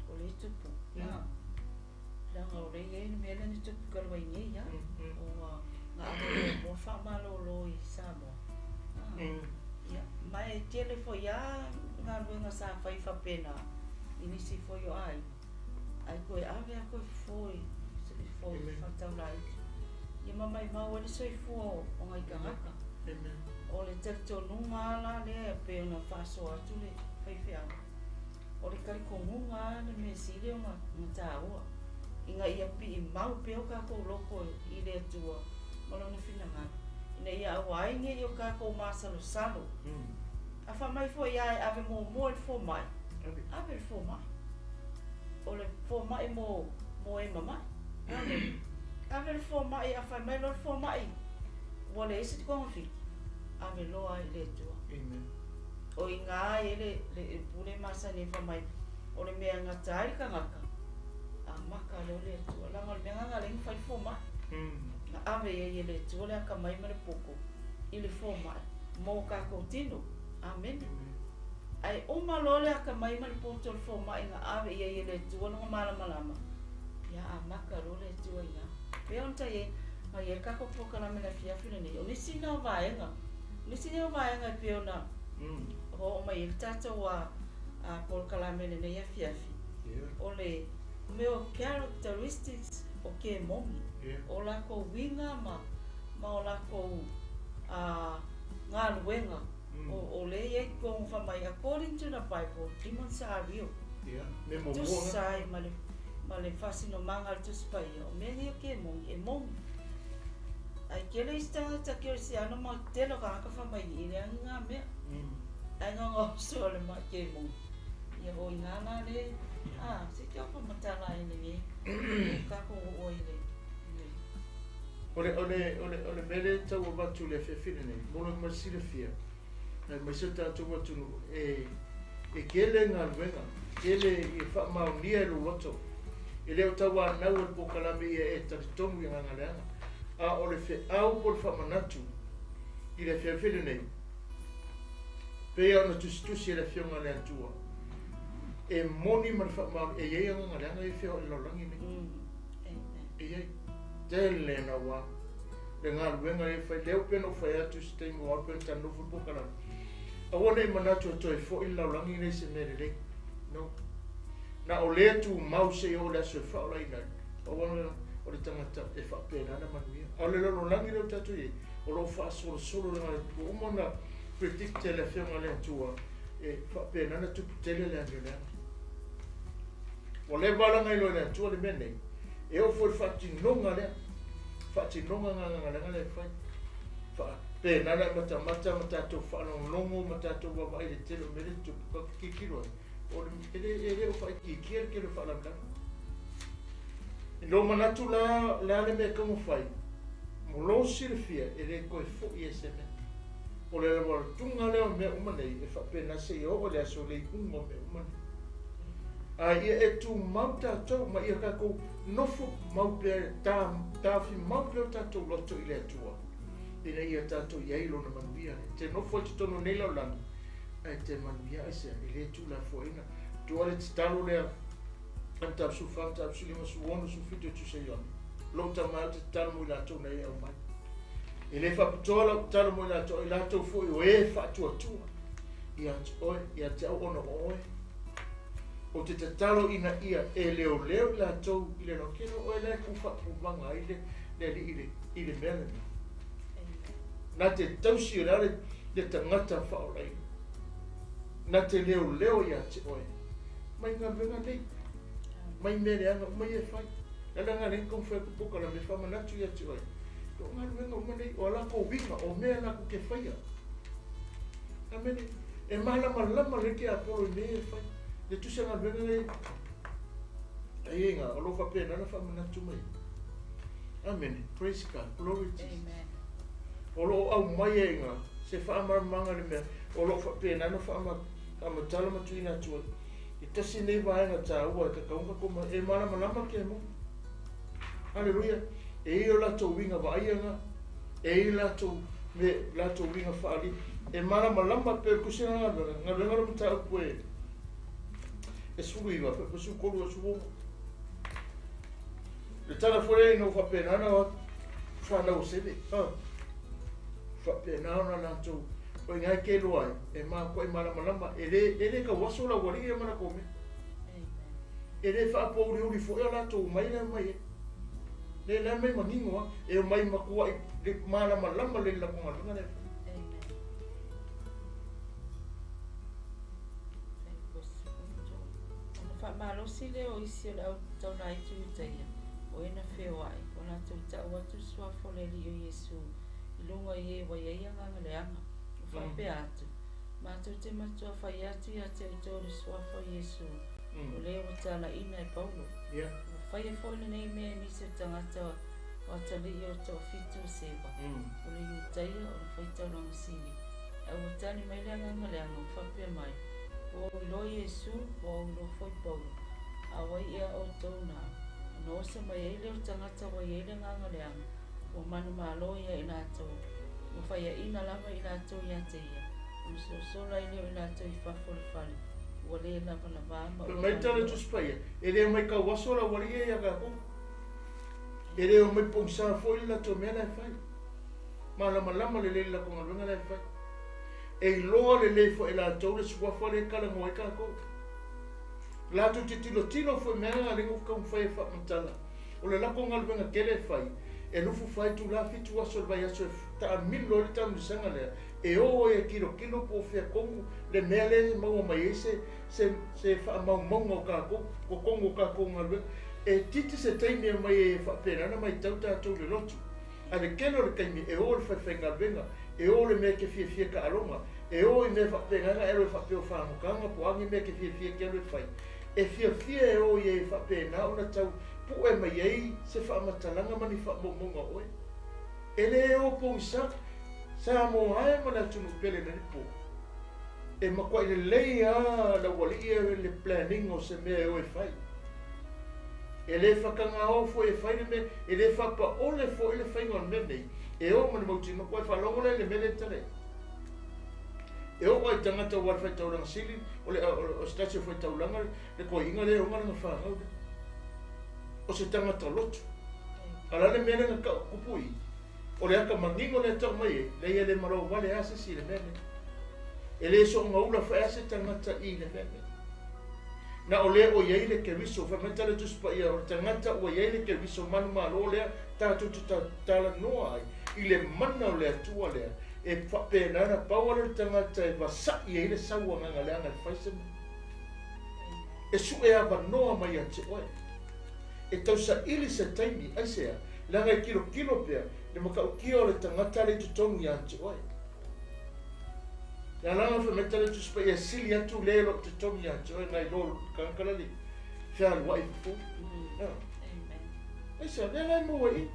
[SPEAKER 2] o le tupu. Leaga o lea e i ai le mea lea na tupu talu ai nei lava, ua na ave muamua faamalolo i Samoa. Ia, ma e tele foi lava galuega sa fai faapena i nisi foi o aiga, ae toe ave lava toe fofo i fofo i faataulaiti. Ia ma maimau ai le soifua o nai tagata. O le talitonuga lava la lea e pei ona faasoa atu le faifeau, O le talitonuga lava le mea sili ona taua, ina ia pii mau pea o tatou loko i le Atua ma Lona finagalo, ina ia aua ai ne i o tatou masalosalo. A fai mai foi lava e ave muamua i le fomai, ave i le fomai. O le fomai mo, mo e mamai. Ave i le fomai, a fai mai loa le fomai, ua leai se togafiti, ave loa i le Atua.
[SPEAKER 1] Amen.
[SPEAKER 2] O i ina e le, le pule masani e fai mai, o le mea e gata ai le tagata, amata loa le Atua. Leaga o le mea lena na ala ai ona fai le fomai. Na ave i ai e le Atua le atamai ma le poto i le fomai mo tatou tino. Amene. Ae uma loa le atamai ma le poto o le fomai na ave i ai e le Atua lona malamalama, ia amata loa le Atua i ina. Pei ona ta i ai, na i ai le tatou polokalame i le afiafi lenei, o nisi na o vaega, nisi nei o vaega e pei ona oo mai ai le tatou polokalame i lenei afiafi, o le mea o characteristics o kemoni, o latou uiga ma o latou galuega, o lea e i ai totonu fai mai, according to the Bible, demons are real. Tusa ai ma le faasinomaga a le Tusi Paia, o mea nei o kemoni, e moni. Ae tele isi tagata kerisiano ma tele o tagata fai mai e leai ni ngā mea. Ae na ona oso le mai kemoni. Ia o ina la le, a, se te ofa matala ai lenei, o tatou oo ai le, le.
[SPEAKER 1] O le, o le, o le, o le mea lea e tau avatu i le afiafi lenei, mo le ma silafia, aemaise o tatou atunuu, e, e tele galuega, tele e faamaonia e lou loto. E le o tauanau e le polokalame ia e talitonu i agaga leaga, a o le feau po o le faamanatu i le afiafi lenei, pei lava ona tusitusi e le Afioga a le Atua, e moni ma le faamaoni, e i ai agaga leaga ia e feoai i le lalolagi lenei. E i ai. Tele naua le galuega lea e fai, lea pei ona ou fai atu i se taimi ua alu pei ona talanoa foi le polokalame, aua ne i manatu e toe foi le lalolagi lenei i se mea lelei. No. Na o lea tumau seia oo i le aso e faaolaina ai, pau lava o le tagata e faapena ona manuia. A o le lalolagi lea ua tatou i ai, o lo o faasolosolo leaga ua uma ona predict e le Afioga a le Atua e faapena ona tupu tele le amio leaga. Ua leva la ona iloa e le Atua le mea nei, e oo foi i le faatinoga lea, faatinoga gagagalega lea e fai. Faapena le amatamata ma tatou faalogologo ma tatou vaavaai i le tele o mea lea e tutupu, tatou te tilotilo ai, o le, e le, e le o faaitiitia le tele o faalavelave. I lou manatu la, o le a le mea e tatau ona fai? Mo lou silafia, e le toe foi ai se mea. O le laualatuga lea o mea uma nei, e faapena seia oo i le aso o le iuga o mea uma nei. A ia e tumau tatou ma ia tatou nofo mau pea, taofi mau pea o tatou loto i le Atua, ina ia tatou i ai Lona manuia. E te nofo i totonu o nei lalolagi, ae te manuia aisea? E le tuulafoaiina. Tua le tatalo lea a Mataupu 14, Mataupu 15, 17 o Tusa Ioane. Lou tama e ou te tatalo mo i latou na e aumai. E le faapitoa lau tatalo mo i latou, a o i latou foi o e faatuatua ia te oe, ia te au ona o oe. Ou te tatalo ina ia e leoleo i latou i le alofa. O oe la e tuufaapumaga ai le Alii i le mea lenei. Na te tausi o le a le tagata faaolaina. Na te leoleo ia te oe. Mai galuega nei. Mai mea leaga uma ia e fai. Le ala lena lea taumafai atu polokalame e faamanatu ia te oe. O galuega uma nei, o a latou uiga, o mea latou te faia. Amene. E malamalama lelei tiapolo i mea ia e fai. Le tusi a galuega lea ai e iga, o lo o faapena ona faamanatu mai ai. Amene. Praise God. Glory to Jesus. Amen. O lo o aumai e iga se faamalamalamaga i le mea o lo o faapena ona faamatala ma tuuina atu ai. I tasi nei vaega taua e tatau ona tatou e malamalama ke mo. Haleluia. E i ai o latou uiga vaaia na, e i ai latou me latou uiga faali. E malamalama pe o le tusi na galuega, galuega lo mataupu e e 19, pe 13 e 16. Le tala foi lea ina ua faapena ona o atu whanau o sele. Ha. Faapena ona latou o i ina e ke loa ai, e matuai malamalama, e le, e le tauaso lau alii ia ma latou mea. E le faapouliuli foi o latou omai la e omai ai. Le la e omai manino lava, e omai matuai le malamalama lelei i le latou galuega lea e fai.
[SPEAKER 2] Ona faamalosi lea o isi o le au taulaiti o Iutaia, o e na feoai, ua latou tau atu le suafa o le Alii o Iesu i luga i e ua i ai agaga leaga, ua faapea atu, Matou te matua fai atu ia te outou le suafa o Iesu, o le ua talaiina e Paulo. Ua faia foi lenei mea e nisi o tagata o atalii o toafitu o Seva, o le Iutaia, o le faitaulaga sili. Ae ua tali mai le agaga leaga, ua faapea mai, Ua ou iloa Iesu, ua ou iloa foi Paulo, a o ai ea outou na? Ona oso mai ai lea o tagata ua i ai le agaga leaga, ua manumalo ia i latou, ua faiaina lava i latou ia te ia, ona sosola ai lea o i latou i fafo o le fale, ua le lavalavā ma
[SPEAKER 1] ua Mai tala Tusi Paia, e le omai tauaso lau alii ia ia tatou. E le omai pogisa foi le latou mea la e fai. Malamalama lelei le latou galuega la e fai. E iloa lelei foi e latou le suafa lea e talanoa ai tatou. Latou te tilotilo foi mea na lea na taumafai e faamatala. O le latou galuega tele e fai, e lufu fai itula fitu aso o le vaiaso e taamilo ai le taamilosaga lea, e o ai e tilotilo po o fea tonu le mea lea e maua mai ai se, se, se faamaumauga o tatou, totonu o tatou galuega. E itiiti se taimi e aumai ai e faapena ona matau tatou i le lotu. A le tele o le taimi e o i le faifaigaluega, e o i le mea e te fiafia taaloga, e o i mea faapena na e alu ai faapea o fagotanga po o a ni mea e te fiafia e te alu e fai. E fiafia e o i ai e faapena ona tau pu'e mai ai se faamatalaga ma ni faamaumauga o oe. E le o pogisa Samoa e ma le atunuu pele nei po. E matuai lelei lava lau alii e le planning o se mea e o e fai. E le faatagao foi e fai le mea, e le faapaole foi le faiga o le mea nei, e o ma le mautinoa, ua e faalogo lea i le mea lea e tala ai. E oo lava i tagata ua le faitaulaga sili, o le, o se tasi o faitaulaga le toeaina lea e ona lana fanau lea. O se tagata lotu. A o le a le mea lea na tau tupu i i? O le ata manino lea e tau mai ai, leai e le malo vale lava se isi i le mea lenei. E le soona foi lava se tagata i le mea lenei. Na o lea ua i ai le Keriso, fai mai tala Tusi Paia, o le tagata ua i ai le Keriso manumalo lea tatou te talanoa ai i le mana o le Atua lea, e faapena ona pau lea o le tagata e vasa'i ai le sau agaga leaga e fai se mea. E sue avanoa mai ia te oe. E tausaili se taimi, aisea? Leaga e kilokilo pea le matautia o le tagata lea i totonu ia te oe. Le alaga fai mai tala le Tusi Paia, e sili atu le o lo o i totonu ia te oe nai lo le tagata la le fealuai i fafo. Aisea? Lea la e maua i i.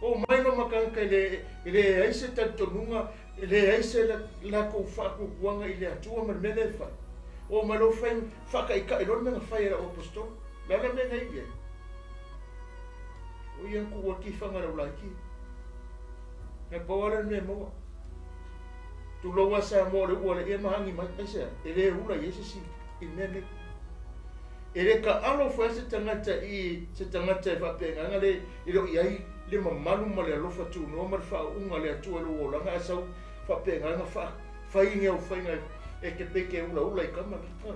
[SPEAKER 1] O mai loa ma tagata e leai se talitonuga, e leai se latou faatuatuaga i le Atua ma le mea lea e fai. O mai loa fai, faataitai loa le mea na fai e lau aposetolo. O le a la le mea na iu i ai? O ia na tuu atu i faga lau laiti. Na pau lava lea o le mea e maua. Tulou lava Samoa o le ua le ia mahagi mai. Aisea? E le ula i ai se isi i le mea lenei. E le taalo foi se tagata i se tagata e faapena le e le o i ai le mamalu ma le alofa tunoa ma le faauuga a le Atua i lou olaga ae sau faapena na fai ni au faiga e te pei te ulaula i tama na.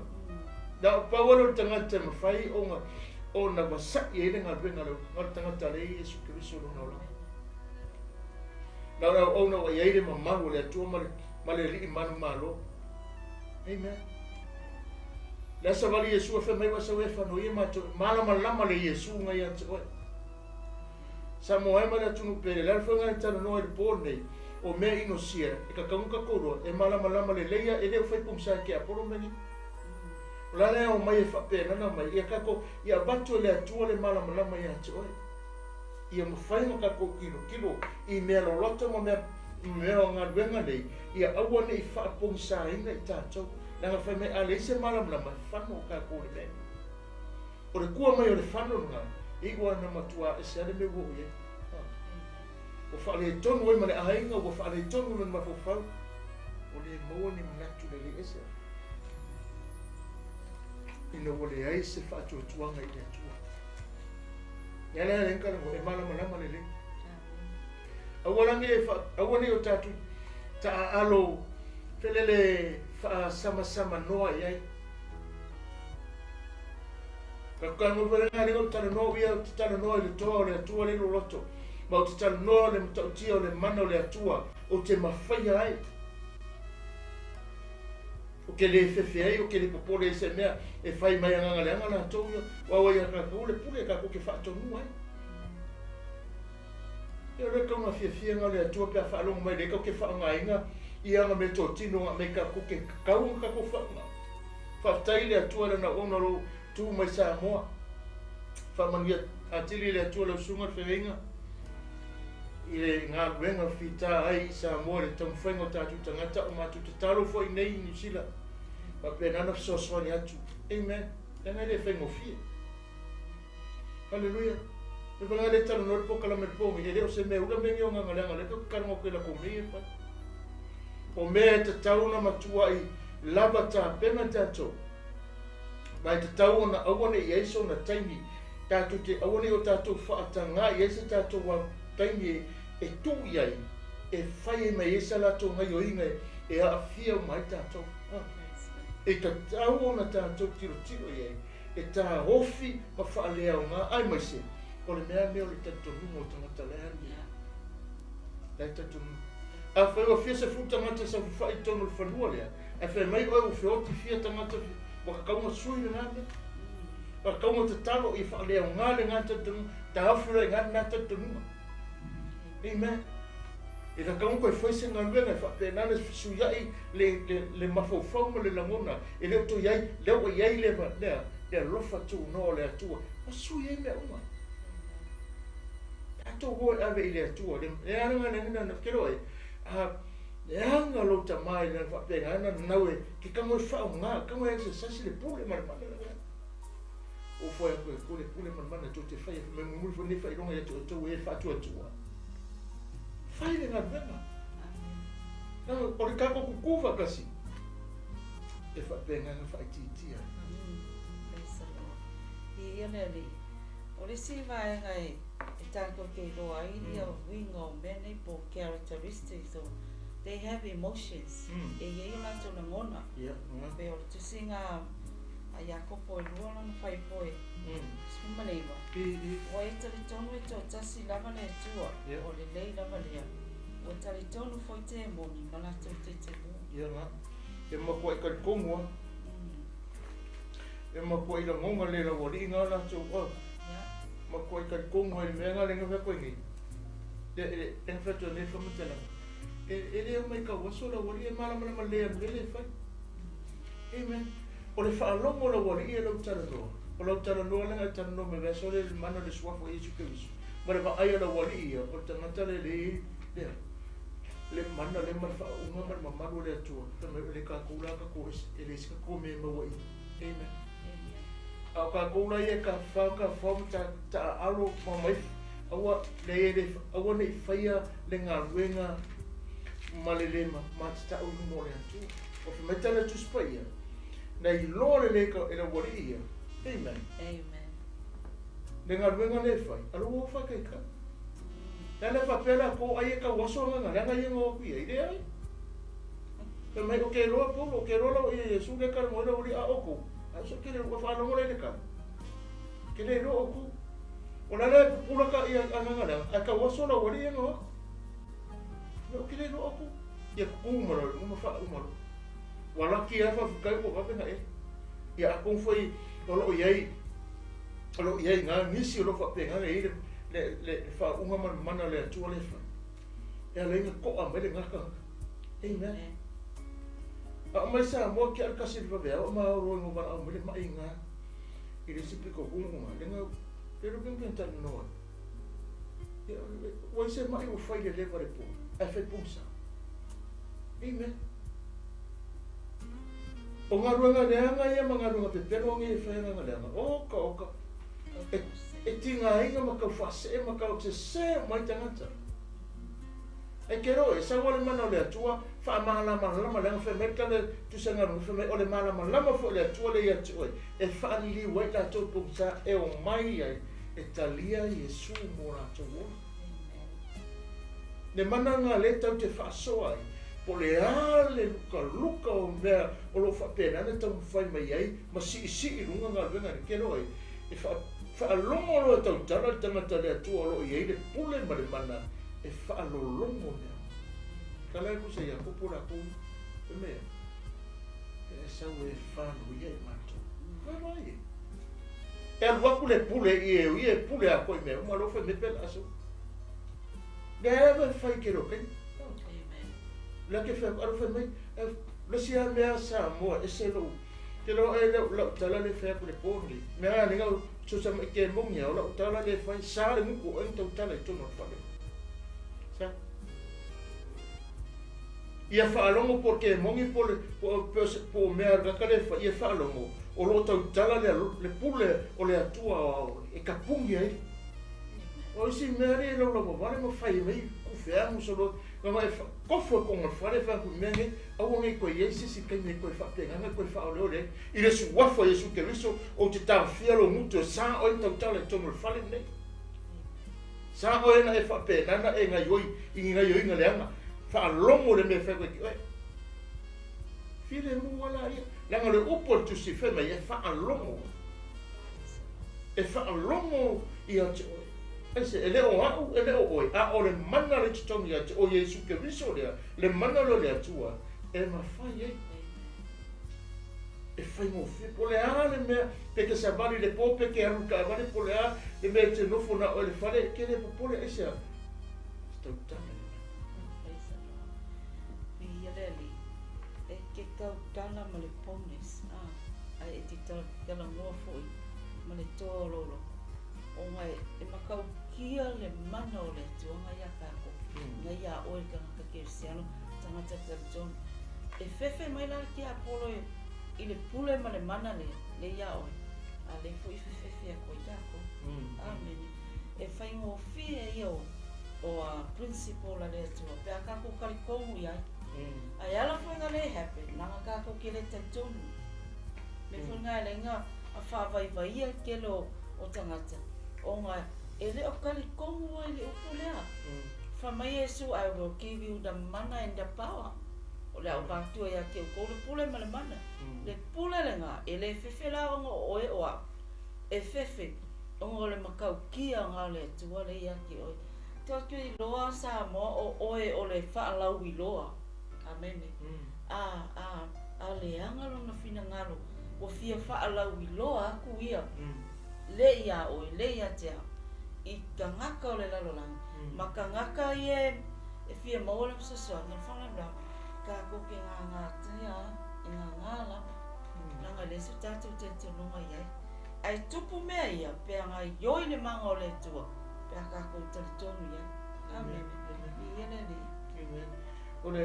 [SPEAKER 1] Na o pau lea o le tagata e mafai ona ona vasa'i ai le galuega a le na o le tagata lea e Iesu Keriso i lona olaga. Na o le auauna ua i ai le mamalu o le Atua ma le ma le Alii manumalo. Amen. Le a savali Iesu e fai mai ua sau e fano ia matou malamalama le Iesu nga ia te oe. Samoa e ma le atunuu pele, le a le faiga e talanoa i le po lenei, o mea inosia e kakauga kakou loa, e malamalama lelei a e le o fai pogisa e ke Apolo mea nei. O la le ao mai e faapenana mai, ia kakou, ia avatu e le Atua le malamalama ia te oe. Ia mafai ona kakou tilotilo i mea loloto ma mea mea o galuega nei, ia aua ne i faapogisaina i tatou. Leaga fai mai a leai se malamalama, e fano tatou i le mea. O le kua mai o le fano lena, e iu lava ina matua ese lava le mea ua oo i ai. Ua faaletonu ai ma le aiga, ua faaletonu ma le mafaufau, ua le maua ni manatu lelei ese. Ina ua leai se faatuatuaga i le Atua. Lea la e e malamalama lelei. Aua la ne aua ne i o tatou taaalo felele faasamasama i ai. Ka kagofelega le o talanoa ia o te talanoa i le toa o le Atua le loloto. Ma o te talanoa le matautia o le mana o le Atua o te mafaia ai. O ke le fefe ai, o ke le popole ai se mea e fai mai agaga leaga latou ia. Ua ia kakou le pule kakou ke faatonua ai. Ia o le kaunga fiafia nga o le Atua pe a faalogo mai lei kau ke faaaogaina ia aga meatotino ga mei kakou ke kakau ona kakou faaaoga. Faafetai i le Atua lana auauna o lou tu mai Samoa. Faamanuia atili i le Atua lau susuga le feagaiga i le galuega fita ai i Samoa i le taumafaiga o tatou tagata o matou tatalo foi nei i Niu Sila. Faapena na fesoasoani atu. Amen. Leaga e le faigofie. Haleluia. E whanga le talanoa le pokalame le pongi, e le o se mea ula mea o nganga leanga le ka kalongo koe la ko mea e pai. O mea e tatau ona matua i lava tapena tatou. Ma e tatau ona aua ne i ai sona taimi, tatou te aua ne i o tatou faatagā i ai se tatou wā taimi e tuu i ai, e fai ai mai ai sa latou gaioiga e aafia uma ai tatou. E tatau ona tatou tilotilo i ai, e taofi ma faaleaoga aemaise o le mea mea o le talitonuga o tagata la e alu i ai. La e talitonuga. Afai ua fia 10 tagata e saofafai i totonu o le fanua lea, ae fai mai oe ua feoti fia tagata, ua tatau ona sui lena mea. Ua tatau ona tatalo ia faaleaoga lena talitonuga, taofi loa i ina lena talitonuga. Amen. E tatau ona toe fai se galuega e faapena ona fesuiai le mafaufau ma le lagona e le o toe i ai, lea ua i ai le, lea, le alofa tunoa o le Atua, ua sui ai mea uma. Tatou o e ave i le Atua, le aga le na na kelo e, a, le aga lou tamā i le faapena na nau e, ke kango e whaonga, kango e exercise le pule ma le mana le o foe aku e kule pule ma le mana tō te whai, me mumuli fo nei whailonga ia tō e whaatuatua. Fai le galuega. Na, o le kako kuku whakasi. E whapenga nga whaitiitia.
[SPEAKER 2] Praise the Lord. I ia le alii. O le isi vaega e tatou te iloa ai ia uiga o mea nei po o characteristics o they have emotions. E i ai o latou lagona. Pei o le tusiga a Iakopo e 2 lona faipoe 19. Ua e talitonu e toatasi lava le Atua, o lelei lava lea. Ua talitonu foi temoni ma latou tetemu.
[SPEAKER 1] Ia nga. E matua i talitonu a. E matua i lagona le laualii nga latou. Matuai talitonu ai i le mea lena lea na fai atu ai nei. Le, le, lea na fai atu ai nei le faamatalaga. E, e le omai tauaso le aualii e malamalama lelei lava i le mea lea e fai. Amen. O le faalogo o le aualii e lau talanoa. O lau talanoa lea na e talanoa mai vaiaso lea i le mana o le Suafa o Iesu Keriso. Ma le vaai a le aualii ia, o le tagata lea e leai lea, le mana lea ma le faauuga ma le mamalu o le Atua. Fai mai, o le tatou la tatou ese, e leai se tatou mea e maua i i. Amen. A o tatou la ia e tafafao, tafafao ma taaalo ma omai, aua, leai e le, aua ne i faia le galuega ma le le matatau i luma o le Atua. Ua fai mai tala Tusi Paia, na iloa lelei e le aualii ia. Amen.
[SPEAKER 2] Amen.
[SPEAKER 1] Le galuega lea e fai, a lo ua faataitai. Le ala e faapea latou ai e tauaso agaga leaga ia na o atu i ai, leai. Fai mai, o ke loa Paulo, o ke loa lau ia Iesu lea talanoa ai le aualii, a outou, a o se ke le ua faalogo lea i le tala. Ke le iloa outou. O le ala e pupula ka ia agaga leaga, ae tauaso lau alii ia na o atu. Mea o ke le iloa outou. Ia tutu ma loa i luga ma faauma loa. Ua laki lava faafetai ua vave na ele. Ia atonu foi o lo o i ai o lo o i ai i ina nisi o lo o faapena ona i ai le, le, le, le faauuga ma le mana o le Atua lea e fai. E ala ai ona to'a mai lena tagata. Amen. A o mai Samoa ke ale kasi le vaveao ma olo ina valaau mai le ma'i ina i le isi pito gungu nga le nga le lo ping ping talanoa. Ia, ua i se ma'i ua fai le leva le po, ae fai pogisa. Amen. O galuega leaga ia ma galuega pepelo nei e fai agaga leaga. Oka, oka. E, e tigaina ma tau faasee ma tau sese uma ai tagata. Ai ke roe, sau le mana o le Atua, faamalamalama leaga fai mai le tala tusa galuega, fai mai o le malamalama foi o le Atua lea ia te oe, e faaliliu ai latou pogisa e omai ai e talia Iesu mo latou ola. Le mana lena lea tatou te faasoa ai, po o le a le lukaluka o mea o lo o faapena ona taumafai mai ai ma siisii i luga galuega nei. Ke loa ai, e faalogo loa e tautala le tagata le Atua o lo o i ai le pule ma le mana e faalologo mea uma. Tala ai kusa ia Iakopo lakou fai mai ai, E sau e fanoia i matou. Vaai e. E alu atu le pule i e ia e pule atoa i mea uma, alofa i mea pe laa sau. Lea lava e fai ke leo kaimi. Lea ke fai alofa mai, le isi lava mea Samoa ese lou, ke loa e lau lau tala le fai atu le po nei. Mea a lenga so sa mai ke mongi o lau tala le fai sa le nguku o tau tala i tonu o le fale. Sa. Ia faalogo po o le kemoni po o le, po, po, po o mea kaka le fai, ia faalogo, o lo o tautala le, le pule o le Atua aoao e tapuni ai. O isi mea alii e laulava vale ma fai mai kufeagu solo, na e kofo e konga le fale e fai atu i mea nei, aua nei toe i ai se isi taimi e toe faapena ona toe faaoleole ai. I le suafa o Iesu Keriso, ou te taofia lou gutu e sa oe na tautala i totonu o le fale lenei. Sa oe na e faapena na e gaioi i ni gaioiga leaga, faalogo le mea e fai atu ai ki oe. Filemu ala ia, leaga o le upu a le Tusi fai mai e faalogo. E faalogo ia te oe. Aise, e le o a'u, e le o oe, a o le mana le totonu ia te oe, Iesu Keriso lea, le mana lea o le Atua, e mafai ai. E faigofie, po o le a le mea, pe te savali i le po, pe te alu i le taavale, po o le a le mea e te nofo na oe i le fale, e te le popole, aisea? Se tautala le mea.
[SPEAKER 2] Praise the Lord. Viia le Alii. E te tautala ma le bonus, a, ae e te talanoa foi ma le toa o lou loto, ona e matautia le mana o le Atua na iā tākou, na iā oe le tagata kerisiano, tagata talitonu. E fefe mai la le tiapolo e, i le pule ma le mana lea, le iā oe, a lea foi e fefefe atu ai tākou. Amene. E faigofie ia o, o a principle a le Atua, pe a kākou talitonu i ai. Ae ala foi na le happen, leaga kākou ke le talitonu. Me foi na e laina a faavaivaia le tele o, o tagata, ona e le o talitonu ai i le upu lea. Fai mai Iesu, I will give you the mana and the power. O le a ou avatu ai ia te outou le pule ma le mana. Le pule lena, e le fefe la ona o oe o a'u. E fefe ona o le matautia na o le Atua lea ia te oe. Tou te iloa Samoa o oe o le faalauiloa. Amene. A, a, a leaga lona finagalo, ua fia faalauiloa aku ia, le iā oe, le ia te au. i tagata o le lalolagi ma tagata ia e fia maua le fesoasoani. O le faalavelave tatou te gagātia e gagā lava leaga e leai so tatou talitonuga i ai. Ae tupu mea ia pe a gaoioi le maga o le Atua pe a tatou talitonu i ai. Amene. Viia le Alii.
[SPEAKER 1] Amen. O le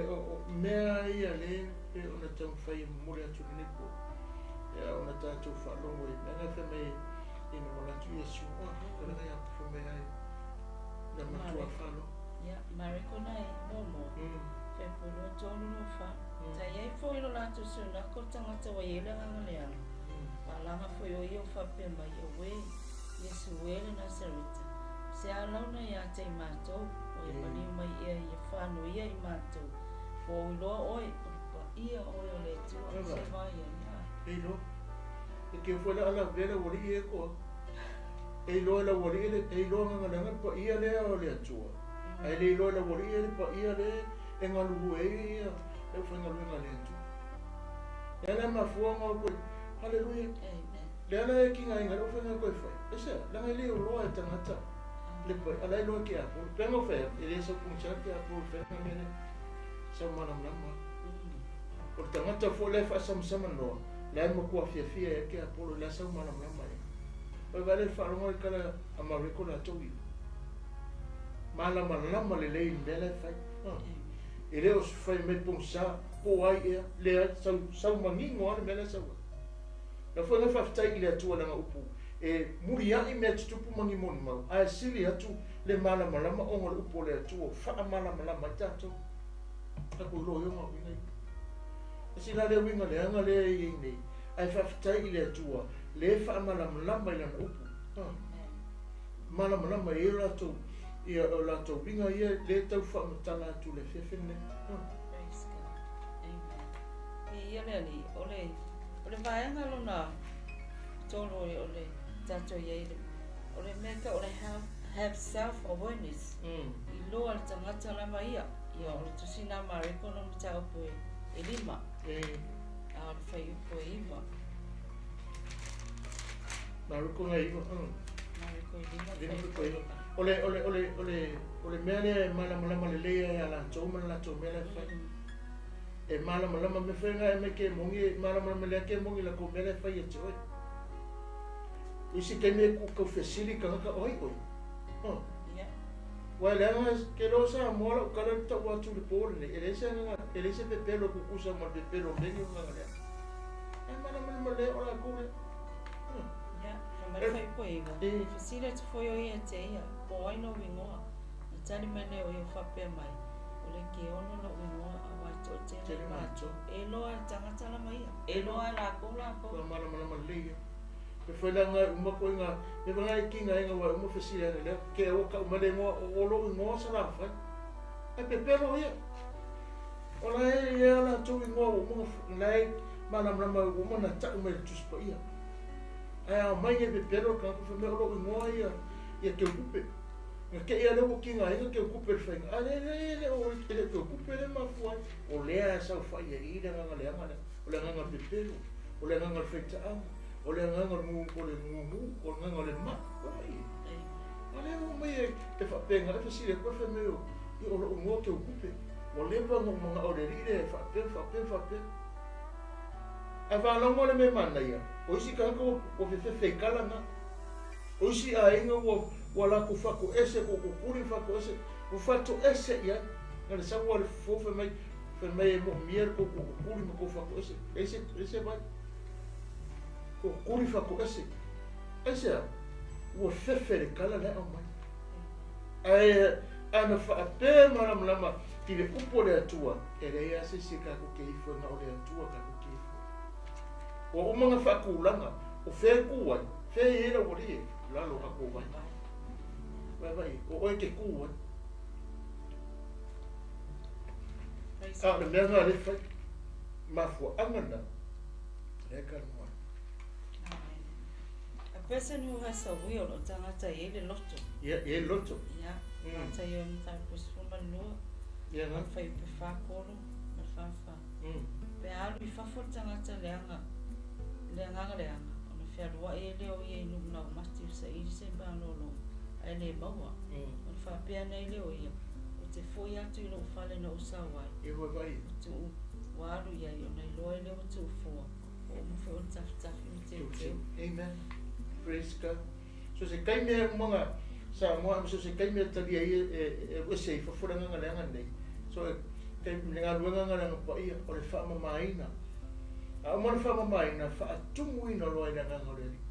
[SPEAKER 1] mea ia lea pei ona taumafai e momoli atu i lenei po, ia ona tatou faalogo i mea na fai mai ina manatu Iesu, oh, kalaga ia fai mai ai na matua falo.
[SPEAKER 2] Ia, Mareko na e muamua, Fepu 2, 3, 2, 4. Sa i ai foi lo latou sunako tagata ua i ai le agaga leaga, palaga foi o ia o faapea mai, Auē, Iesu e le Nasareta, se a launa ia te i matou, ua e maliu mai ea ia faanoia i matou, ua ou iloa oe, o le paia oe o le Atua, se vai ai a.
[SPEAKER 1] E iloa. E keu foi la ala vea le aualii e koa. E iloa e le aualii le, e iloa gagaleaga le paia lea o le Atua. Ae le iloa e le aualii le paia lea e galulue ai ia le aufaigaluega a le Atua. Le ala e mafua ona o koe, Haleluia.
[SPEAKER 2] Amen.
[SPEAKER 1] Le ala e kigaina le aufaigaluega koe fai. E se, leaga e le iloa e tagata le paia, ala e iloa ke Apolo. Pea nga fai atu, e le sau pogisa ke Apolo i fai nga mea lea. Sau malamalama. O le tagata foi la e faasamasama noa, la e matua fiafia ai ke Apolo, la e sau malamalama ai. Oi vaai le faalogo i tala a Mareko latou ia. Malamalama lelei i le mea la e fai. E le o se fai mai pogisa po o ai ea, leai, sau, sau manino lava le mea la e sau ai. Na foi na faafetai i le Atua lana upu e muliai mea tutupu ma ni molimau, ae sili atu le malamalama ona o le upu o le Atua ua faamalamalama ai tatou. Tatou iloa i ona uiga ia. E sili la le uiga leaga lea e i ai nei, ae faafetai i le Atua le faamalamalama i lana upu. Malamalama i ai o latou ia o latou uiga ia le tau faamatala atu i le afiafi lenei.
[SPEAKER 2] Praise God. Amen. Viia le Alii. O le, o le vaega lona tolu o le tatou i ai, o le mea tau o le have, have self awareness. Iloa le tagata lava ia. Ia o le tusi na Mareko no mataupu e 5. A o le fuaiupu e 9.
[SPEAKER 1] Mareko na 9.
[SPEAKER 2] Mareko e 5, fuaiupu e 9.
[SPEAKER 1] O le, o le, o le, o le, o le mea lea e malamalama lelei ai ia latou ma le latou mea la e fai. E malamalama me fai e mai ke mongi, e malamalama lea ke mongi la ko mea la e fai ia te oe. O isi taimi e ku kau fesili tagata o ai oe. Ua leaga ke loa Samoa lau kala le tau atu i le po lenei, e leai se agaga, e leai se pepelo e kukusa ma le pepelo o mea o agaga leaga. E malamalama lelei o latou lea.
[SPEAKER 2] Ia, fai mai le fuaiupu e 9. Fesili atu foi o ia ia te ia, po o ai lou igoa? Na tali mai lea o ia faapea mai, O le Keono lou igoa, auā e toatele matou. E iloa e le tagata lava ia. E iloa e latou latou.
[SPEAKER 1] Ua malamalama lelei ia. Me fai la nga uma koe nga, me fai nga ki nga inga wa uma fesili ana lea, ke aua ka uma le igoa, o lou igoa sa la fai. Ai pepelo ia. O la e ia latou igoa ua uma na e malamalama ua uma na tau mai le Tusi Paia. Ae ao mai e pepelo le tagata fai mai o lou igoa ia, ia Keukupe. Nga ke ia lea ua kiga ai Keukupe le faiga. A le le le o e le Keukupe le mafua ai. O lea e saofai ai i le agaga leaga lea. O le agaga pepelo, o le agaga o le faitaaga, o le agaga o le o le gugu, o le agaga o le mai. Oi. A lea ua mai e e faapena e fesili atu fai mai o ia o lou igoa Keukupe. Ua leva ona ou manao i le alii lea e faapea, faapea, faapea. Ae faalogo le mea manaia, o isi tagata ua fefefe i kala na. O isi aiga ua latou faatoese, kukukuli ma faatoese, ua faatoese i ai. Na le sau lava le fofo fai mai, fai mai e moomia le tou kukukuli ma tou faatoese. E se, e se vai. Kukukuli faatoese. Aisea? Ua fefe le kala lea aumai. Ae ana faapea malamalama i le upu o le Atua, e leai lava se isi e tatou te ifo ai na o le Atua tatou te ifo ai. Ua uma ona faatulaga, o fea e ku ai, fea e i ai lau alii e lalo o tatou vai. Vaevae, o oe te ku ai. A o le mea lena o lea e fai, mafuaaga lena, lea e talanoa ai.
[SPEAKER 2] Amen. A person who has a will, o tagata e i ai le loto.
[SPEAKER 1] Ia, e i ai le loto.
[SPEAKER 2] Ia, Mataio e mataupu 12.
[SPEAKER 1] Ia na.
[SPEAKER 2] Fuaiupu 43 ma le 44. Pe a alu i fafo le tagata leaga, le agaga leaga, ona fealuai ai lea o ia i nuu laumati o saili se malologa. Ae le maua. Ona faapea nei lea o ia, Ou te foi atu i lou fale na ou sau ai. Ua tuu, ua alu i ai, ona iloa ai lea ua tuu fua, ua uma foi ona tafitafi ma teuteu.
[SPEAKER 1] Amen. Praise God. So se taimi e umaga Samoa aemaise o se taimi e talia ai e alu ese i fafo le agaga leaga lenei. So e taimi le galuega aga le Agaga Paia o le faamamaina. A uma le faamamaina, faatumuina loa i le agaga o le Alii.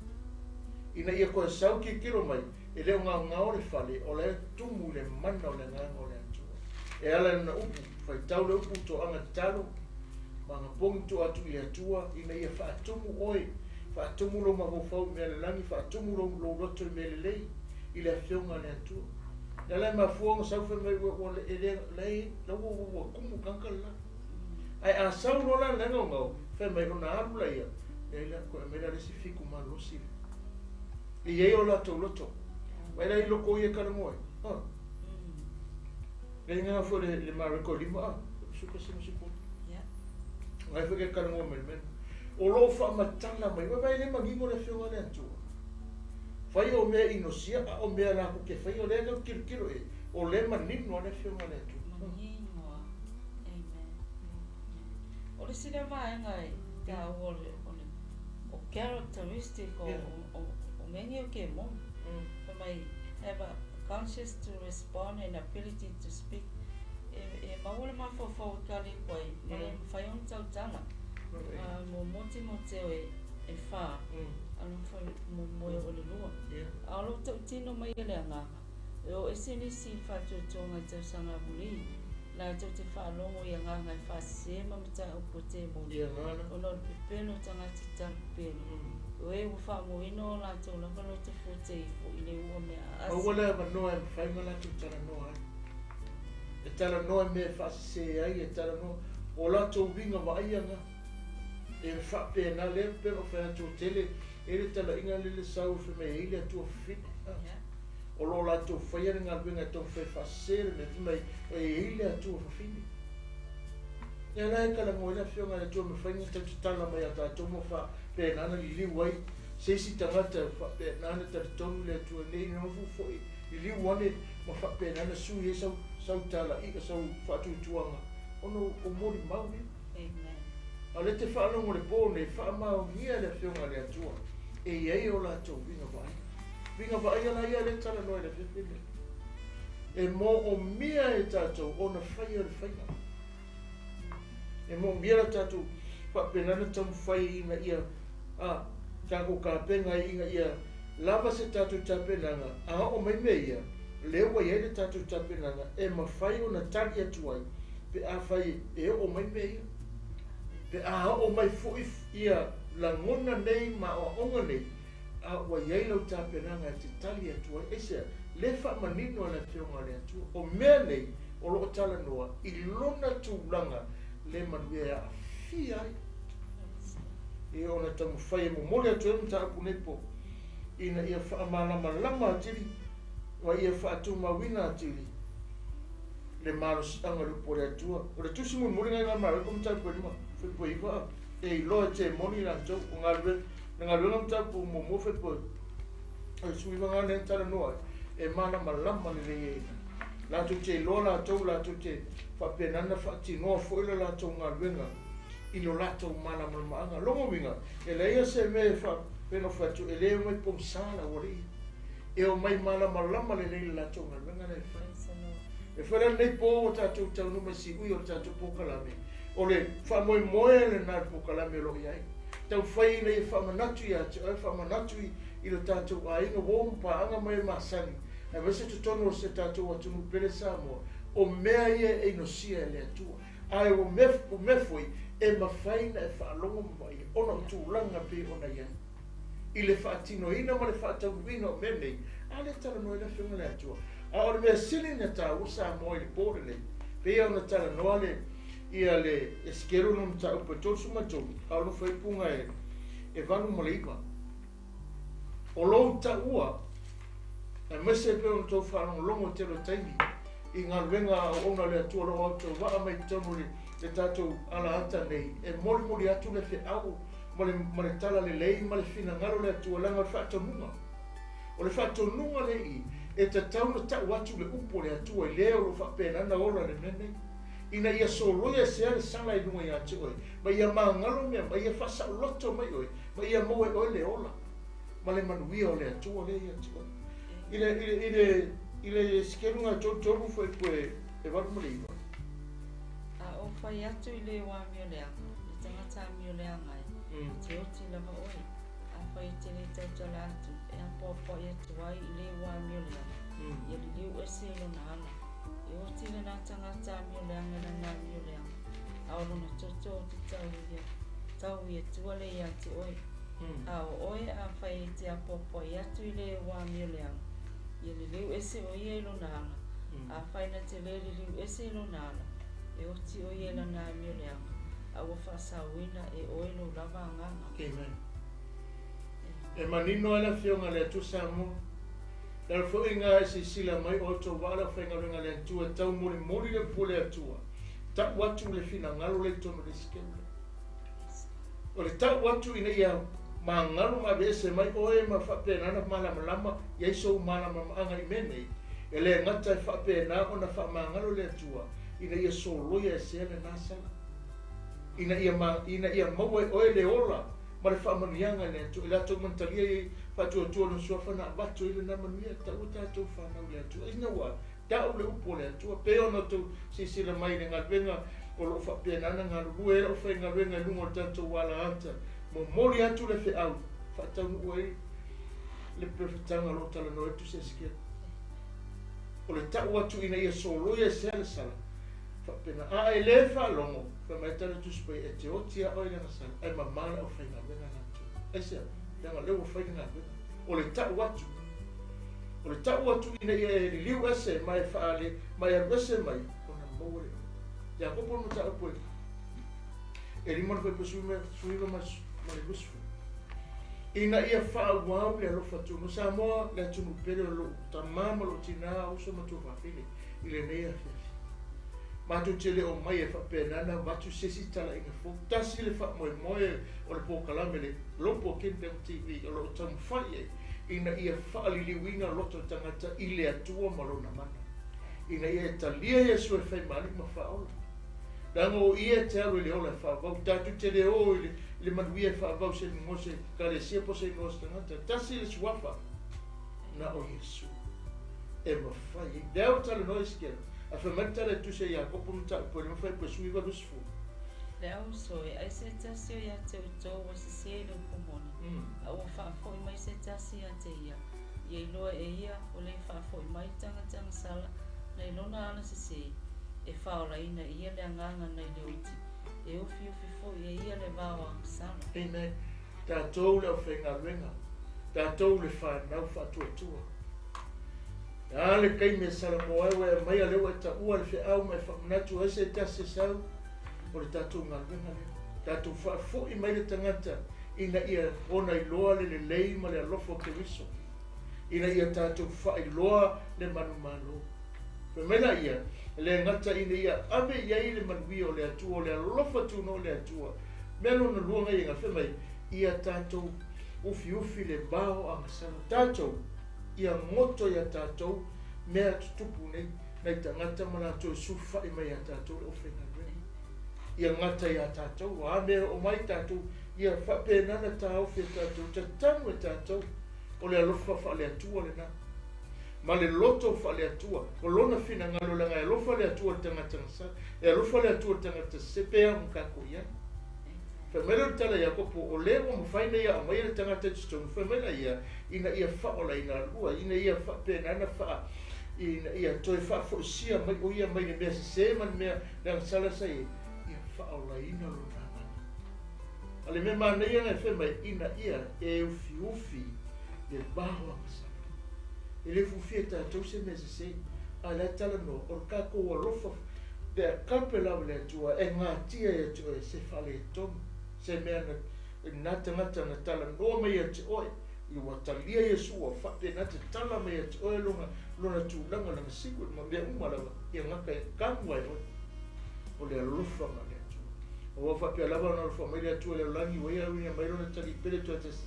[SPEAKER 1] Ina ia toe sau tilotilo mai, e le o gaogao le fale, o la e tumu i le mana o le agaga o le Atua. E ala i lana upu, faitau le upu toaga tatalo, ma agapogi tua atu i le Atua, ina ia faatumu oe, faatumu lou mafaufau i mea lalagi, faatumu lou, lou loto i mea lelei, i le Afioga a le Atua. Le ala e mafua ona sau fai mai ua, ua, e le, la e, la ua, ua, ua tumu tagata le la. Ae a sau loa la le gaogao, fai mai ona alu laia, leai la, toe aumai la le isi fiku malosi lea. E i ai o latou loto. Vai la i loko o ia talanoa ai. Ha. Le inga foi le, le Mareko lima a. Suka se masi kota. Ngai foi ke talanoa mai le mea. O loo faamatala mai. Vai vai le manino le afioga a le Atua. Fai o mea inosia a o mea latou te faia o lea e tilotilo i ai. O lea e manino lava le afioga a le Atua.
[SPEAKER 2] Manino lava. Amen. O le isi lea vaega e taua o le, o le, o characteristic o, o, o mea nei o kemoni. Fai mai, have a conscious to respond and ability to speak. E, e maua le mafaufau e kali atu ai, ma le mafai ona tautala. Muamua Timoteo e, e fa, alofa muamua e oo i le lua. A o lou tautino mai e le Agaga, e o ese nisi i le faatuatuaga i tausaga amuli, latou te faalogo i agaga e faasese ma mataupu e temoni, ona o le pepelo o tagata talupelu, o e ua faamuina o latou lava loto fute ifo i le ua mea aasi.
[SPEAKER 1] Maua le avanoa e mafai ona latou talanoa ai. E talanoa i mea e faasese ai, e talanoa o latou uiga vaaia na. E faapena lea pei ona ou fai atu ua tele e le talaiga lea le sau e fai mai ai le Atua fefine. O lo o latou faia le galuega e taumafai e faasese le mea fai mai e i ai le Atua fafine. Ia la e talanoa ai le Afioga i le Atua e mafai ona tau tatala mai ia tatou ma faapena ona liliu ai se isi tagata e faapena ona talitonu le Atua nei nofo foi liliu ane ma faapena ona sui ai sau sau talaiga sau faatuatuaga ona o molimau ia.
[SPEAKER 2] Amen.
[SPEAKER 1] A o lea e te faalogo i le po nei, faamaonia le Afioga a le Atua e i ai o latou uiga vaaia. Uiga vaaia la ia lea e talanoa i le afiafi lenei. E moomia e tatou ona faia le faiga. E moomia la tatou faapena ona taumafai ina ia a tatou tapena ai ina ia lava se tatou tapenaga a oo mai mea ia, lea ua i ai le tatou tapenaga e mafai ona tali atu ai pe afai e oo mai mea ia. Pe a oo mai foi ia lagona nei ma aoaoga nei, a ua i ai lau tapenaga e te tali atu ai. Aisea? Le faamanino a le Afioga a le Atua. O mea nei o lo o talanoa i lona tulaga le manuia e aafia ai. I ona taumafai e momoli atu ai le mataupu nei po ina ia faamalamalama atili ma ia faatumauina atili le malosiaga o le upu a le Atua. O le tusi mulimuli lena i ngā Mareko mataupu e lima fepue iva e iloa e te moni latou o galuega le galuega mataupu muamua fepue o le sui iva ngā lea talanoa ai e malamalama lelei ai latou te iloa latou latou te faapena ona faatinoa foi le latou galuega i lo latou malamalamaaga. Lona uiga, e leai lava se mea e faapena o fai atu e le omai pogisa le aualii, e omai malamalama lelei le latou galuega lea e fai. E fai la lenei po ua tatou taunuu mai siui o le tatou polokalame, o le faamoemoe lena i le polokalame o lo o i ai. Taumafai ina ia faamanatu ia te oe, faamanatu i lo tatou aiga, uo ma paaga ma e masani, aemaise totonu o se tatou atunuu pele Samoa, o mea ia e inosia e le Atua. Ae ua mea foi e mafai ona e faalogo ma vaaia ona o tulaga pei ona i ai. I le faatinoina ma le faataunuuina o mea nei, a lea talanoa ai le Afioga i le Atua. A o le mea sili ona taua Samoa i le po lenei, pei ona talanoa le ia le Esekiela lona mataupu e 33, a o lona faaipuga e 8 ma le 9. O lou taua, aemaise pei ona outou faalogologo i tele o taimi i galuega a auauna a le Atua o lo o autovaa mai totonu o le tatou alaata nei, e molimoli atu le feau ma le, ma le talalelei ma le finagalo o le Atua, leaga o le faatonuga. O le faatonuga lea i i, e tatau ona tau atu le upu a le Atua i le o lo o faapena ona ola i le mea nei, ina ia soloia sea le sala i luga ia te oe, ma ia magalo mea, ma ia faasaoloto mai oe, ma ia maua e oe le ola ma le manuia o le Atua lea ia te oe. I le, i le, i le, i le Esekeluga 33 fuaiupu e 8 ma le 9.
[SPEAKER 2] A ou fai atu i le amioleaga, le tagata amioleaga e, e te oti lava oe. Afai e te le tautala atu, e apoapoai atu ai i le ua amioleaga, ia liliu ese i lona ala. E oti lena tagata amioleaga i lana amioleaga, a o lona toto ou te tau ia, tau i Atua le ia te oe. A o oe, afai e te apoapoai atu i le ua amioleaga, ia liliu ese o ia i lona ala. Afai na te le liliu ese i lona ala, e oti o ia i lana amioleaga, a ua faasaoina e oe lou lava agaga.
[SPEAKER 1] Amen. E manino ai le Afioga a le Atua Samoa. Le ala foi nga e silasila mai outou vaa le aufaigaluega a le Atua e taumolimoli le upu a le Atua, tau atu le finagalo lea i totonu o le isi keu lea. O le tau atu ina ia magalo ma aveese mai oe ma faapena ona malamalama i ai sou malamalamaaga i mea nei, e le gata e faapena ona faamagalo le Atua ina ia soloia esea lena sala, ina ia ina ia maua e oe le ola ma le faamanuiaga i le Atua, i latou manatalia i faatuatua lona suafa na avatu ai lena manuia, taua tatou fanau i le Atua, ina ua tau le upu o le Atua, pei ona outou silasila mai i le galuega o lo o faapena ona galulue ai le aufaigaluega i luga o le tatou alaata, momoli atu le feau, faataunuu ai le perofetaga o lo o talanoa atu se Esekiela. O le tau atu ina ia soloia e sea le sala, faapena. A e le faalogo, fai mai tala Tusi Paia, e te oti lava oe i lana sala, ae mamā le aufaigaluega a le Atua. Aisea? Leaga o lea ua fai le galuega. O le tau atu, o le tau atu ina ia e liliu ese ma e faale, ma e alu ese mai, ona maua le ola. Iakopo le mataupu e, e lima le fuaiupu 19 ma le 20. Ina ia faaauau le alofa tonu. Samoa, le atunuu pele o lou tama ma lou tinā, uso ma tuafafine i lenei afiafi. Matou te le o mai e faapena ona avatu se isi talaiga fou. Tasi le faamoemoe o le polokalame le Global Kingdom TV o lo o taumafai ai ina ia faaliliuina loto o tagata i le Atua ma Lona mana, ina ia e talia Iesu e fai ma Alii ma Faaola. Leaga o Ia e te alu i le ola e faavau, tatou te le o i le, i le manuia e faavau se igoa se ekalesia po o se igoa o se tagata. Tasi le suafa, na o Iesu e mafai ai. Lea ua talanoa Esekiela, a fai mai le tala e tusi e Iakopo mataupu e lima fuaiupu e 19 20.
[SPEAKER 2] Le auso e ai se tasi o ia te outou ua sesē i le upu moni, a ua faafoi mai se tasi ia te ia, ia iloa e ia o le faafoi mai le tagata agasala nai lona ala sesē, e faaolaina e ia le agaga nai le oti, e ufiufi foi e ia le vao agasala.
[SPEAKER 1] Amen. Tatou le aufaigaluega, tatou le fanau faatuatua. Le a le taimi e salamoa ai ua e aumaia lea ua e taua le feau ma e faamanatu ai se tasi e sau, o le tatou galuega lea. Tatou faafoi mai le tagata ina ia ona iloa le lelei ma le alofa o Keriso, ina ia tatou faailoa le manumalo. Fai mai laia, e le gata ina ia ave i ai le manuia o le Atua, o le alofa tunoa o le Atua. Mea lona lua ngai e fai mai, ia tatou ufiufi le vao agasala. Tatou, ia goto ia tatou mea tutupu nei, nai tagata ma latou e sulufai mai ia tatou le aufaigaluega. Ia gata ia tatou, a mea e oo mai tatou, ia faapena ona taofi e tatou, tatanu e tatou, o le alofa faale-Atua lena. Ma le loto faale-Atua, o lona finagalo leaga e alofa le Atua i le tagata gasala, e alofa le Atua i le tagata sese, pe a ma tatou i ai. Fai mai lea o le tala ia Iakopo, o lea ua mafai ona ia aumaia le tagata i totonu, fai mai laia, ina ia faaolaina lua, ina ia faapena ona faa, ina ia toe faafoisia mai o ia mai le mea sese ma le mea leagasala sa i ai, ia faaolaina lona agaga. A le mea manaia na e fai mai, ina ia e ufiufi le vao agasala. E le ufiufia e tatou se mea sese, a o la e talanoa, o le tatou alofa, le agape lava i le Atua e gatia ia te oe se faaletonu, se mea na, na tagata na talanoa mai ia te oe, i ua talia Iesu ua faapena te tala mai ia te oe lona, lona tulaga, lana secret ma mea uma lava, ia gata e kamu ai oe. O le alofa ma le Atua. Aua faapea lava ona alofa mai le Atua i le lalolagi, ua ia auina mai lona talii pele toatasi,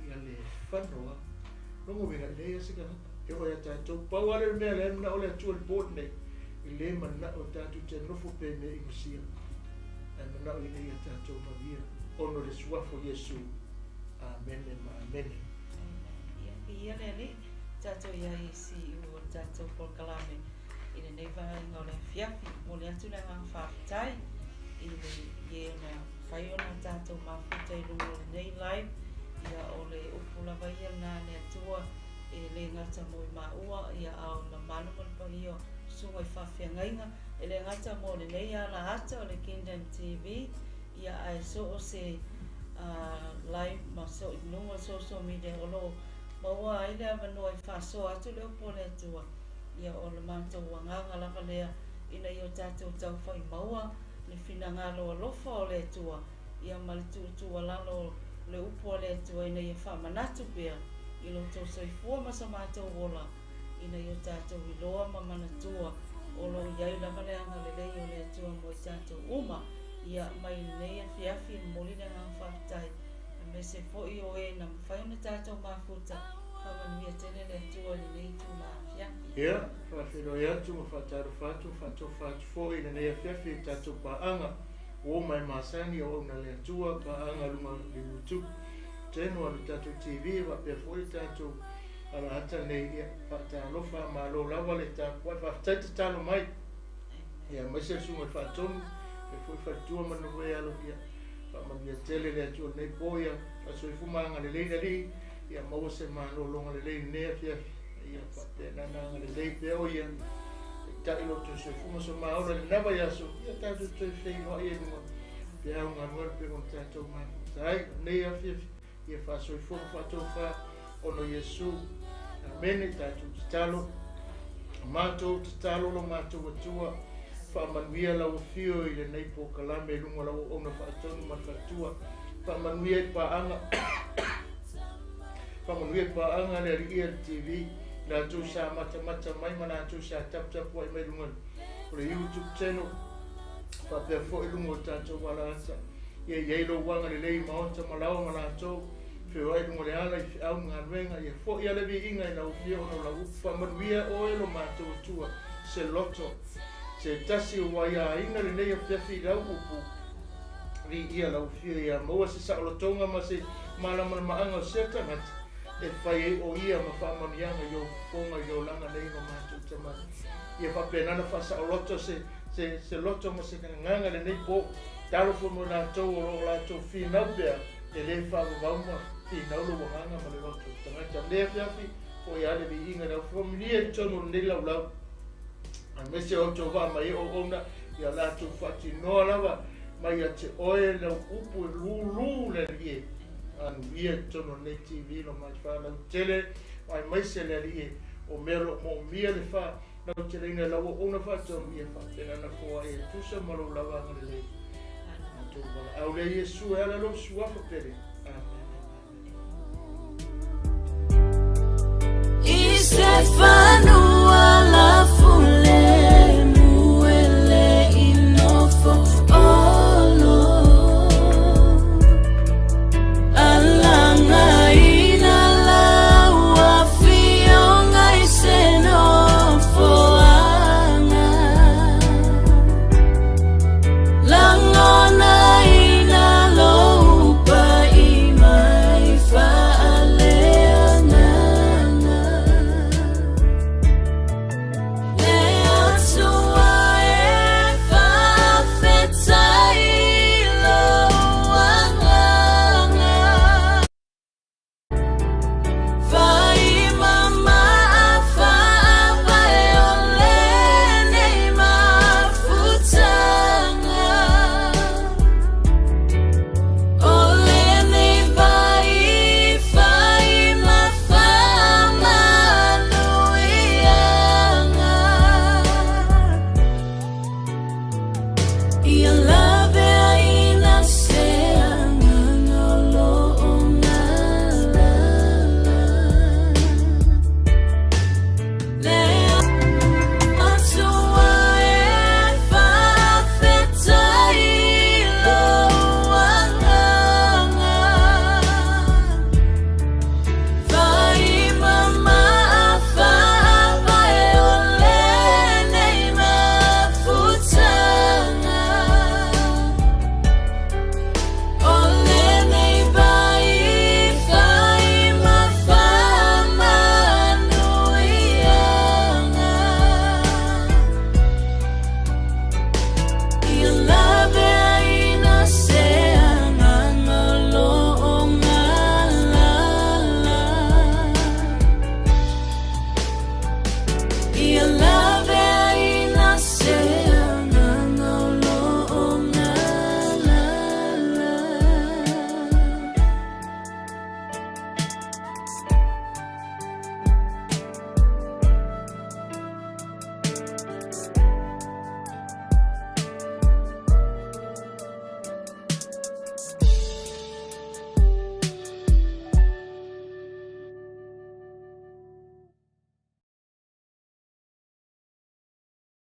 [SPEAKER 1] ia le fano lava. Lona uiga, e leai lava se tagata e oo ia tatou. Pau lava lea o le mea lea e manao le Atua i le po lenei, e le manao tatou te nofo pea i mea inosia, ae manao ina ia tatou manuia ona o le Suafa o Iesu. Amene ma amene.
[SPEAKER 2] Ia, viia le Alii, tatou i ai i siuiu o le tatou polokalame i lenei vaega o le afiafi. Momoli atu le agaga faafetai i le i e na mafai ona tatou mafuta i luga o lenei live. Ia, o le upu lava ia lena a le Atua e le gata mo i maua, ia, a o le mamalu ma le paia o susuga i faafeagaiga, e le gata mo lenei alaata o le Kingdom TV, ia, ae so o se live ma so i luga o social media o lo o maua ai le avanoa e faasoa atu le upu a le Atua. Ia, o le matou agaga lava lea ina ia o tatou taufai maua le finagalo alofa o le Atua, ia ma le tuutuualalo o le upu a le Atua ina ia faamanatu pea i lo outou soifua ma so matou ola, ina ia o tatou iloa ma manatua o lo o i ai lava le agalelei o le Atua mo i tatou uma. Ia, mai lenei afiafi e momoli le agaga faafetai, aemaise foi o e na mafai ona tatou mafuta. Faamanuia tele le Atua i lenei itula afiafi.
[SPEAKER 1] Ia, faafeiloai atu ma faatalofa atu ma faatofa atu foi i lenei afiafi i tatou paaga ua uma e masani auauna a le Atua, paaga luga o le YouTube channel a le tatou TV faapea foi le tatou alaata nei. Ia, faatalofa, malo lava le tapuai, faafetai tatalo mai. Ia, aemaise le susuga i le Faatonu, e foi faletua ma nofo e alo, ia, faamanuia tele le Atua lenei po, ia, faasoifua ma agalelei le Alii, ia maua se malologa lelei i lenei afiafi, ia faapena na agalelei pea o ia, taitai lo outou soifua ma so maola i lena vaiaso, ia tatou toe feiloai ai luga pe au galuega pe ona tatou mafuta ai lenei afiafi, ia faasoifua ma faatofa ona o Iesu. Amene. Tatou tatalo. Matou tatalo lo matou Atua, faamanuia lau afio i lenei polokalame i luga o lau auauna faatonu ma le faletua. Faamanuia i paaga, faamanuia i paaga le Alii le TV, latou sa matamata mai ma latou sa taputapuai mai luga o le YouTube channel, faapea foi luga o tatou alaata. Ia i ai lou agalelei i maota ma laoa ma latou, feoai luga o le ala i feau ma galuega, ia foi a le viiga i lau afio ona o lau upu. Faamanuia oe lo matou Atua, se loto, se tasi ua aiaina lenei afiafi i lau upu, viia lau afio ia maua se saolotoga ma se malamalamaaga o sea tagata e fai ai o ia ma faamanuiaga i ou fofoga i le olaga nei lo matou Tama. Ia faapena na faasaoloto se, se, se loto ma se gagaga lenei po. Talofa mo latou o lo o latou finau pea, e le faavavau ma finau lou agaga ma le loto o tagata. Lenei afiafi, foi a le viiga i lau familia i totonu o lenei laulau, aemaise o outou vaa mai auauna, ia latou faatinoa lava mai ia te oe lau upu e lūlū le Alii e. Anuia i totonu o lenei TV lo matou faalautele, aemaise le Alii e, o mea o lo o moomia le faalauteleina e lau auauna faatonu, ia faapena ona foai e tusa ma lou lava agalelei. Matou valaau lea Iesu e ala lou suafa pele.